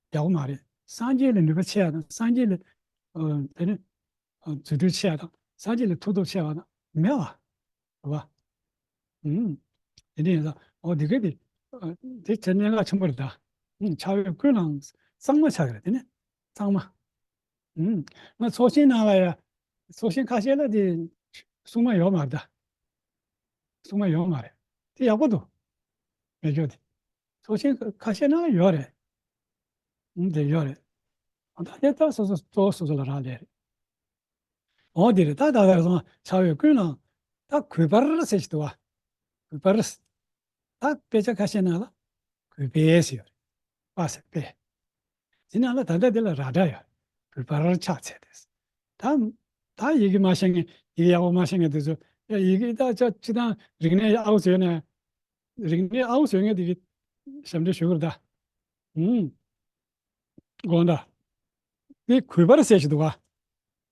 ཡག་པོ་མ་རེད། སངས་རྒྱས་ལ་ནུས་པ་ཆེ་ཡ་དང་། སངས་རྒྱས་ལ་ཨ་དེ་ནི་ཨ་རྫུ་འཕྲུལ་ཆེ་ཡ་དང་། སངས་རྒྱས་ལ་མཐུ་སྟོབས་ཆེ་བ་དང་མེད་བ། རེད་བ། ཨུམ། དེ་འདྲ་ཡིན་ཙང་། ཨོ། དེ་ག་དེ་ཨ་དེ་དེ་གནད་འགག་ཆེན་པོ་རེད་ད། ཨུམ། ཕྱག་འོས་ཀུན་ལའང་གཙང་མ་ཆགས་ཀྱི་རེད། དེ་ནི་གཙང་མ། ཨུམ། ང་ཚོགས་ཆེན་ནང་ལ་ཡ། ཚོགས་ཆེན་ཁ་ཤས་ལ་དེ་སྲུང་མ་ཡོད་མ་རེད་ད། སྲུང་མ་ཡོད་མ་རེད། དེ་ཡག་པོ་འདུག། མེད་སྐྱོ་དེ། ཚོགས་ཆེན་ཁ་ཤས་ནང་ཡོད་རེད། ཨུམ། དེ་ཡོད་རེད། ཨ། ད་དེ་ད་སོ་སོ་གཙོ་བོ་སོ་སོ་ལ་རག་ལས་རེད། འོ་དེ་རེད། ད་ད་ད་སོང་ཕྱག་འོས་ཀུན་ལའང་། ད་གུས་པར་ཟེར་ཞིག་འདུག་བ། གུས་པར། ད་དཔེ་ཆ་ཁ་ཤས་ནང་ལ་གུས་པས་ཟེར་ཡོད་རེད། པ་ཟེར་པས། དེ་ནང་ལ་ད་ལྟ་དེ་ལ་ར་སྒྲ་ཡོད་རེད། གུས་པར་ཕྱག་འཚལ་ཏེ། ད་ད་ཡི་གེ་མ་ཤེས་མཁན། ཡི་གེ་ཡག་པོ་མ་ཤེས་མཁན་དེ་ཚོ། ཡ། ཡི་གེ་ད་ཆ་སྤྱི་བཏང་རིག་གནས་ཨའུ་ཟེར་ནས། རིག་གནས་ཨའུ་ཟེར་མཁན་དེ་གི་ཞབས་འདྲེན་ཞུ་གི་རེད་ད། ཨུམ། དགོངས་དག། འདི་གུས་པར་ཟེར་ཞིག་འདུག་ག།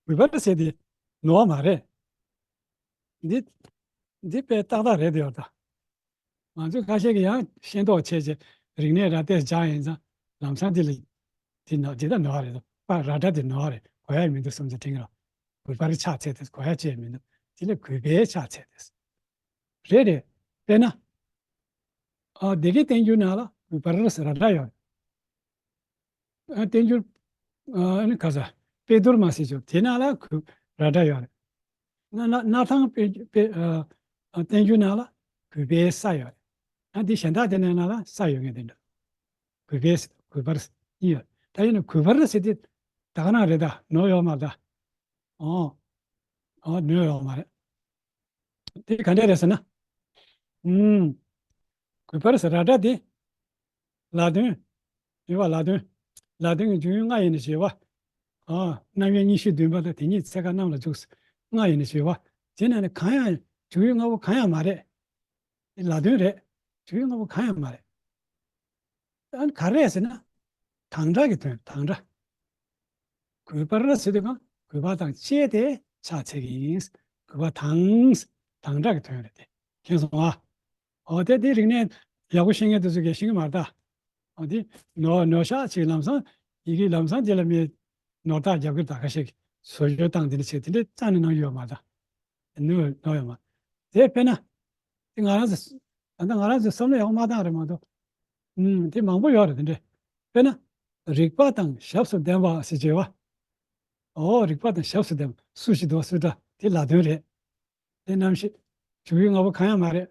གུས་པར་ཟེར་དེ་ནོར་བ་མ་རེད། འདི་འདི་དཔེ་ཏག་ཏག་རེད་དེ་ཡོད་ད། ང་ཚོ་ཁ་ཤས་ཀྱིས་ཡང་ཤེས་རྟོགས་བྱས་བྱས། རིག་གནས་ར་སྤྲོད་རྒྱག་ཡིན་ཙང་། ལམ་སང་དེ་ལ་དེ་ནོར། དེ་ད་ནོར་བ་རེད། པ་ར་སྒྲ་དེ་ནོར་བ་རེད། གོ་ཡ་མི་འདུག་བསམ་ཚེ་དྲན་གྱི་རེད། གུས་པར་ཕྱག་འཚལ་ཏེ་གོ་ཡ་ཅི་ཡང་མི་འདུག། དེ་ལ་གུས་པས་ཕྱག་འཚལ་ཏེ། རེད་རེད། དཔེར་ན། ཨ། སྡེ་དགེ་བསྟན་འགྱུར་ནང་ལ་གུས་པར་ཟེར་ར་སྒྲ་ཡོད་རེད། ཨ། བསྟན་འགྱུར། ཨ་ནི་ག་ས། དཔེ་བསྡུར་མ་ཟེར་ཆོག། དེ་ནང་ལ་གུས། ར་སྒྲ་ཡོད་རེད། ན་ན་སྣར་ཐང་དཔེ་དཔེ། ཨ། ཨ། བསྟན་འགྱུར་ནང་ལ་གུས་པའི་ས་ཡོད་རེད། ཨ། འདི་གཞན་དག་དེ་ནང་ལ་ས་ཡོད་མཁན་དེ་འདྲ། གུས་པའི་ས། གུས་པར་ས་གཉིས་ཡོད། ད་ཡིན་ན་གུས་པར་ཟེར་དེ་ད་ག་རང་རེད་ད། ནོར་ཡོད་མ་རེད་ད། ཨོ། ཨོ། ནོར་ཡོད་མ་རེད། དེ་ག་འདྲ་རེད་ཟེར་ན། ཨུམ། གུས་པར་ཟེར་ར་སྒྲ་དེ། ལ་དོན། ཡོད་པ། ལ་དོན། ལ་དོན་གྱི་འཇུག་ཡུལ་ལྔ་ཡིན་ནི་ཞེས་པ། ཨ། རྣམ་དབྱེ་གཉིས་བཞི་བདུན་པ་དང་། དེ་ཉིད་ཚེ་འགག་རྣམས་ལ་འཇུག་ལྔ་ཡིན་ནི་ཞེས་པ། དེ་ནང་ནས་གང་ཡང་འཇུག་ཡུལ་ལྔ་པོ་གང་ཡང་མ་རེད། དེ་ལ་དོན་རེད། འཇུག་ཡུལ་ལྔ་པོ་གང་ཡང་མ་རེད། ཨ་ནི་ག་རེ་ཟེར་ན། དང་སྒྲ་གི་དོན། དང་སྒྲ། གུས་པར་ཟེར་དུས་སྒང་གུས་པ་དང་བཅས་ཏེ་ཕྱག་འཚལ་གྱི་ཡིན། གུས་པ་དང་། དང་སྒྲ་གི་དོན་རེད་དེ། མཁྱེན་སོང་ཨ། འོ་དེ། དེ་རིག་གནས་ཡག་པོ་ཤེས་མཁན་དེ་ཚོ་གིས་ཤེས་ཀྱི་མ་རེད་ད། འོ་དེ་ནོར་ནོར་ཤག་ཅིག་ལམ་སང་། ཡི་གེ་ལམ་སང་དེ་ལ་མི་ནོར་བརྡ་རྒྱབ་ཀྱི་རེད་ད། ཁ་ཤས་ཀྱིས་བཟོ་བཅོས་བཏང་། དེ་འདྲ་བྱས། དེ་འདྲ་རྩ་ནས་གནང་རྒྱུ་ཡོད་མ་རེད་ད། ནོར་ནོར་ཡོད་མ་རེད། དེ་དཔེར་ན། དེ་ང་རང་ཚོ། ད་ལྟ་ང་རང་ཚོས་བསམ་བློ་ཡག་པོ་མ་བཏང་རེད་མ་གཏོགས། ཨུམ། དེ་མང་པོ་ཡོད་རེད་དེ་འདྲ། དཔེར་ན། རིག་པ་དང་ཞབས་སུ་ལྡན་པ་ཟེར་བྱས་པ། ཨོ། རིག་པ་དང་ཞབས་སུ་ལྡན་པ། སུ་ཞིག་འདུག། སུ་འདྲ། དེ་ལ་དོན་རེད། དེ་རྣམ་བཞི། འཇུག་ཡུལ་ལྔ་པོ་གང་ཡང་མ་རེད།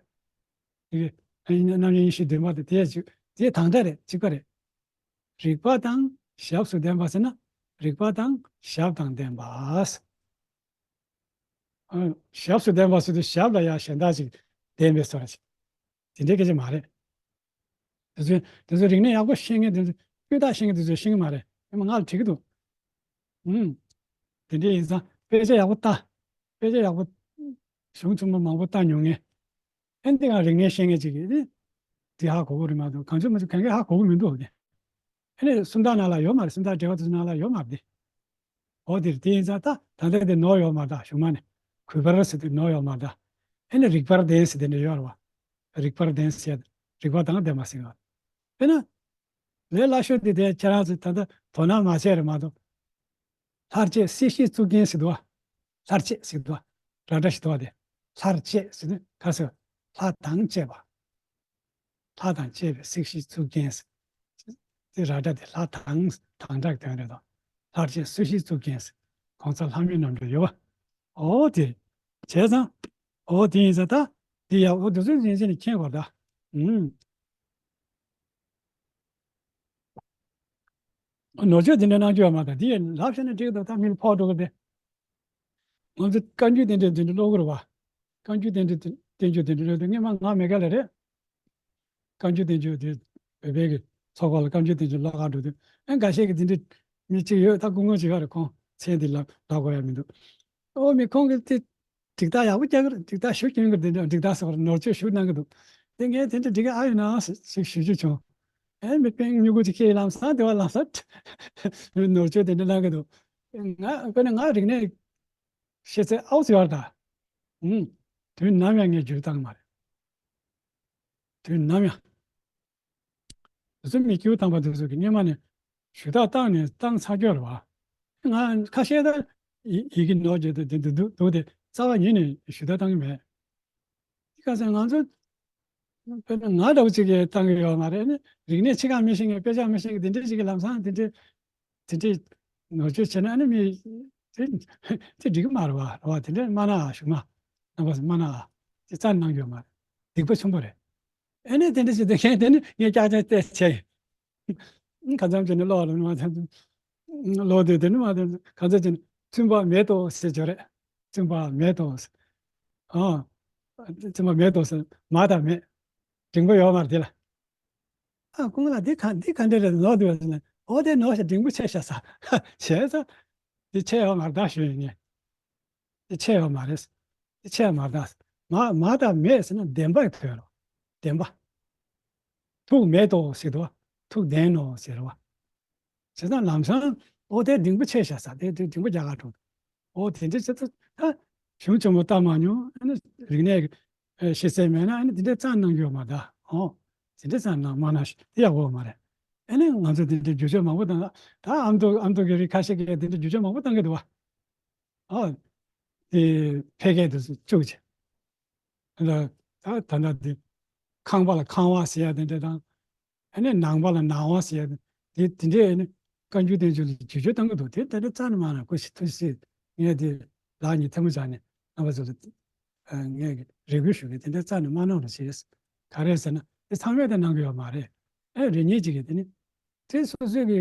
དེ་གི་རྣམ་དབྱེ་གཉིས་བཞི་བདུན་པ་དེ། དེ་ཅིག། དེ་དང་སྒྲ་རེད། གཅིག་པ་རེད། རིག་པ་དང་ཞབས་སུ་ལྡན་པ་ཟེར་ན། རིག་པ་དང་ཞབས་དང་ལྡན་པ། ཨ། ཞབས་སུ་ལྡན་པ་ཟེར་དུས་ཞབས་ལ་ཡང་གཞན་དག་ཅིག་ལྡན་པའི་བཟོ་འདྲ་ཅིག། དེ་འདྲའི་སྐད་ཆ་མ་རེད། དེ་ཚོའི་དེ་ཚོའི་རིག་གནས་ཡག་པོ་ཤེས་མཁན་དེ་ཚོ། སྤུས་དག་ཤེས་མཁན་དེ་ཚོས་ཤེས་ཀྱི་མ་རེད། ཨེ་མ། ང་ལ་དྲིས་ཀྱི་འདུག། ཨུམ། དེ་འདྲ་ཡིན་ཙང་དཔེ་ཆ་ཡག་པོ་ལྟ། དཔེ་ཆ་ཡག་པོ་གཞུང་ཚང་མ་མང་པོ་ལྟ་མྱོང་མཁན། ཨེ་འདི་ག་རིག་གནས་ཤེས་མཁན་ཅིག་གིས་དེ་ཧ་གོ་གི་རེད་མ་གཏོགས། གང་བྱུང་མང་བྱུང་གང་གས་ཧ་གོ་གི་མི་འདུག་གས། ཨ་ནི་སུམ་རྟགས་ནང་ལ་ཡོད་མ་རེད། སུམ་རྟགས་འགྲེལ་པ་དེ་ཚོ་ནང་ལ་ཡོད་མ་རེད་དེ། འོ་དེ་རེད། དེ་ཡིན་ཙང་ད་ད་ལྟ་དེ་ནོར་ཡོད་མ་རེད་ད། གཞུག་མ་ནས་གུས་པར་ཟེར་དེ་ནོར་ཡོད་མ་རེད་ད། ཨ་ནི་རིག་པར་ལྡན་ཟེར་དེ་འདྲ་ཡོད་རེད་བ། རིག་པར་ལྡན་ཟེར། རིག་པ་དང་ལྡན་པ་ཟེར་བ། དཔེར་ན། ལས་སླ་ཤོས་དེ་དེ་ཁྱེད་རང་ཚོས་ད་ལྟ་དོ་སྣང་མ་བྱས་རེད་མ་གཏོགས། ལྷར་བཅས་སྲིད་ཞིའི་གཙུག་རྒྱན་ཟེར་འདུག་བ། ལྷར་བཅས་ཟེར་འདུག་བ། ར་སྒྲ་ཞིག་འདུག་བ། དེ་ལྷར་བཅས་ཟེར་དུས་ག་ཟེར། ལྷ་དང་བཅས་པ། ལྷ་དང་བཅས་པའི་སྲིད་ཞིའི་གཙུག་རྒྱན་ཟེར། དེ་ར་སྒྲ་དེ་ལྷ་དང་དང་སྒྲ་གི་དོན་རེད་དོ། ལྷར་བཅས་སྲིད་ཞིའི་གཙུག་རྒྱན་ཟེར། གོང་ས་ལྷ་མིའི་རྣམ་འཕྲུལ་ཡོད་པ། འོ་དེ་བྱས་ཙང་། འོ་དེ་ཡིན་ཙང་ད་འདི་ཡག་པོ་འདུག་ཚུལ་ཡིན་ཟེར་ནས་མཁྱེན་དགོས་ད། ཨུམ། ནོར་བཅོས་དེ་འདྲ་གནང་རྒྱུ་ཡོད་མ་རེད། འདི་ལབ་བྱས་ན་འགྲིག་གི་འདུག། ད་མི་ལ་ཕོག་འགྲོ་གི་རེད། ང་ཚོ་བཀའ་འགྱུར་དེ་འདྲ་དེ་འདྲ་ཀློག་གི་རེད་བ། བཀའ་འགྱུར་དེ་འདྲ་དེ་བསྟན་འགྱུར་དེ་འདྲ་ཀློག་དུས། སྔོན་མ་ང་མེ་གྷལ་ལ་རེད། བཀའ་འགྱུར་བསྟན་འགྱུར་དེ། བོད་པའི་གི་ཚོགས་པ་ལ་བཀའ་འགྱུར་བསྟན་འགྱུར་ཀློག་གར་འགྲོ་དུས། ཨ། འགའ་ཤས་ཀྱིས་དེ་འདྲ་མི་གཅིག་ཡོད། ད་སྐུ་ངོ་གཅིག་ཡོད་རེད། ཁོང་མཚན་དེ་ལབ་ལབ་དགོས་ཡ་མི་འདུག། ཨོ། མི་ཁོང་གིས་དེ་འགྲིག་རྟགས་ཡག་པོ་རྒྱག་གི་རེད། འགྲིག་རྟགས་ཞུ་སྐྱོན་གི་རེད། དེ་འདྲ་འགྲིག་རྟགས་ཟེར་བ་རེད། ནོར་བཅོས་ཞུ་གནང་གི་འདུག། དེ་ངས་དེ་འདྲ་འགྲིག་གི་ཨ་ཡོད་ན་ཟེར་ཞིག་ཞུ་རྒྱུ་བྱུང་། ཨེ། མི་དཔེ་སྨྱུ་གུ་ཅིག་ཁྱེར། ལམ་སང་དེ་བ་ལམ་སང་ནོར་བཅོས་དེ་འདྲ་གནང་གི་འདུག། ང་དཔེར་ན་ང་རིག་གནས་ ཤེས་ཚད་ཨའུ་ཙི་ཡོད་རེད་ད། ཨུམ། དུས་ནམ་ཡང་ངས་འགྱུར་བཏང་གི་མ་རེད། དུས་ནམ་ཡང་། དེ་ཚོ་མི་སྐྱིད་པོ་བཏང་པ་དེ་ཚོ་གི་སྔོན་མ་ནས་ཞུ་དག་བཏང་ནས་བཏང་ཚར་རྒྱུ་རེད་བ། ང་ཁ་ཤས་ད་ཡི་ཡི་གེ་ནོར་བྱས་ཏེ་དེ་འདུག་འདུག་དེ་རྩ་བ་ཉིད་ནས་ཞུ་དག་བཏང་གི་མེད། དེ་ག་ཚོད་ང་ཚོ་དཔེར་ན་ང་འདྲ་བོ་ཅིག་གིས་བཏང་གི་ཡོད་མ་རེད། ཨ་ནི་རིག་གནས་ཆེ་ཁག་མི་ཤེས་མཁན་དཔེ་ཆ་མི་ཤེས་མཁན་དེ་འདྲས་ཅིག་གིས་ལམ་སང་དེ་འདྲས་དེ་འདྲས་ནོར་བཅོས་བྱས་ན་ཨ་ནི་མི་དེ་དེ་འགྲིག་གི་མ་རེད་བ། རེད་བ། དེ་འདྲས་སྨྲ་ན་ཨ་ཞུ་མ་རྣམ་པ་ཚོ་སྨྲ་ན་ཨ་དེ་རྩ་ནས་གནང་གི་ཡོད་མ་རེད། སྡིག་པ་ཆེན་པོ་རེད། ཨ་ནི་དེ་འདྲས་ཅིག་དེ་མཁན་དེ་ནི་ངས་ཀྱག་ཀྱག་བལྟས་བྱས་ཡིན། གང་འཚམ་བྱས་ནས་ཀློག་ལ་མ་ཐེབས། ཀློག་དུས་དེ་ནི་མ་ཐེབས། གང་འཚམ་བྱས་ནས་བཙུན་པ་མེད་དོ་ཟེར་བརྗོད་རེད། བཙུན་པ་མེད་དོ་ཟེར། ཨ། བཙུན་པ་མེད་དོ་ཟེར། མ་དང་མེད། འགྲེང་བུ་ཡོད་མ་རེད་དེ་ལ། ཨ་ཁོང་ལ་འདི་ག་འདི་ག་འདྲ་རེད་ནོར་འདུག་ཟེར་ན། འོ་དེ་ནོར་ཤག་འགྲེང་བུ་ཆད་ཤག་ཟེར། བྱས་ཙང་། འདི་ཆད་ཡོད་མ་རེད་ད་ཞུ་ཡིན་ངས། འདི་ཆད་ཡོད་མ་རེད། འདི་ཆད་མ་རེད་ད། མ་མ་དང་མེད་ཟེར་ན་བདེན་པ་ཡི་དོན་རེད། བདེན་པ། ཐུག་མེད་དོ་ཟེར་དོ། ཐུག་བདེན་ནོ་ཟེར་བ། བྱས་ཙང་ལམ་སང་། ཨོ་དེ་འགྲེང་བུ་ཆད་ཤག་ཟེར། དེ་དེ་འགྲེང་བུ་རྒྱག་ག་འགྲོ། ཨོ་དེ་འདྲ་བྱས་ཙང་ད། གཞུང་ཆེན་མོ་ལྟ་མ་མྱོང་། ཨ་ནི་རིག་གནས་ཀྱི་ཤེས་ཚད་མེད་ན་ཨ་ནི་དེ་འདྲ་རྩ་གནང་རྒྱུ་ཡོད་མ་རེད། ཨོ། དེ་འདྲ་རྩ་གནང་མ་གནང་ཞིག་དེ་ཡག་པོ་ཡོད་མ་རེད། ཨ་ནི་ང་ཚོ་དེ་འདྲ་བསྒྱུར་བཅོས་མང་པོ་བཏང་། ད་ཨ་མདོ་ཨ་མདོ་གི་རིགས་ཁ་ཤས་ཀྱིས་དེ་འདྲ་བསྒྱུར་བཅོས་མང་པོ་བཏང་གི་འདུག་བ། ཨོ། དེ་ཕལ་སྐད་དུ་བཅུག་བྱས། ད་ད་ད་ལྟ་དེ་ཁང་པ་ལ་ཁང་བ་ཟེར་ཡ་དེ་འདྲ་དང་། ཨ་ནི་ནང་པ་ལ་ནང་བ་ཟེར་ཡ་དེ་དེ་འདྲས་ཨ་ནི་བཀའ་འགྱུར་བསྟན་བཅོས་ལ་བསྒྱུར་བཅོས་བཏང་གི་འདུག་དེ་ད་ལྟ་རྩ་ནས་མ་གནང་། ཁོ་ཤི་ཐུ་ཤི་ངས་དེ་ལག་གཉིས་ཐལ་མོ་སྦྱར་ནས་རྣམ་པ་ཚོ་ལ་ངས་རེ་སྐུལ་ཞུ་གི། དེ་འདྲ་རྩ་ནས་མ་གནང་རོགས་བྱེད། ག་རེ་ཟེར་ན་དེ་ཚང་མས་དེ་གནང་གི་ཡོད་མ་རེད། ཨ་རེ་གཉིས་ཅིག་གིས་དེ་ནི། དེ་སོ་སོའི་གི་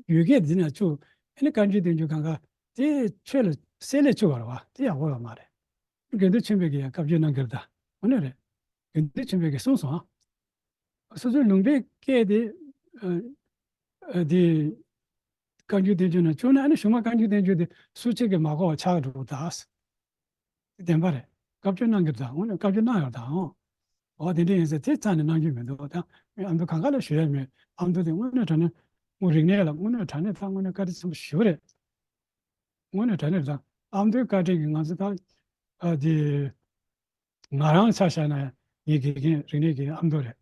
ཡུལ་སྐད་འདི་ན་བཅུག་ཨ་ནི་བཀའ་འགྱུར་བསྟན་བཅོས་གང་ག་དེ་ཆོས་ལ་གསལ་ལེ་བཅུག་པ་རེད་བ། དེ་ཡག་པོ་ཡོད་མ་རེད། དགེ་འདུན་ཆོས་འཕེལ་གྱིས་ཡང་བཀའ་བརྒྱུད་གནང་གི་རེད་ད། དངོས་གནས་རེད། དགེ་འདུན་ཆོས་འཕེལ་གྱིས་གསུངས་སོང་ཨ། སོ་སོའི་ལུང་པའི་སྐད་དེ། ཨ། ཨ། དེ། བཀའ་འགྱུར་བསྟན་བཅོས་ནང་བཅུག་ན་ཨ་ནི་གཞུག་མ་བཀའ་འགྱུར་བསྟན་བཅོས་དེ་སུ་གཅིག་གིས་མ་གོ་བ་ཆགས་འགྲོ་གི་ད། བདེན་པ་རེད། བཀའ་བརྒྱུད་གནང་གི་རེད་ད། དངོས་གནས་བཀའ་བརྒྱུད་གནང་ཡོད་ད། འོ་དེ་འདྲ་ཡིན་ཟེར་དེ་རྩ་ནས་གནང་རྒྱུ་མི་འདུག་ད་ངས་ཨ་མདོ་གང་ག་ལ་ཞུ་ཡ་མེད། ཨ་མདོ་དེ་དངོས་གནས་དྲང་གནས་དངོས་རིག་གནས་ལ་དངོས་གནས་དྲང་གནས་ད་དངོས་གནས་བཀའ་དྲིན་ཆེན་པོ་ཞེ་པོ་རེད། དངོས་གནས་དྲང་གནས་རེད་ད། ཨ་མདོའི་བཀའ་དྲིན་གྱིས་ང་ཚོ་ད། ཨ་དེ། ང་རང་ཆ་བཞག་ན་ངའི་དགེ་རྒན་རིག་གནས་དགེ་རྒན་ཨ་མདོ་རེད།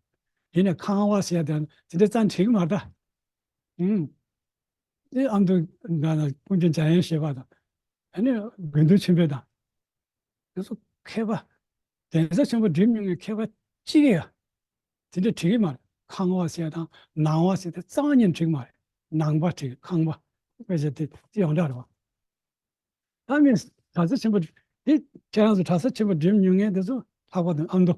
ཡིན་ནའི་ཁང་བ་ཟེར་ཡ་དེ་དེ་འདྲ་རྩ་ནས་བྲིས་གི་མ་རེད་ད། ཨུམ། དེ་ཨ་མདོ་འདྲ་ན་ཀུན་མཁྱེན་འཇམ་དབྱངས་བཞད་པ་དང་། ཨ་ནི་དགེ་འདུན་ཆོས་འཕེལ་དང་། དེ་ཚོ་མཁས་པ། གདན་ས་ཆེན་པོ་འགྲིམ་མྱོང་མཁན་མཁས་པ་གཅིག་ཡ། དེ་འདྲ་བྲིས་གི་མ་རེད། ཁང་བ་ཟེར་དང་ནང་བ་ཟེར་དེ་རྩ་བ་ཉིད་ནས་བྲིས་གི་མ་རེད། ནང་པ་བྲིས་ཁང་པ། དཔེ་ཆ་དེ་དེ་ཡོངས་གྲགས་རེད་བ། ད་མིན་གྲྭ་ས་ཆེན་པོ་དེ་ཁྱེད་རང་ཚོ་གྲྭ་ས་ཆེན་པོ་འགྲིམ་མྱོང་མཁན་དེ་ཚོ་ལྷག་པར་དུ་ཨ་མདོ་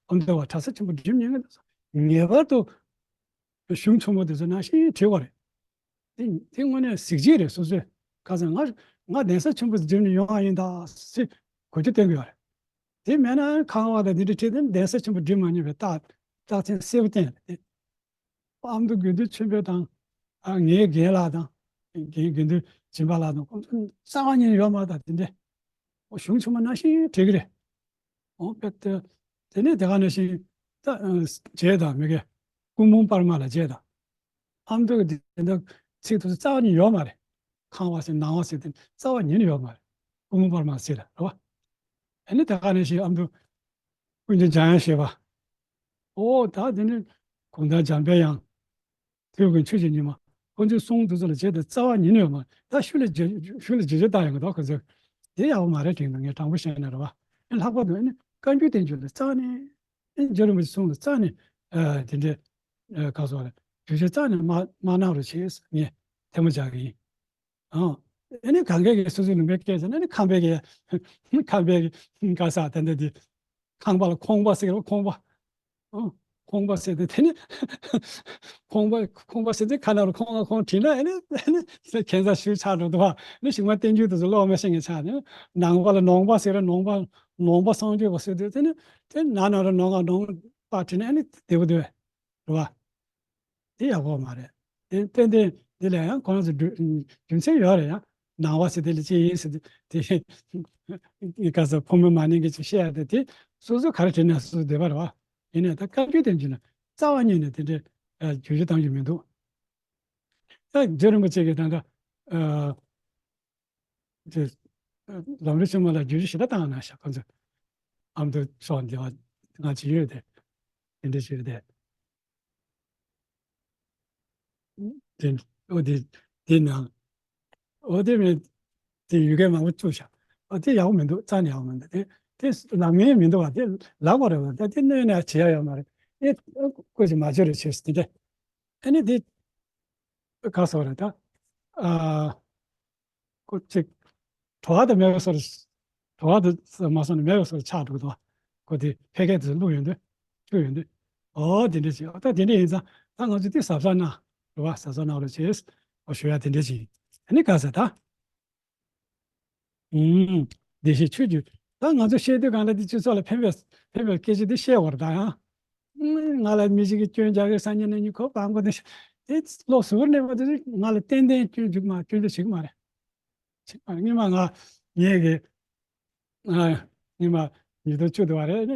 ཨ་མདོ་བ་གྲྭ་ས་ཆེན་པོ་འགྲིམ་མྱོང་མཁན་དེ་ཚོ་ངེས་པར་དུ། གཞུང་ཆེན་མོ་དེ་ཚོ་ནང་བཞིན་བྲིས་པ་རེད། དེ་དེ་དངོས་གནས་གཟི་བརྗིད་རེད་སོ་སོས། ཁ་སང་ང་ང་གདན་ས་ཆེན་པོ་འགྲིམ་ནས་ཡོང་བ་ཡིན་ད་ཟེར་གོ་རྒྱུ་སྟོན་གི་ཡོད་རེད། དེ་མེད་ན་ཁང་བ་དང་དེ་འདྲ་བྲིས་ཏེ་གདན་ས་ཆེན་པོ་འགྲིམ་མ་མྱོང་བའི་རྟགས་རྟགས་མཚན་གསལ་པོ་བསྟན་རེད་དེ། ཨ་མདོ་དགེ་འདུན་ཆོས་འཕེལ་དང་། ཨ་ངའི་རྒན་ལགས་དང་། རྒན་དགེ་འདུན་སྦྱིན་པ་ལགས་དང་ཁོང་ཚོ་རྩ་བ་ཉིད་ནས་ཡོད་མ་རེད་ད་དེ་འདྲ། ཨོ་གཞུང་ཆེན་མོ་ནང་བཞིན་བྲིས་གི་རེད། འོ་དཔེ་དེ། དེ་ནས་དེ་ག་ནང་བཞིན་ད་ཨ་མཇལ་དང་མི་དགེ། ཀུན་འབུམ་པར་མ་ལ་མཇལ་དང་། ཨ་མདོ་གི་དེ་འདྲ་ཚིག་དེ་ཚོ་རྩ་བ་ཉིད་ཡོད་མ་རེད། ཁང་བ་ཟེར་ནང་བ་ཟེར་དེ་རྩ་བ་ཉིད་ནས་ཡོད་མ་རེད། ཀུན་འབུམ་པར་མ་ཟེར་རེད་བ། ཨ་ནི་དེ་ག་ནང་བཞིན་ཨ་མདོ་ཀུན་མཁྱེན་འཇམ་དབྱངས་བཞད་པ། འོ་ད་དེ་ནི་གུང་ཐང་འཇམ་དཔལ་དབྱངས། ཐོས་ཀུན་ཆོས་ཀྱི་ཉི་མ། ཁོ་ཚོའི་གསུང་དེ་ཚོ་ལ་བྱས་ཏེ་རྩ་བ་ཉིད་ནས་ཡོད་མ་རེད། ད་ཤུལ་ལ་བརྗེ་ཤུལ་ལ་བརྗེ་བརྗེ་བཏང་ཡོང་གི་འདུག་ཁོ་ཚོས། དེ་ཡག་པོ་མ་རེད་དྲན་འདུག་ངས་དྲང་པོ་བཤད་ན་རེད་བ། ཨེ་ལྷག་པར་དུ་ཨེ་ནི་བཀའ་འགྱུར་བསྟན་བཅོས་ལ་རྩ་ནས་ཨེ་རྗེ་རིན་པོ་ཆེ་གསུང་ལ་རྩ་ནས་ཨ་དེ་འདྲའི་ཨ་ག་སོགས་རེད་བརྗེ་བརྗེ་རྩ་ནས་མ་མ་གནང་རོགས་བྱེད་ངས་ཐལ་མོ་སྦྱར་གི་ཡིན། ཨང་། ཨེ་ནི་གང་གས་ཀྱི་སོ་སོའི་ལུང་པའི་སྐད་ཟེར་ན་ཨེ་ནི་ཁམས་པའི་གི་ཁམས་པའི་གི་ག་ས་དེ་འདྲ་དེ། ཁང་པ་ལ་ཁོང་པ་ཟེར་རོ་ཁོང་པ། ཨོ། ཁོང་པ་ཟེར་ཏེ་དེ་ནི། ཁོང་པ་ཁོང་པ་ཟེར་ཏེ་ཁ་ན་རོ་ཁོང་ལ་ཁོང་བྲིས་ན་ཨེ་ནི་ཨེ་ནི་ཁྱད་མཚར་ཞིག་ཆགས་འགྲོ་འདུག་བ། ནི་ཞིག་མ་བསྟན་རྒྱུ་དེ་ཚོ་ཀློག་མ་ཤེས་མཁན་ཆགས་ནས་ནང་པ་ལ་ནོང་པ་ཟེར་ར་ནོང་པ་ནོང་པ་སངས་རྒྱས་པ་ཟེར་ཏེ་དེ་ནི་དེ་ན་ན་རོ་ནོང་ང་ནོང་པ་བྲིས་ན་ཨེ་ནི་བདེ་པོ་འདུག་བས། རེད་བ། དེ་ཡག་པོ་མ་རེད། དེ་ཏན་ཏན་འདི་ལ་ཡང་ཁོ་རང་ཚོ་རྒྱུ་རྒྱུ་མཚན་ཡོད་རེད་ཡ། ནང་བ་ཟེར་དེ་ལ་ཅི་ཡིན་ཟེར་དེ་དེ་ག་ས་ཕོ་མོ་མ་ནིང་གི་ཅིག་བཤད་ཡ་དེ་དེ་སོ་སོ་ག་རེ་དྲན་ན་སོ་སོ་བདེ་བ་རེད་བ། ཡིན་ནའི་ད་བཀའ་བརྒྱུད་དེ་འཇུ་ན་རྩ་བ་ཉིད་ནས་དེ་འདྲའི་བརྗོད་གཞི་བཏང་རྒྱུ་མི་འདུག་ད་རྗེ་རིན་པོ་ཆེ་གིས་ད་ལྟ་ཅེས་ ལམ་རིམ་ཆེན་མོ་ལ་བསྒྱུར་བཅོས་ཞེ་དྲག་བཏང་གནང་ཤག་ཁོང་ཚོས། ཨ་མདོ་ཕྱོགས་འདི་བ་ང་ཅིག་ཡོད་དེ། དེ་འདྲ་ཞིག་རེད་དེ། དེ་ཨོ་དེ་དེ་ནང་ཨོ་དེ་མི་དེ་ཡུལ་སྐད་མང་པོ་བཅུག་ཤག་ཨོ་དེ་ཡག་པོ་མི་འདུག་རྩ་ནས་ཡག་པོ་མི་འདུག་དེ་དེ་ལབ་མཁན་མི་འདུག་བ། དེ་ལབ་དགོས་རེད་བ། ད་དེ་གནོད་ན་བྱེད་ཡག་ཡོད་མ་རེད། ཨེ་ཨོ་ཁོ་ཅིག་མ་བྱོས་རེད་བྱོས་དེ་འདྲ། ཨ་ནི་དེ་ག་སོགས་རེད་ད། ཨ། ཁོ་ཅིག་བྲོ་བ་དང་མེད་པའི་བཟོ་འདྲ། བྲོ་བ་དང་མ་སོང་ནས་མེད་པའི་བཟོ་འདྲ་ཆགས་འགྲོ་གི་འདུག་ཁོ་དེ་ཕལ་སྐད་དུ་བླུགས་ཡོང་དུས་བཅུག་ཡོང་དུས། ཨོ་དེ་འདྲ་ཅིག་ད་དེ་འདྲ་ཡིན་ཙང་ད་ང་ཚོ་དེ་གཟབ་གཟབ་གནང་། རེད་བ། གཟབ་གཟབ་གནང་རོགས་བྱེད། ཨོ་ཞུ་ཡ་དེ་འདྲ་ཅིག་ཡིན། ཨ་ནི་ག་ཟེར་ད། ཨུམ། བདེ་གཤེགས་ཆོས་ཀྱི། ད་ང་ཚོ་བཤད་དུས་གང་ལ་དེ་སྤྱི་ཚོགས་ལ་ཕན་པའི་ཕན་པའི་སྐད་ཆ་དེ་བཤད་དགོས་རེད་ད་ཡང་། ང་ལ་མི་ཞིག་གིས་སྐྱོན་རྒྱག་གི་སང་ཉིན་གནངས་ཉིན་ཁོ་སྤྲང་པོ་དེ་དེ་ལོག་ཟུར་ནས་མ་དེ་ང་ལ་ཏན་ཏན་སྐྱོན་འཇུག་མ་སྐྱོན་འཇུག་བྱེད་ཀྱི་མ་རེད། བྱེད་ཀྱི་མ་རེད། སྔོན་མ་ང་ངེད་ཀྱི་ཨ་སྔོན་མ་ཉིས་སྟོང་བཅུ་དུ་བ་རེད།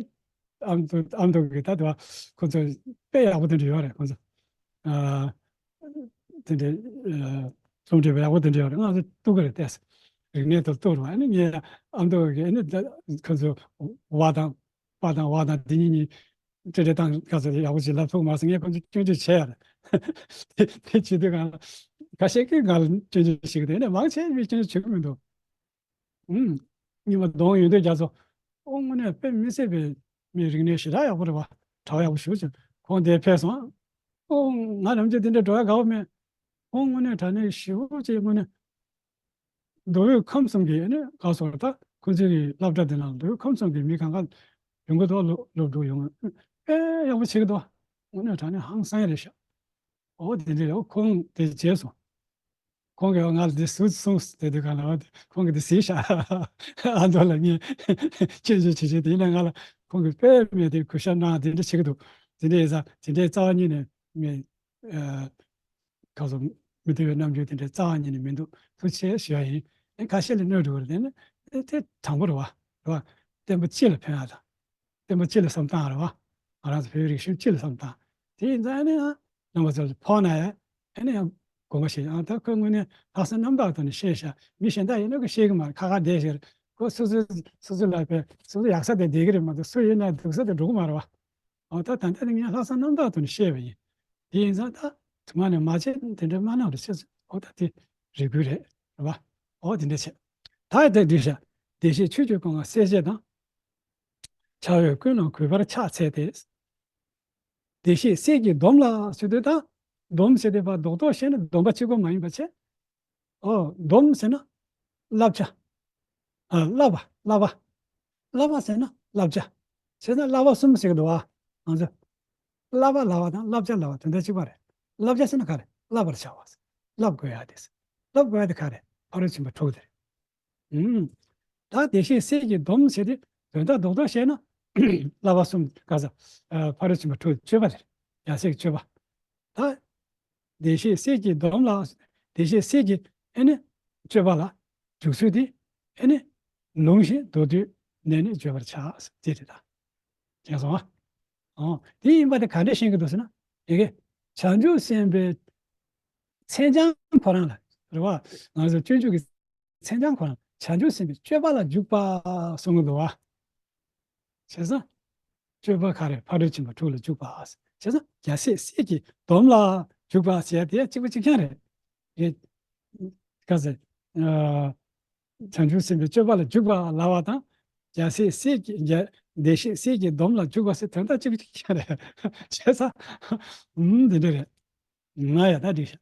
ཨ་མདོ་ཨ་མདོ་གི་ད་དུ་བ་ཁོ་ཚོ་དཔེ་ཡག་པོ་དེ་འདྲ་ཡོད་རེད་ཁོ་ཚོ། ཨ་དེ་འདྲ་ཨ་རྩོམ་འབྲི་བ་ཡག་པོ་དེ་འདྲ་ཡོད་རེད། ང་ཚོ་གཏུག་གི་རེད་བལྟས། རིག་གནས་དང་གཏུག་རེད་བ། ཨ་ནི་ངས་ཨ་མདོ་གི་ཨ་ནི་ད་ཁོ་ཚོ་བ་དང་པ་དང་བ་དང་དེ་གཉིས་གཉིས་འབྲེལ་འདྲིས་བཏང་ག་ཚོད་ཡག་པོ་ཅིག་ལབ་ཐུབ་མ་སོང་། ངས་ཁོ་ཚོ་སྐྱོན་བརྗོད་བྱས་ཡ་རེད། དེ་དེ་བྱེད་དུས་གང་ལ་ཁ་ཤས་ཀྱིས་ང་ལ་སྐྱོན་བརྗོད་བྱེད་ཀྱི་འདུག་ཨ་ནི་མང་ཆེ་བས་སྐྱོན་བརྗོད་བྱེད་ཀྱི་མི་འདུག་ཨུམ། རྙིང་མ་ལྡོང་ཡོན་ཏན་རྒྱ་མཚོ། ཨོ་དངོས་གནས་དཔེ་མི་སྲིད་པའི་མི་རིག་གནས་ཞེ་དྲག་ཡག་པོ་རེད་བ། གྲགས་ཡག་པོ་ཞེ་པོ་ཅིག་ཁོང་དེར་ཕེབས་སོང་། ཨོ་ང་ནམ་རྒྱུན་དེ་འདྲ་འགྲོ་ཡ་དགའ་བོ་མེད། ཨོ་དངོས་གནས་དྲང་གནས་ཞེ་པོ་ཅིག་དངོས་གནས། མདོ་དབུས་ཁམས་གསུམ་གྱི་ཨ་ནི་ག་སོགས་ད་ཁོང་ཚོའི་སློབ་གྲྭ་དེ་ནང་མདོ་དབུས་ཁམས་གསུམ་གྱི་མི་གང་ག་ཡོང་གི་འདུག་སློབ་སློབ་ཕྲུག་ཡོང་། དཔེ་ཡག་པོ་བྱེད་ཀྱི་འདུག་དངོས་གནས་དྲང་གནས་ཧང་སང་རེད་ཤག་ཨོ་དེ་འདྲ་རེད། ཨོ་ཁོང་དེ་བྱས་སོང་། ཁོང་གིས་ང་ལ་འདི་ཟུར་གསུངས་དེ་དུས་གང་ལ་ཁོང་གིས་འདི་ཟེར་ཤག་ཨ་མདོ་ལ་ངས་སྐྱོན་བརྗོད་བྱེད་བྱེད་དེ་ཡིན་ན་ང་ལ་ཁོང་གིས་དཔེ་མེད་དེ་གུས་ཞབས་གནང་དེ་འདྲ་བྱེད་ཀྱི་འདུག་དེ་འདྲ་ཡིན་ཙང་དེ་འདྲའི་རྩ་བ་ཉིད་ནས་ངས་ཨ་ག་ཚོད་མི་བདེ་བའི་རྣམ་འགྱུར་དེ་འདྲའི་རྩ་བ་ཉིད་ནས་མི་འདུག་ཐུགས་རྗེ་ཆེ་ཞུ་ཡ་ཡིན། ཨེ་ཁ་ཤས་ལ་གནོད་འགྲོ་གི་རེད། དེ་ནི་དེ་དྲང་པོ་རེད་བ། རེད་བ། བསྟན་པ་སྤྱི་ལ་ཕན་ཡ་དང་། བསྟན་པ་སྤྱི་ལ་བསམ་སྟངས་རེད་བ། ང་རང་ཚོ་བོད་རིག་གཞུང་སྤྱི་ལ་བསམ་སྟངས། དེ་ཡིན་ཙང་ཨ་ནི་ཡང་རྣམ་པ་ཚོ་ལ་ཕོག་ན་ཡང་ཨ་ནི་ཡང་དགོངས་པ་བཞེས། ཨ་ད་ཁོས་དངོས་གནས་ལྷག་བསམ་རྣམ་དག་ཐོག་ནས་བཤད་ཤག་མི་གཞན་དག་ཡིན་ན་ཁོས་བཤད་གི་མ་རེད། ཁ་ཁ་བསྡད་ཤག་ཁོ་སོ་སོའི་སོ་སོ་ལ་བས་སོ་སོ་ཡག་ས་དེ་བསྡད་གི་རེད་མ་གཏོགས་སུ་ཡིན་ན་སྡུག་ས་དེ་འགྲོ་གི་མ་རེད་བ། ཨ་ད་ད་ལྟ་ནི་ངས་ལྷག་བསམ་རྣམ་དག་ཐོག་ནས་བཤད་པ་ཡིན། དེ་ཡིན་ཙང་ད་དུ་མ་ནས་མ་བྱེད་དེ་འདྲ་མ་གནང་རེ་བྱེད། ཨོ་ད་དེ་རེ་སྐུལ་རེད། རེད་བ། ཨོ་དེ་འདྲ་བྱེད། ད་ཡི་དེ་འགྲིག་ཤག་བདེ་གཤེགས་ཆོས་ཀྱི་སྐུ་མངའ་གསལ་བྱེད་དང་། ཕྱག་འོས་ཀུན་ལ་གུས་པར་ཕྱག་འཚལ་ཏེ། བདེ་གཤེགས་སྲས་ཀྱི་སྡོམ་ལ་ཟེར་དུས་ད། སྡོམ་ཟེར་དུས་ཕར་རྡོག་རྡོག་བཤད་ན་སྡོམ་པ་གཅིག་པོ་མ་ཡིན་པ་བྱས། ཨོ། སྡོམ་ཟེར་ན་བསླབ་བྱ། ཨ། བསླབ་པ། བསླབ་པ། བསླབ་པ་ཟེར་ན་བསླབ་བྱ། བྱས་ཙང་བསླབ་པ་གསུམ་ཟེར་གི་འདུག་ཨ། ང་ཚོས། བསླབ་པ་ལབ་པ་དང་བསླབ་བྱ་ལབ་པ་དོན་དག་གཅིག་པ་རེད། བསླབ་བྱ་ཟེར་ན་ག་རེ། བསླབ་པར་བྱ་བ་ཟེར། བསླབ་དགོས་ཡ་དེ་ཟེར། བསླབ་དགོས་ཡ་དེ་ག་རེ། ཕ་རོལ་ཕྱིན་པ་དྲུག་དེ་རེད། ཨུམ། ད་བདེ་གཤེགས་སྲས་ཀྱི་སྡོམ་ཟེར་དེ་དོན་དག་རྡོག་རྡོག་བཤད་ན། བསླབ་པ་གསུམ་ག་ས། ཨ། ཕ་རོལ་ཕྱིན་པ་དྲུག་སྤྱོད་པ་དེ་རེད། རྒྱལ་སྲས་ཀྱི་སྤྱོད་པ། ད། བདེ་གཤེགས་སྲས་ཀྱི་སྡོམ་ལ། བདེ་གཤེགས་སྲས་ཀྱི་ཨེ་ནི་སྤྱོད་པ་ལ་འཇུག་ཚུལ་དེ་ཨེ་ནི་ལུང་བཞིན་མདོར་བསྡུས་ནས་ནི་བརྗོད་པར་བྱ། ཟེར་དེ་རེད་ད། མཁྱེན་སོང་ཨ། ཨོ། དེ་ཡིན་པ་དེ་ག་འདྲས་ཤེས་ཀྱི་འདུག་ཟེར་ན། ཡ་གི། བྱང་ཆུབ་སེམས་དཔའི་མཚན་བྱང་ཁོ་རང་ལ། རེད་བ། ང་ཚོ་སྤྱོད་འཇུག་གི་མཚན་བྱང་ཁོ་རང་བྱང་ཆུབ་སེམས་དཔའི་སྤྱོད་པ་ལ་འཇུག་པ་གསུང་གི་འདུག་བ། བྱས་ཙང་། སྤྱོད་པ་ག་རེ། ཕ་རོལ་ཕྱིན་པ་དྲུག་ལ་འཇུག་པ། བྱས་ཙང་རྒྱལ་སྲས་སྲས་ཀྱི་སྡོམ་ལ་འཇུག་པ་ཟེར་ཡ་དེ་གཅིག་པ་གཅིག་རྐྱང་རེད། རེད། ག་ཟེར། ཨ། བྱང་ཆུབ་སེམས་དཔའི་སྤྱོད་པ་ལ་འཇུག་པ་ལབ་པ་དང་། རྒྱལ་སྲས་སྲས་ཀྱི་རྒྱལ། བདེ་གཤེགས་སྲས་ཀྱི་སྡོམ་ལ་འཇུག་པ་ཟེར་དོན་དག་གཅིག་པ་གཅིག་རྐྱང་རེད། བྱས་ཙང་། ཨུམ། འདི་འདྲ་རེད། ང་ཡ་ད་འགྲིག་ཤག་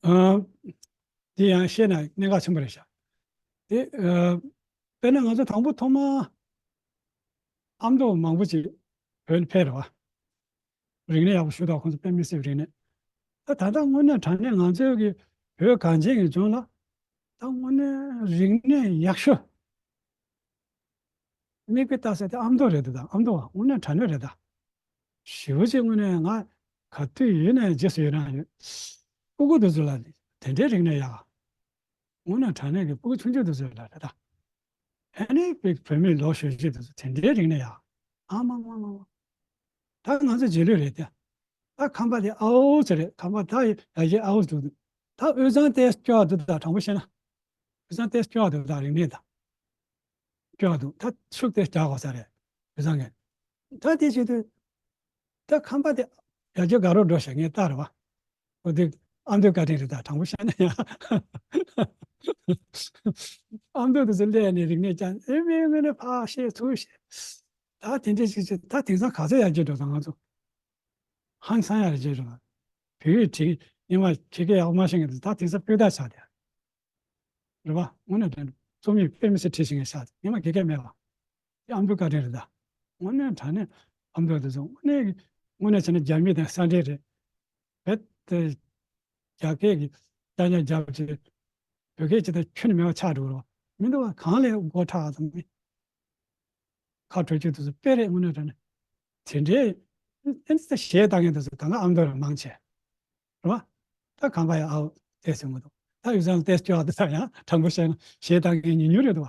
ཨ། དེ་ཡང་བཤད་ན་གནད་འགག་ཆེན་པོ་རེད་ཤག་དེ། ཨ། དཔེར་ན་ང་ཚོ་དང་པོ་ཐོག་མ་ཨ་མདོ་མང་པོ་ཅིག་བོད་ནས་ཕེབས་རེད་བ། རིག་གནས་ཡག་པོ་ཞུ་དང་། ཁོང་ཚོ་དཔེ་མི་སྲིད་རིག་གནས། ད་ད་ལྟ་དངོས་གནས་དྲང་གནས་ང་ཚོའི་གི་བོད་གངས་ཅན་གྱི་ལྗོངས་ལ་ད་དངོས་གནས་རིག་གནས་ཡག་ཤོས། མིག་དཔེ་ལྟ་ས་དེ་ཨ་མདོ་རེད་ད། ཨ་མདོ་བ་དངོས་གནས་དྲང་གནས་རེད་ད། ཞེ་པོ་ཅིག་དངོས་གནས་ང་ག་དུས་ཡིན་ནའི་རྗེས་སུ་ཡི་རང་ཡོད། སྤུ་གུ་དེ་ཚོ་ལ་དེ་འདྲའི་རིག་གནས་ཡག་དངོས་གནས་དྲང་གནས་ཀྱི་སྤུ་གུ་ཆུང་ཆུང་དེ་ཚོ་ལ་རེད་ད། ཨ་ནི་བོད་མི་ལོ་གཞོན་གཞོན་དེ་ཚོ་དེ་འདྲའི་རིག་གནས་ཡག་ཨ་མ་མ་མ་མ། ད་ང་ཚོ་རྗེས་ལུས་རེད་དེ། ད་ཁམས་པ་དེ་ཨའོ་ཟེར་རེད། ཁམས་པ་ད་ཡ་གཞི་ཨའོ་འདུག་ད་དབུས་གཙང་ཏོག་ཙམ་སྐྱོ་བ་འདུག་ད་དྲང་པོ་བཤད་ན། དབུས་གཙང་ཏོག་ཙམ་སྐྱོ་བ་འདུག་ད་རིག་གནས་དང་། སྐྱོ་བ་འདུག་ད་ཤུགས་ཏོག་ཙམ་རྒྱག་དགོས་ས་རེད། དབུས་གཙང་གི། ད་དེ་བྱེད་དུས། ད་ཁམས་པ་དེ་ཡར་རྒྱས་དགའ་རབ་འགྲོ་ཤག་ངས་ལྟ་རེད་བ། འོ་དེ་ཨ་མདོའི་བཀའ་དྲིན་རེད། ད་དྲང་པོ་བཤད་ན་ཡང་། ཨ་མདོ་དེ་ཚོ་སླེབས་ནས་རིག་གནས་ཀྱང་ཨེ་མའི་ངོས་ནས་ཕར་བཤད་ཚུར་བཤད། ད་དེ་འདྲས་ཞིག་བྱས། ད་དེང་སང་ག་ཚོད་ཡར་རྒྱས་འགྲོ་ད་ང་ཚོ། ཧང་སང་ཡར་རྒྱས་འགྲོ། བོད་ཡིག་བྲིས་སྔོན་མ་ཁྱེད་ཀྱིས་ཡག་པོ་མ་ཤེས་མཁན་དེ་ད་དེང་སང་སྤུས་དག་ཆགས་བསྡད། རེད་པ། དངོས་གནས་དྲང་གནས་རྩོམ་ཡིག་དཔེ་མི་སྲིད་བྲིས་ཤེས་མཁན་ཤག་ངས་མ་དགེ་རྒན་མེད་པ། དེ་ཨ་མདོའི་བཀའ་དྲིན་རེད་ད། དངོས་གནས་དྲང་གནས་ཨ་མདོ་དེ་ཚོ་དངོས་གནས་དངོས་གནས་བྱས་ན་རྒྱ་མི་དང་ས་འབྲེལ་རེད། རྦད་དེ་རྒྱ་སྐད་ཀྱི་སྐྱག་ཉག་རྒྱབ་བྱས། བོད་སྐད་ཇི་ལྟར་ཁྱོན་ནས་མེད་པ་ཆགས་འགྲོ་རོགས་མི་འདུག་བ། གང་ལས་མགོ་ཁྲག་ཙམ་མི། ཁ་དྲོ་སྐྱིད་དུ་སུ་དཔེ་རེད། དངོས་གནས་དྲང་གནས་དེ་འདྲའི་ཨེ་ཙི་གཞས་བཏང་མཁན་དེ་ཚོ་ད་ག་ཨ་མདོ་རང་མང་ཆེ། རེད་བ། ད་ཁམས་པ་ཡང་ཨའོ་ཏོག་ཙམ་མི་འདུག་ད་དབུས་གཙང་ཏོག་ཙམ་སྐྱོ་བ་དེ་ཚོ་ཡང་དྲང་པོ་བཤད་ན་གཞས་བཏང་མཁན་ཉུང་ཉུང་རེད་འདུག་བ།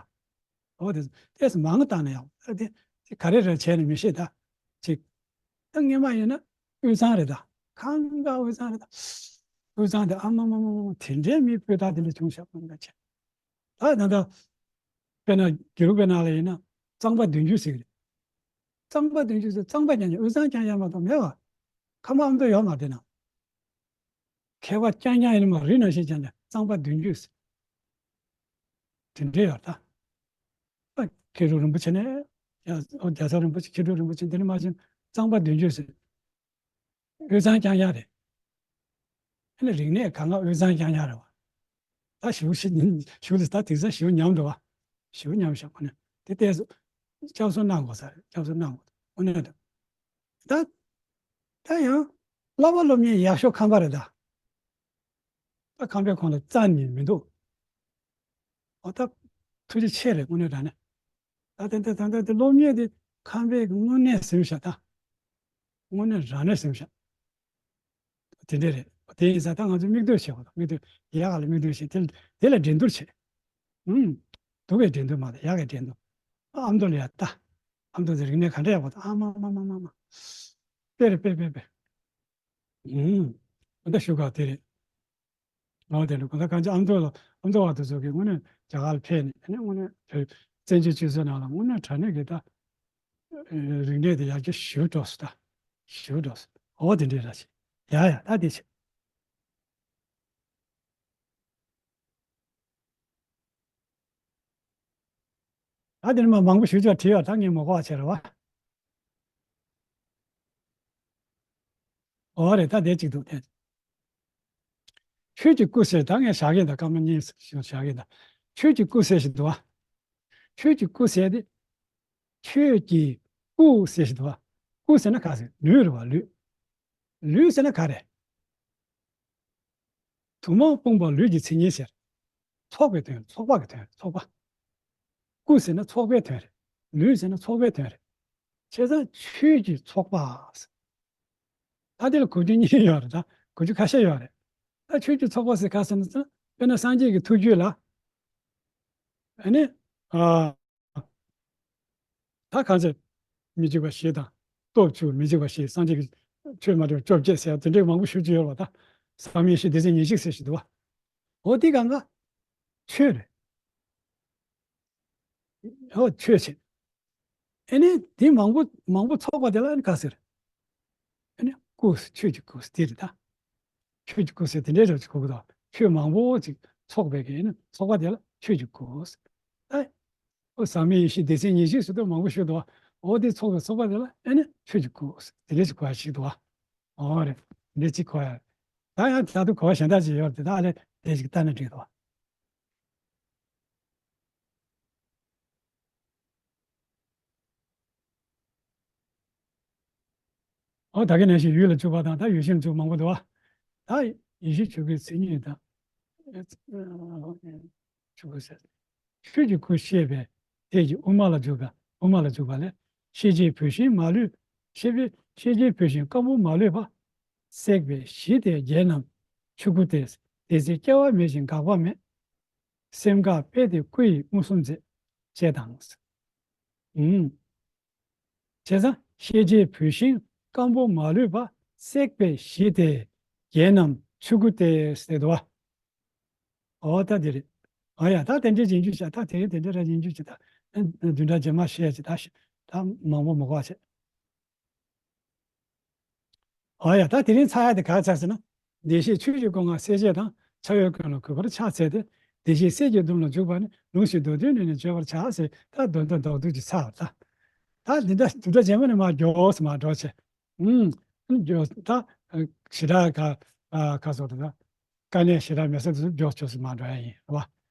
འོ་དེ་ཏོག་ཙམ་མང་བཏང་ན་ཡག་པོ། ད་དེ་དེ་ག་རེ་རེད་བྱས་ནས་མི་ཤེས་ད། ཅིག་ད་སྔོན་མ་ཡིན་ན་དབུས་གཙང་རེད་ད། གང་ག་དབུས་གཙང་རེད་ད། དབུས་གཙང་དེ་ཨ་མ་མ་མ་མ་དེ་འདྲའི་མི་སྤུས་དག་དེ་འདྲ་བྱུང་ཤག་མ་འདྲ་བྱས། ད་ད་ལྟ་དཔེར་ན་དགེ་ལུགས་པའི་ནང་ལ་ཡིན་ན་གཙང་པ་བདུན་ཅུ་ཟེར་གི་རེད། གཙང་པ་བདུན་ཅུ་ཟེར། གཙང་པ་རྐྱང་རྐྱང་། དབུས་གཙང་རྐྱང་རྐྱང་མ་གཏོགས་མེད་པ། ཁམས་ཨ་མདོ་ཡོད་མ་རེད་ན། མཁས་པ་རྐྱང་རྐྱང་ཡིན་ན་མ་རེད་ན་ཞེས་ཀྱང་ཀྱང་གཙང་པ་བདུན་ཅུ་ཟེར། དེ་འདྲ་ཡོད་ད། ཨ། མཁས་གྲུབ་རིན་པོ་ཆེ་ནས། རྒྱ་རྒྱལ་ཚབ་རིན་པོ་ཆེ། མཁས་གྲུབ་རིན་པོ་ཆེ་འདི་ནས་མར་ཕྱིན་གཙང་པ་བདུན་ཅུ་ཟེར། དབུས་གཙང་རྐྱང་རྐྱང་རེད། ཨ་ནི་རིག་གནས་གང་ག་དབུས་གཙང་རྐྱང་རྐྱང་རེད་བ། ད་ཞེ་པོ་ཞིག་ཞེ་པོ་ལ་ད་དེང་སང་ཞེ་པོ་ཉམས་འགྲོ་བ། ཞེ་པོ་ཉམས་ཤག་ཁོ་ནས་དེ་ལྟས་སུ་སྐྱབས་སུ་གནང་དགོས་ས་རེད། སྐྱབས་སུ་གནང་དགོས། དངོས་གནས་དང་། ད་ད་ཡང་བསླབ་པ་སློབ་གཉེར་ཡག་ཤོས་ཁམས་པ་རེད་ད། ད་ཁམས་པས་ཁོང་ལ་རྩ་ནས་མི་འདུག་འོ་ད་ཐུགས་རྗེ་ཆེ་རེད། དངོས་གནས་དྲང་གནས། ད་ད་ད་ད་ད་སློབ་གཉེར་དེ་ཁམས་པས་དངོས་གནས་ཟིན་ཤག་ད། དངོས་གནས་རང་ནས་ཟིན་ཤག་དེ་འདྲས་རེད། དེ་ཡིན་ཙང་ད་ང་ཚོས་མིག་ལྟོས་བྱེད་དགོས། མིག་ལྟོས། ཡག་ག་ལ་མིག་ལྟོས་བྱེད། དེ་ལ་དེ་ལ་འགྲན་བསྡུར་བྱེད། ཨུམ། སྡུག་གི་འགྲན་བསྡུར་མ་རེད། ཡག་གི་འགྲན་བསྡུར། ཨ་མདོ་ལ་ཡ་ལྟ། ཨ་མདོ་དེ་རིག་གནས་ག་འདྲ་ཡག་པོ་འདུག་ཨ་མ་མ་མ་མ་མ། དཔེ་རེད། དཔེ་དཔེ་དཔེ། ཨུམ། ད་ཞུ་ག་དེ་རེད། ཨོ་དེ་འདྲ་གོ་ད་གང་ཅི་ཨ་མདོ་ལ་ཨ་མདོ་བ་དེ་ཚོ་གིས་དངོས་གནས་རྒྱ་གར་ལ་ཕེབས་ནས་ཨ་ནི་དངོས་གནས་བོད་བཙན་བྱོལ་སྤྱི་ཚོགས་ནང་ལ་དངོས་གནས་དྲང་གནས་ཀྱི་ད་རིག་གནས་དེ་ཡར་རྒྱས་ཞེ་པོ་འགྲོ་སོང་ད། ཞེ་པོ་འགྲོ་སོང་། ཨོ་དེ་འདྲས་ར་བྱེད། ཡ་ཡ་ད་དེ་བྱེད། ད་དེ་ནས་མ་མང་པོ་ཞུ་ཆོག་བྲིས་ཡོད། ད་ངས་མ་གོ་བ་བྱས་རེད་བ། ཨོ་རེད། ད་དེ་གཅིག་འདུག་དེ། ཆོས་ཀྱི་སྐུ་ཟེར། ད་ངས་བཞག་གི་ཡིན་ད། སྐར་མ་གཉིས་ཤིག་བཞག་གི་ཡིན་ད། ཆོས་ཀྱི་སྐུ་ཟེར་ཞིག་འདུག་བ། ཆོས་ཀྱི་སྐུ་ཟེར་དེ། ཆོས་ཀྱི་སྐུ་ཟེར་ཞིག་འདུག་བ། སྐུ་ཟེར་ན་ག་ཟེར། ལུས་རེད་བ། ལུས། ལུས་ཟེར་ན་ག་རེད། དུག་མང་སྤུངས་པ་ལུས་ཀྱི་མཚན་ཉིད་ཟེར། ཚོགས་པའི་དོན། ཚོགས་པ་གི་དོན། ཚོགས་པ། སྐུ་ཟེར་ན་ཚོགས་པའི་དོན་རེད། ལུས་ཟེར་ན་ཚོགས་པའི་དོན་རེད། བྱས་ཙང་ཆོས་ཀྱི་ཚོགས་པ་ཟེར། ད་དེ་ལ་གོ་རྒྱུ་གཉིས་ཡོད་རེད་ད། གོ་རྒྱུ་ཁ་ཤས་ཡོད་རེད། ད་ཆོས་ཀྱི་ཚོགས་པ་ཟེར་ག་ཟེར་ན་ཙང་དཔེར་ན་སངས་རྒྱས་ཀྱི་ཐུགས་རྒྱུད་ལ། ཨ་ནི། ཨ། ད་གང་ཚེ་མི་འཇིགས་པ་བཞི་དང་། སྟོབས་བཅུ། མི་འཇིགས་པ་བཞི། སངས་རྒྱས་ཀྱི་ཆོས་མ་འདྲེས་པ་བཅོ་བརྒྱད་ཟེར་དེ་འདྲའི་མང་པོ་ཞུ་རྒྱུ་ཡོད་རེད་བ། ད་ཟག་མེད་ཡེ་ཤེས་སྡེ་ཚན་ཉེར་གཅིག་ཟེར་ཞིག་འདུག་བ། འོ་དེ་གང་ག་ཆོས་རེད། འོ་ཆོས་བྱེད། ཨེ་ནས་དེ་མང་པོ་མང་པོ་ཚོགས་པ་དེ་ལ་ཨེ་ནས་ག་ཟེར། ཨེ་ནས་སྐུ། ཆོས་ཀྱི་སྐུ་དེ་རེད་ད། ཆོས་ཀྱི་སྐུ་ཟེར་དེ་འདྲའི་རབ་ཅིག་གོ་གི་དང་། ཆོས་མང་པོ་ཅིག་ཚོགས་པའི་གི་ཨེ་ནས་ཚོགས་པ་དེ་ལ་ཆོས་ཀྱི་སྐུ་ཟེར། ཨེ། ཨོ་ཟག་མེད་ཡེ་ཤེས་སྡེ་ཚན་ཉེར་གཅིག་ཟེར་དུས་མང་པོ་ཞིག་འདུག་བ། འོ་དེ་ཚོགས་པའི་ཚོགས་པ་དེ་ལ་ཨེ་ནས་ཆོས་ཀྱི་སྐུ་ཟེར་དེ་འདྲའི་ཅིག་གོ་ཡ་ཞིག་འདུག་བ། འོ་རེད། འདི་གཅིག་གོ་ཡ། ད་ཡང་ད་དུང་གོ་བ་གཞན་དག་ཅིག་ཡོད་རེད། དེ་དག་ལས་དེ་ཅིག་ལྟ་ན་འགྲིག་འདུག་བ། འོ་ད་གིན་ནང་བཞིན་ཡུལ་ལ་འཇུག་པ་དང་ད་ཡུལ་ཅན་ལ་འཇུག་མང་པོ་འདུག་བ། ད་ཡིད་བཞིན་ཆོས་སྐུའི་མཚན་ཉིད་དང་། ཆོས་སྐུ་ཟེར། ཆོས་ཀྱི་སྐུ་ཤེས་པས་དེ་ཡི་དབུ་མ་ལ་འཇུག་པ། དབུ་མ་ལ་འཇུག་པ་ལས། ཤེས་བྱའི་བུད་ཤིང་མ་ལུས། ཤེས་པའི་ཤེས་བྱའི་བུད་ཤིང་དཀར་པོ་མ་ལུས་པ། བསྲེགས་པའི་གཞི་དེ་བརྒྱད་རྣམས་ཆོས་སྐུ་སྟེ། དེ་ཚེ་སྐྱེ་བ་མེད་ཅིང་འགག་པ་མེད། སེམས་འགག་པས་དེ་སྐུ་ཡི་མངོན་སུམ་མཛད། ཅེས་དང་། ཨུམ། བྱས་ཙང་ཤེས་བྱའི་བུད་ཤིང་སྐམ་པོ་མ་ལུས་པ། བསྲེགས་པའི་གཞི་དེ་རྒྱན་རྣམས་ཆུ་སྐུ་སྟེ་ཟེར་འདུག་བ། འོ་ད་འདི་རེད། འོ་ཡ་ད་དེ་འདྲའི་རྗེས་འཇུག་བྱ། ད་དེ་རིང་དེ་འདྲའི་ར་རྗེས་འཇུག་བྱེད། ད་བདུན་ཕྲག་རྗེས་མ་བཤད་ཅིག་ད་ཤ- ད་མང་པོ་མི་དགོས་བྱེད། འོ་ཡ་ད་དེ་རིང་ཚར་ཡ་དེ་ག་ཚར་ཟེར་ན། བདེ་གཤེགས་ཆོས་ཀྱི་སྐུ་མངའ་སྲས་བཅས་དང་། ཕྱག་འོས་ཀུན་ལ་གུས་པར་ཕྱག་འཚལ་ཏེ། བདེ་གཤེགས་སྲས་ཀྱི་གདུང་ལ་འཇུག་པ་ནི། ལུང་བཞིན་མདོ་སྡེ་ནས་ནི་བརྗོད་པར་བྱ་ཟེར། ད་མདོ་མདོ་མདོ་བསྡུས་ཀྱི་ཚར་བ་ད། ད་འདི་འདྲ་བདུན་ཕྲག་རྗེས་མ་ནས་མར་མགྱོགས་སུ་མར་འགྲོ་བྱེད། ཨུམ། མགྱོགས་ད་ཞེ་དྲག་ག་ག་སོགས་དང་། དཀའ་གནད་ཞེ་དྲག་མེད་ས་དེ་ཚོ་མགྱོགས་མགྱོགས་སུ་མར་འགྲོ་ཡ་ཡིན་རེད་བ།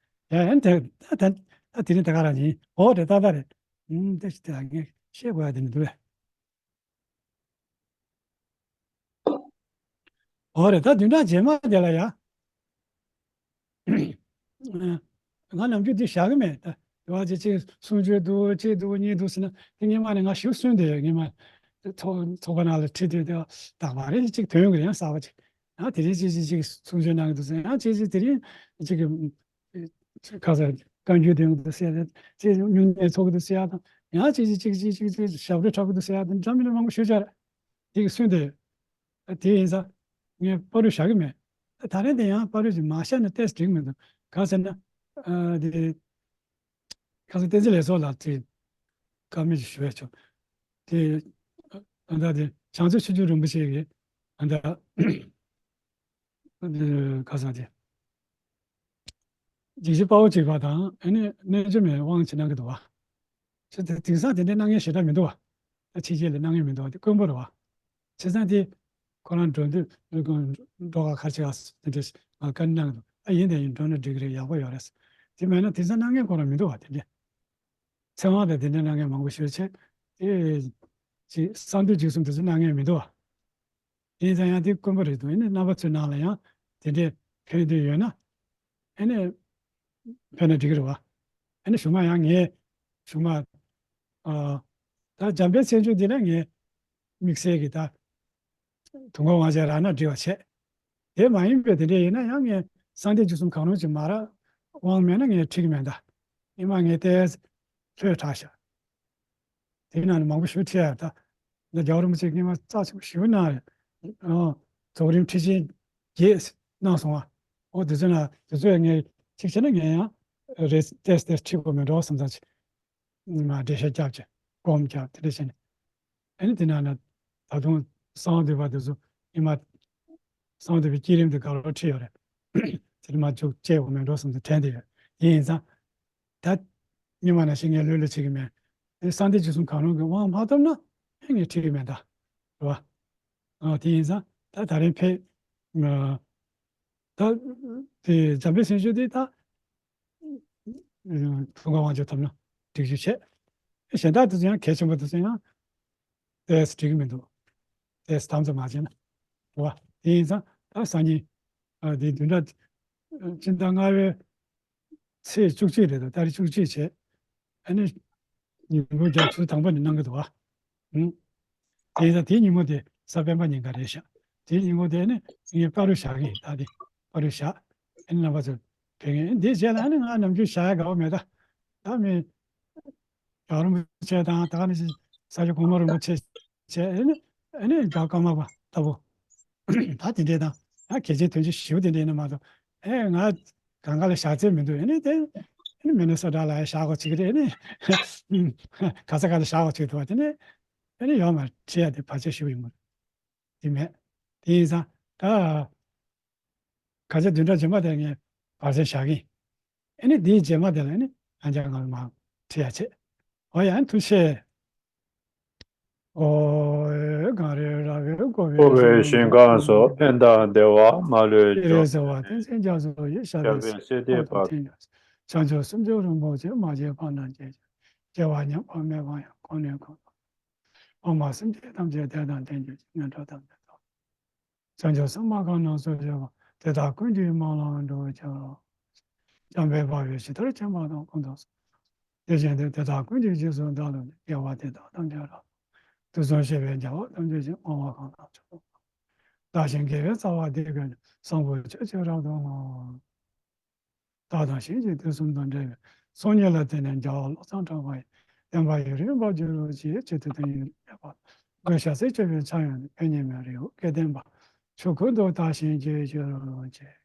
ཡ་ཡ་ད་ད་ད་དེ་རིང་ད་ག་རང་ཡིན། འོ་རེད་ད་ད་རེད། ཨུམ་དེ་ཞིག་དེ་ལ་ངས་བཤད་དགོས་ཡ་དེ་མི་འདུག་བས། འོ་རེད་ད་བདུན་ཕྲག་རྗེས་མ་དེ་ལ་ཡ། ང་ནམ་རྒྱུན་འདི་བཞག་གི་མེད་ད། དེ་བ་ཅིག་ཅིག་གསུང་ཆོས་འདུག་ཅིག་འདུག་གཉིས་འདུག་ཟེར་ན་དེ་སྔོན་མ་ནས་ང་ཞིབ་གསུངས་བསྡད་ཡོད། སྔོན་མ་ཚོགས་ཚོགས་པ་ནང་ལ་ཁྲིད་དུས་དེ་བ་དག་པ་རེ་ཅིག་དོན་གྱི་རེད་ཡང་གསར་པ་ཅིག་ཡང་དེ་རིང་ཅིག་ཅིག་ཅིག་གསུང་ཆོས་གནང་གི་འདུག་ཟེར་ཡང་ཅིག་ཅིག་དེ་རིང་ཅིག་གི་ཁ་སང་བཀའ་འགྱུར་འདོན་གྱི་འདུག་ཟེར་ཡ་དང་ཅིག་སྨྱུང་གནས་ཚོགས་ཀྱི་འདུག་ཟེར་ཡ་དང་ཡང་ཅིག་ཅིག་ཅིག་ཅིག་ཅིག་ཅིག་ཞབས་བྲོ་འཁྲབ་ཀྱི་འདུག་ཟེར་ཡ་དང་འདྲ་མི་འདྲ་མང་པོ་ཞུ་བྱ་རེད། དེ་གི་གསུངས་བསྡད་ཡོད། དེ་ཡིན་ཙང་ངས་བར་དུ་བཞག་གི་མེད། ད་རིང་དེ་ཡང་བར་དུ་ཅིག་མ་བཞག་ན་ཏོག་ཙམ་འགྲིག་མི་འདུག་གང་ཟེར་ན། ཨ་དེ་ཁ་སང་བསྟན་འཛིན་ལེགས་ཚོགས་ལགས་ཀྱིས་བཀའ་མོལ་ཞིག་ཞུ་བས་ཆོག་དེ་ཨ་ད་དེ་བྱང་རྩེ་ཆོས་རྗེ་རིན་པོ་ཆེ་གིས་ཨ་ད་ཁ་སང་དེ། འཇིགས་བྱེད་དཔའ་བོ་གཅིག་པ་དང་ཨ་ནི་རྣལ་འབྱོར་མའི་དབང་ཅིག་གནང་གི་འདུག་བ། ཅི་སྟེ་དེང་སང་དེ་འདྲའི་གནང་མཁན་ཞེ་དྲག་མི་འདུག་བ། ད་ཕྱི་རྒྱལ་ལ་གནང་མཁན་མི་འདུག་བ། དེ་དཀོན་པོ་རེད་བ། བྱས་ཙང་དེ་ཁོ་རང་འགྲོ་འདོད་འགྲོ་ག་ཁ་ཆེ་ག་དེ་འདྲ་ང་བཀའ་གནང་གི་འདུག་ཨ་ཡིན་དེ་ཡིན་འགྲོ་ན་འགྲིག་གི་རེད། ཡག་པོ་ཡོད་རེད། དེ་མེད་ན་དེང་སང་གནང་མཁན་ཁོ་རང་མི་འདུག་བ། དེ་འདྲ་ཚེ་དབང་དང་དེ་འདྲ་གནང་མཁན་མང་པོ་ཞིག་བྱས་དེ་ཅི་གསང་འདུས་འཇིགས་གསུམ་དེ་ཚོ་གནང་མཁན་མི་འདུག་བ། ཡིན་ཙང་ཡང་དེ་དཀོན་པོ་རེད་འདུག་ཨ་ནི་རྣམ་པ་ཚོའི་ནང་ལ་ཡང་དེ་འདྲའི་ཕན་འདོད་ཡོད་ན་ཨ་ནི་ཕན་ན་འགྲིག་གི་རེད་བ། ཨ་ནི་གཞུག་མ་ཡང་ངས་གཞུག་མ་ཨ་ད་འཇམ་དཔལ་མཚན་བརྗོད་འདི་ལ་ངས་དམིགས་བསལ་གྱི་ད་དུས་འཁོར་དབང་ཆེན་རག་ན་འགྲིག་པ་བྱས། དེ་མ་ཡིན་པའི་དེ་འདྲ་ཡིན་ན་ཡང་ངས་གསང་འདུས་འཇིགས་གསུམ་གང་རུང་ཅིག་མ་རག་དབང་མེད་ན་ངས་ཁྲིད་ཀྱི་མེད་ད། ཉི་མ་ངས་ཏོག་ཙམ་ལྷོད་དྲགས་ཤག་དེའི་ནང་ནས་མང་པོ་ཞིག་ཁྲིད་ཡ་ད། ད་རྒྱལ་བ་རིན་པོ་ཆེ་སྔོན་མ་རྩ་ཆེན་པོ་ཞེ་པོ་གནང་རེད། ཨོ། རྫོགས་རིམ་ཁྲིད་ཆེན་བརྒྱད་གནང་སོང་བ། ཨོ་དེ་ཚོ་ན་དེ་ཚོ་ཡང་ངས་གཅིག་བྱས་ན་ངས་ཡང་རེ་ཏོག་ཙམ་ཁྲིད་དགོས་མེད་འགྲོ་བསམ་ཙང་ཅིག་ང་འགྲེལ་བཤད་རྒྱབ་ཅིག་སྒོམ་རྒྱབ་དེ་འདྲ་བྱས་ནས། ཨ་ནི་དེ་ནང་ན་ད་དུང་གསང་བ་འདུས་པ་དེ་ཚོ་ཉི་མ་གསང་བ་འདུས་པའི་བསྐྱེད་རིམ་དེ་ག་རེ་ཁྲིད་ཡོད་རེད། དེ་ནི་མ་འཇུག་བཅད་དགོས་མེད་འགྲོ་བསམ་ཙང་དྲན་བསྡད་ཡོད། དེ་ཡིན་ཙང་། ད་སྔོན་མ་ནང་བཞིན་ངས་ལྷོད་ལྷོད་བྱེད་ཀྱི་མེད། དེ་གསང་འདུས་འཇིགས་གསུམ་གང་རུང་གི་དབང་མ་ཐོབ་ན་ཨེ་ངས་ཁྲིད་ཀྱི་མེད་ད། རེད་བ། ཨ་དེ་ཡིན་ཙང་ད་ད་རིང་ཕེབས། ཨ་ད་དེ་འཇམ་དཔལ་མཚན་བརྗོད་དེ་ད་ཐུགས་ཀ་དབང་ཆེན་ཐོབ་ན་འགྲིག་རྒྱུ་བྱས། གཞན་དག་དེ་ཚོ་ཡང་གལ་ཆེན་པོ་དེ་ཚོ་ཡང་ཏོག་ཙམ་འགྲིག་གི་མི་འདུག་ཏོག་ཙམ་དམ་ཚིག་མ་བྱས་ན། རེད་བ། དེ་ཡིན་ཙང་ད་སང་ཉིན་ཨ་དེ་བདུན་ཕྲག་སྤྱི་ཟླ་ལྔ་པའི་ཚེས་བཅུ་གཅིག་རེད་འདུག་ཏ་རིག་བཅུ་གཅིག་བྱས། ཨ་ནི་ཉིན་གུང་རྒྱབ་ཚོུད་དང་པོ་ནས་གནང་གི་འདུག་བ། ཨུང་། དེ་ཡིན་ཙང་དེའི་ཉིན་མོ་དེ་གཟའ་སྤེན་པ་ཉིན་ཀ་རེད་ཤག་དེའི་ཉིན་མོ་དེ་ཨ་ནི་ངས་བར་དུ་བཞག་གི་ཡིན། ད་དེ་བར་དུ་བཞག་ཨ་ནི་རྣམ་པ་ཚོ་ཕེབས་མཁན་འདི་རྗེས་ལ་ཨ་ནི་ང་ནམ་རྒྱུན་བཞག་ཡ་དགའ་བོ་མེད་ད། ད་མི་རྒྱལ་བ་རིན་པོ་ཆེ་དང་ད་ག་ནང་བཞིན་ས་སྐྱ་གོང་མ་རིན་པོ་ཆེ་བྱས་ཨ་ནི་ཨ་ནི་རྒྱལ་བ་ཀརྨ་པ་ལྟ་བུ། ད་དེ་འདྲས་དང་ད་གལ་ཆེན་དོན་ཆེན་ཞེ་པོ་དེ་འདྲས་ཡིན་ན་མ་གཏོགས་ཨེ་ང་གང་ག་ལ་བཞག་རྩིས་མི་འདུག་ཨ་ནི་དེ་ཨ་ནི་མི་ནི་སོ་ཊ་ལ་ཡ་བཞག་དགོས་བྱེད་ཀྱི་རེད། ཨ་ནི་ག་ས་ག་ལ་བཞག་དགོས་བྱེད་འདུག་བ། དེ་ནི་ཨ་ནི་ཡོད་མ་རེད། ཁྲིད་ཡ་དེ་བར་ཆད་ཞེ་པོ་ཡོང་གི་རེད། དེ་མེད། དེ་ཡིན་ཙང་ད་ག་ཚོད་བདུན་ཕྲག་རྗེས་མ་དེ་ངས་བར་ཆད་བཞག་གི་ཡིན། ཨ་ནི་དེའི་རྗེས་མ་དེ་ལ་ཨ་ནི་ཨ་ཅག་ང་ལ་མ་ཁྲིད་ཡ་བྱེད། འོ་ཡ་ཨ་ནི་ཐུགས་རྗེ་ཆེ། ཨོ་ཨེ་གངས་རི་ར་བས་བསྐོར་བའི་བསྐོར་བའི་ཞིང་ཁམས་སུ། ཕན་དང་བདེ་བ་མ་ལུས་སྐྱེ། སྤྱན་རས་གཟིགས་དབང་བསྟན་འཛིན་རྒྱ་མཚོ་ཡི། ཞབས་པད་སྲིད་པའི་སྲིད་མཐའི་བར་དུ་བརྟན་ཅིང་། བྱང་ཆུབ་སེམས་མཆོག་རིན་པོ་ཆེ། མ་སྐྱེས་ཕ་མར་སྐྱེས་ཀྱང་། སྐྱེ་བ་ཉམས་པ་མེད་པ་ཡང་། གོང་ནས་གོང་དུ་འཕགས་མ་སེམས་ཅན་ཐམས་ཅད་བདེ་དང་ལྡན་གྱུར་ཅིག་ངན་འགྲོ་ཐམས་ཅད་དག་བྱང་ཆུབ་སེམས་དཔའ་ཁམས་རྣམས་སོ་སྐྱེ་བ། དེ་དག་ཀུན་གྱི་སྨོན་ལམ་འགྲུབ་ཀྱང་། འཇམ་དཔལ་དཔའ་བོས་ཇི་ལྟར་མཁྱེན་པ་དང་། ཀུན་ཏུ་བཟང་། དེ་བཞིན་དུ་དེ་དག་ཀུན་གྱི་རྗེས་སུ་བདག་སློབ་ནས། དགེ་བ་འདི་དག་ཐམས་ཅད་རབ་ཏུ། དུས་གསུམ་གཤེགས་པའི་རྒྱལ་བ་ཐམས་ཅད་ཀྱིས། བསྔོ་བ་གང་དག་མཆོག་ཏུ་བསྔོ། བདག་གཞན་དགེ་བའི་རྩ་བ་འདི་ཀུན་ཀྱང་། བཟང་པོ་སྤྱོད་ཕྱིར་རབ་ཏུ་བསྔོ། བདག་དང་གཞན་གྱི་དུས་གསུམ་དང་འབྲེལ་བའི་ཚོགས་གཉིས་ལ་བརྟེན་ནས་རྒྱལ་བ་བློ་བཟང་གྲགས་པ་ཡི་ བདེན་པ་ཡུན་རིང་བར་འགྱུར་རོ་ཞེས། ཆེད་དུ་དོན་ཡོད་ལེགས་པ། དགོས་ཤ་ཚིག་སྤྱོད་པའི་ཚང་ཡོད་ནས། ཕན་ཉེ་མེད་རེའུ་སྐལ་ལྡན་པ། ཆོས་སྐུ་མདོ་དག་ཞིང་རྒྱས་གྱུར་ཅིག།